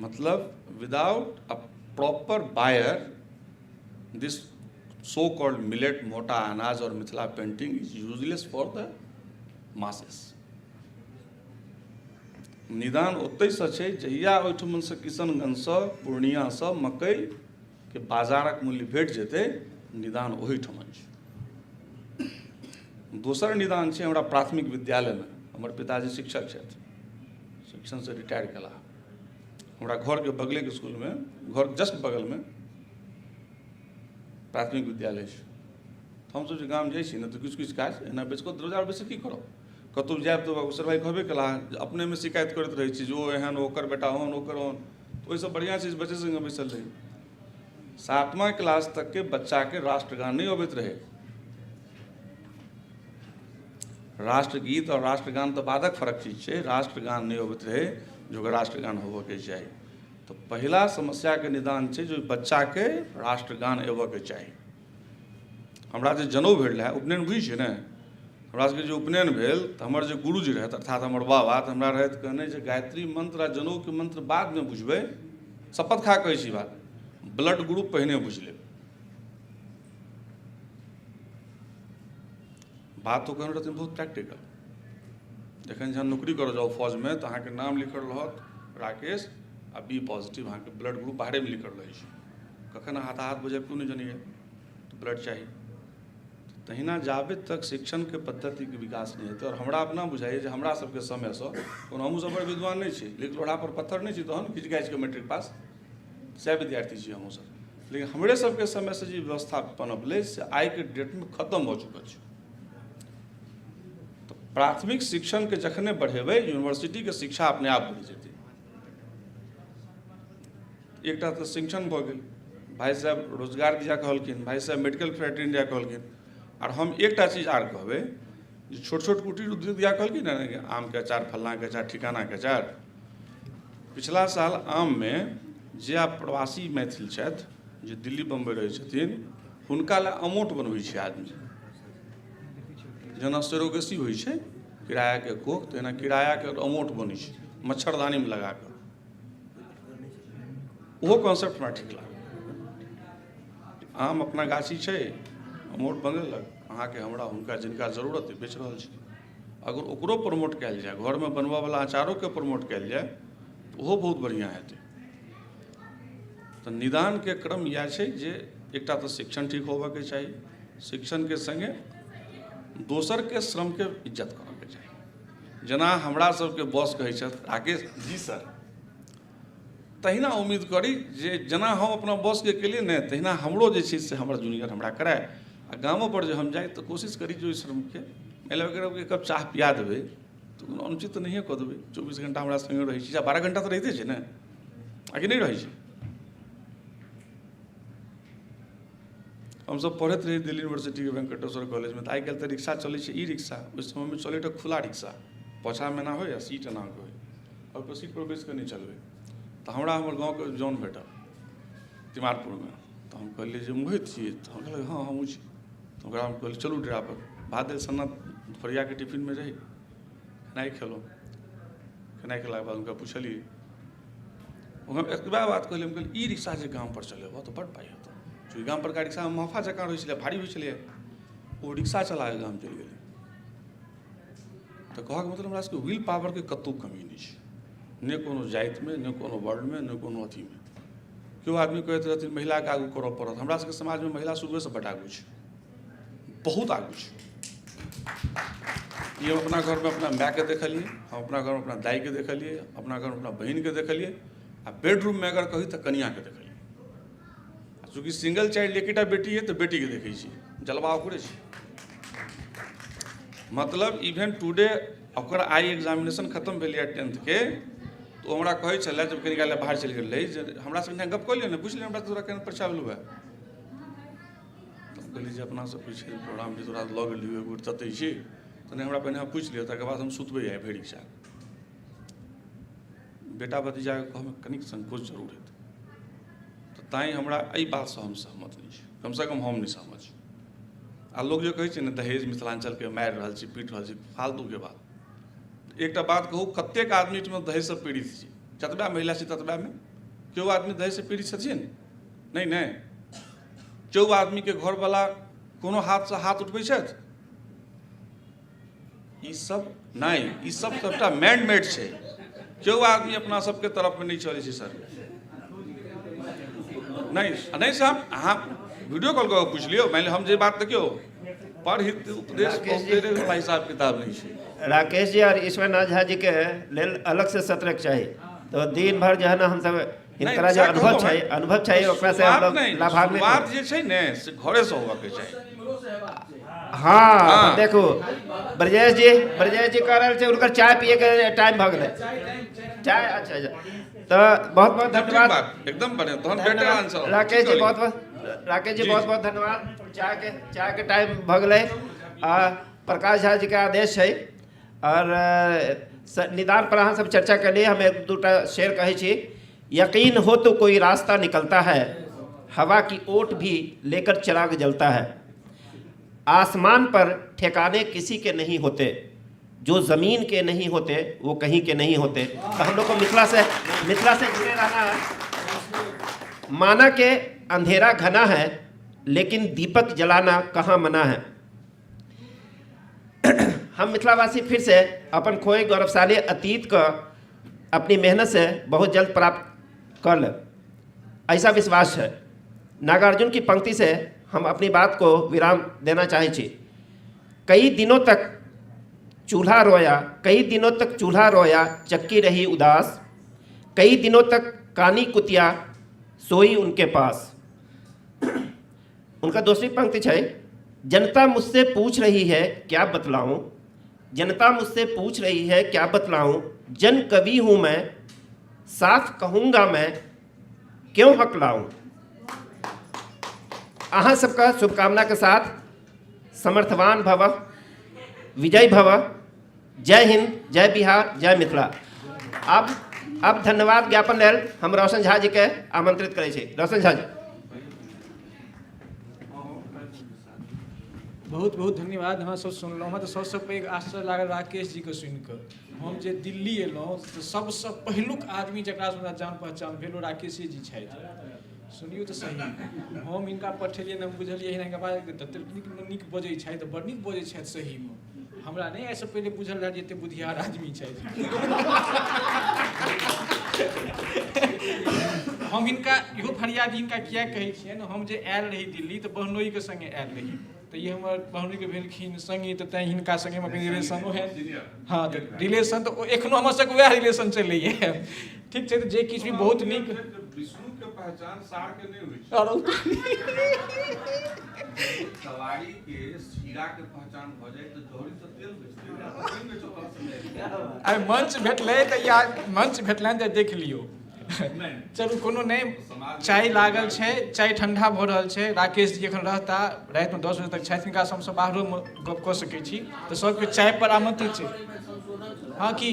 मतलब without a proper buyer this so called millet मोटा अनाज और Mithila painting is useless for the masses. निदान ओतहिसँ छै जहिया ओहिठुमनसँ किशनगंजसँ पूर्णियासँ मकइके बाजारक मूल्य भेट जेतै, निदान ओहिठमन छै। दोसर निदान छै हमरा प्राथमिक विद्यालयमे, हमर पिताजी शिक्षक छथि, शिक्षणसँ रिटायर केलाह। हमरा घरके बगलेके इसकुलमे, घर जस्ट बगलमे प्राथमिक विद्यालय छै। हमसब जे गाम जाइ छी ने तऽ किछु किछु काज एना बेच कऽ दरवाजा बेसी की करब, कतहु जायब तऽ अवसर भाइ कहबे केलाह जे अपनेमे शिकायत करैत रहै छी जे ओ एहन, ओकर बेटा ओहन, ओकर ओहन। ओहिसँ बढ़िआँ चीज बच्चे सङ्गे बैसल रही। 7मा क्लास तकके बच्चाके राष्ट्रगान नहि अबैत रहै। राष्ट्रगीत और राष्ट्रगान तऽ बादक फरक चीज छै, राष्ट्रगान नहि अबैत रहै जे ओकर राष्ट्रगान होबऽके चाही। तऽ पहिला समस्याके निदान छै जे बच्चाके राष्ट्रगान अबऽके चाही। हमरा जे जनउ भेल रहए, उपनयन बुझै छियै ने, हमरा सबके जे उपनयन भेल तऽ हमर जे गुरुजी रहथि अर्थात हमर बाबा, तऽ हमरा रहथि कहने जे गायत्री मंत्र आ जनउके मंत्र बादमे बुझबै, शपथ खा कहै छी बात, ब्लड ग्रुप पहिने बुझि लेब। बात ओ कहने रहथिन बहुत प्रैक्टिकल। जखन जहन नौकरी करऽ जाउ फौजमे तऽ अहाँके नाम लिखल रहत राकेश आ बी पॉजिटिव, अहाँके ब्लड ग्रुप बाहरेमे लिखल रहै छै। कखन अहाँ हाथाहाथ भऽ जायब केओ नहि जनैए, तऽ ब्लड चाही। तहिना जाबे तक शिक्षणके पद्धतिके विकास नहि हेतै, और हमरा अपना बुझाइए जे हमरा सबके समयसँ कोनो हमहूँ सब बड़ विद्वान नहि छी, लेकिन लोढ़ापर पत्थर नहि छी तहन खींच गाछिके मैट्रिक पास सएह विद्यार्थी छी हमहूँ सब, लेकिन हमरे सबके समयसँ जे व्यवस्था पनपलै से आइके डेटमे खतम भऽ चुकल छै। तऽ प्राथमिक शिक्षणके जखने बढ़ेबै यूनिवर्सिटीके शिक्षा अपने आप बढ़ि जेतै। एकटा तऽ शिक्षण भऽ गेल, भाइ साहेब रोजगार दिया कहलखिन, भाइ साहेब मेडिकल फैक्ट्री दिया कहलखिन। आर हम एकटा चीज आर कहबै जे छोट छोट कुटीर उद्योग दिया कहलखिन ने, आमके अचार, फल्लाँके अचार, ठिकानाके अचार। पिछला साल आममे जे आब प्रवासी मैथिल छथि जे दिल्ली बम्बई रहै छथिन हुनका लए अमोट बनबै छै आदमी। जेना सेरोगेसी होइ छै किरायाके कोख, तहिना किरायाके अमोट बनै छै मच्छरदानीमे लगा कऽ। ओहो कॉन्सेप्ट हमरा ठीक लागल। आम अपना गाछी छै, अमोट बनेलक, अहाँके हमरा हुनका जिनका जरूरत अइ बेच रहल छै। अगर ओकरो प्रमोट कयल जाय, घरमे बनबयवला अचारोके प्रमोट कयल जाय, तऽ ओहो बहुत बढ़िआँ हेतै। तऽ निदानके क्रम इएह छै जे एकटा तऽ शिक्षण ठीक होबऽके चाही, शिक्षणके सङ्गे दोसरके श्रमके इज्जत करऽके चाही। जेना हमरा सबके बॉस कहै छथि राकेश जी सर, तहिना उम्मीद करी जे जेना हम अपना बॉसके केलियै ने तहिना हमरो जे छै से हमर जूनियर हमरा कराय। आ गामोपर जे हम जाइ तऽ कोशिश करी जे ओहि श्रमके मानि लिअ अगर एक कप चाह पिया देबै तऽ कोनो अनुचित तऽ नहिए कऽ देबै। 24 घंटा हमरा सङ्गे रहै छै, 12 घंटा तऽ रहिते छै ने, आकि नहि रहै छै? हमसब पढ़ैत रही दिल्ली यूनिवर्सिटीके वेंकटेश्वर कॉलेजमे, तऽ आइ काल्हि तऽ रिक्शा चलै छै ई रिक्शा, ओहि समयमे चलै रहै खुला रिक्शा, पाछाँमे एना होइ आ सीट एना कऽ होइ, ओहिपर सीटपर बैसि कऽ नहि चलबै। तऽ हमरा हमर गाँवके जौन भेटल तिमारपुरमे, तऽ हम कहलियै जे मोहित छी? तऽ हम कहलक हँ हमहूँ छी। तऽ ओकरा हम कहलियै चलू डेरापर, भात दालि सन्ना दुपहरियाके टिफिनमे रही, खेनाइ खेलहुँ। खेनाइ खेलाके बाद हुनका पुछलियै, हम एतबा बात कहलियै, हम कहलियै ई रिक्शा जे गामपर चलेबह तऽ बड्ड पाइ हेतौ। चूँकि गाम परका रिक्शामे महफा जकाँ रहै छलै, भारी होइ छलैए, ओ रिक्शा चला कऽ गाम चलि गेलै। तऽ कहऽके मतलब हमरा सबके will पावरके कतहु कमी नहि छै, नहि कोनो जातिमे, नहि कोनो वर्णमे, नहि कोनो अथीमे। केओ आदमी कहैत रहथिन महिलाके आगू करऽ पड़त, हमरा सबके समाजमे महिला शुरुएसँ बड्ड आगू छै, बहुत आगू छै। ई हम अपना घरमे अपना मायके देखलियै, हम अपना घरमे अपना दाइके देखलियै, अपना घरमे अपना बहिनके देखलियै, आ बेडरूममे अगर कही तऽ कनिआँके देखलियै। चूँकि सिंगल चाइल्ड एकेटा बेटी है तऽ बेटीके देखै छी, जलवा ओकरे छै। मतलब इवेन टुडे ओकर आइ एग्जामिनेशन खतम भेलैए 10th के, तऽ ओ हमरा कहै छलै जब कनि काल बाहर चलि गेल रही जे हमरा संगे गप कऽ लिअ ने, पुछि लिअ हमरा तोरा केहन परीक्षा भेलौ हँ। तऽ हम कहलियै जे अपना सब छै प्रोग्राम जे तोरा लऽ गेलियौ एक बेर ततै छी, तऽ नहि हमरा पहिने अहाँ पुछि लिअ, तकर बाद हम सुतबै आइ भरि इच्छा। बेटा भतीजाके कहऽमे कनिक संकोच जरूर हेतै, तऽ तैँ हमरा एहि बातसँ हम सहमत नहि छी, कमसँ कम हम नहि सहमत छी। आ लोक जे कहै छै ने दहेज मिथिलाञ्चलके मारि रहल छी, पीट रहल छी, फालतूके बात। एकटा बात कहू, कतेक आदमी एहिठमा दहेजसँ पीड़ित छी? जतबा महिला छी ततबामे केओ आदमी दहेजसँ पीड़ित छथिन? नहि नहि। केओ आदमीके घरवला कोनो हाथसँ हाथ उठबै छथि? ई सब नहि, ई सब सबटा मैन मेड छै। केओ आदमी अपना सबके तरफमे नहि चलै छै सर। नहि नहि साहब, अहाँ वीडियो कॉल कऽ पूछि लियौ। मानि लिअ हम जे बात देखियौ परहित उपदेश वाला हिसाब किताब नहि छै। राकेश जी और ईश्वरनाथ झा जी के लेल अलग से सत्र चाही, तो दिन भर जो है ना हमसब हिनकरा जो अनुभव छै, अनुभव छै ओकरा से हम लोग लाभान्वित। बात जे छै ने से घरे से होबाक चाही। हाँ देखू ब्रजेश जी, ब्रजेश जी कह रहल छै हुनकर चाय पिए के टाइम भऽ गेलै, चाय। अच्छा अच्छा, तऽ बहुत बहुत धन्यवाद, एकदम बढ़िया। तहन बेटर आंसर राकेश जी, बहुत बहुत राकेश जी बहुत बहुत धन्यवाद। चाय के टाइम भऽ गेलै आ प्रकाश झा जी के आदेश छै और निदान पर अहाँ सब चर्चा करिए। हम एक दूटा शेर कहै छी। यकीन हो तो कोई रास्ता निकलता है, हवा की ओट भी लेकर चिराग जलता है। आसमान पर ठिकाने किसी के नहीं होते, जो ज़मीन के नहीं होते वो कहीं के नहीं होते। तो हम लोग को मिथिला से जुड़े रहना है। माना के अंधेरा घना है, लेकिन दीपक जलाना कहाँ मना है। हम मिथिलावासी फिर से अपन खोए गौरवशाली अतीत का अपनी मेहनत से बहुत जल्द प्राप्त कर ले, ऐसा विश्वास है। नागार्जुन की पंक्ति से हम अपनी बात को विराम देना चाहे छी। कई दिनों तक चूल्हा रोया, कई दिनों तक चूल्हा रोया, चक्की रही उदास, कई दिनों तक कानी कुतिया सोई उनके पास। उनका दूसरी पंक्ति है, जनता मुझसे पूछ रही है क्या बतलाऊं, जनता मुझसे पूछ रही है क्या बतलाऊं, जन कवि हूं मैं साफ कहूँगा मैं क्यों हकलाऊं। अहाँ सबका शुभकामना के साथ समर्थवान भव, विजय भव। जय हिंद, जय बिहार, जय मिथिला। अब धन्यवाद ज्ञापन लेल हम रोशन झा जी के आमंत्रित करै छी। रोशन झा जी। बहुत बहुत धन्यवाद। हमरा सब सुनलहुँ, हमरा तऽ सबसँ पैघ आश्चर्य लागल राकेश जीके सुनिकऽ। हम जे दिल्ली एलहुँ तऽ सबसँ पहिलुक आदमी जकरासँ हमरा जान पहचान भेल ओ राकेशे जी छथि। सुनियौ तऽ सही, हम हिनका पठेलियनि, हम बुझलियै हिनका बात ततेक नीक नीक बजै छथि, बड़ नीक बजै छथि सहीमे। हमरा नहि एहिसँ पहिले बुझल रहए जे एतेक बुधियार आदमी छथि। हम हिनका इहो फरियाद हिनका किया कहै छियनि, हम जे आयल रही दिल्ली तऽ बहनोइके सङ्गे आयल रही, तऽ ई हमर बहनोइके भेलखिन सङ्गी, तऽ तैँ हिनका सङ्गे हमर रिलेशनो है। हँ, तऽ रिलेशन तऽ एखनो हमर सबके वएह रिलेशन चलैए। ठीक छै, तऽ जे किछु भी बहुत नीक। विष्णु के पहचान सार के नहि होइ छै, सवारी के हीरा के पहचान भऽ जाय तऽ जौहरी से तेल बेचतै। आइ मंच भेटलै तऽ या मंच भेटलनि तऽ देख लियौ। चलू कोनो नहि, चाय लागल छै, चाय ठंडा भऽ रहल छै। राकेश जी एखन रहता, रातिमे 10 बजे तक छथि, हिनकासँ हमसब बाहरोमे गप कऽ सकै छी, तऽ सबके चाय पर आमंत्रित छै। हँ की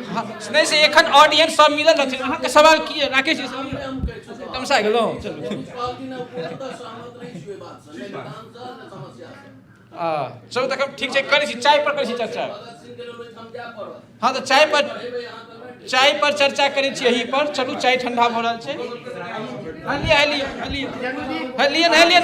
हँ, नहि से एखन ऑडियंस सब मिलल रहथिन। अहाँके सवाल की है राकेश जी? तमसा गेलहुँ। चलू चलू तखन ठीक छै, करै छी चाय पर करै छी चर्चा। हँ, तऽ चाय पर चर्चा करै छी यही पर। चलू, चाय ठंडा भऽ रहल छै। हँ लिअ, हँ लिअ, हँ लिअ, हँ लिअ ने, हँ लिअ ने।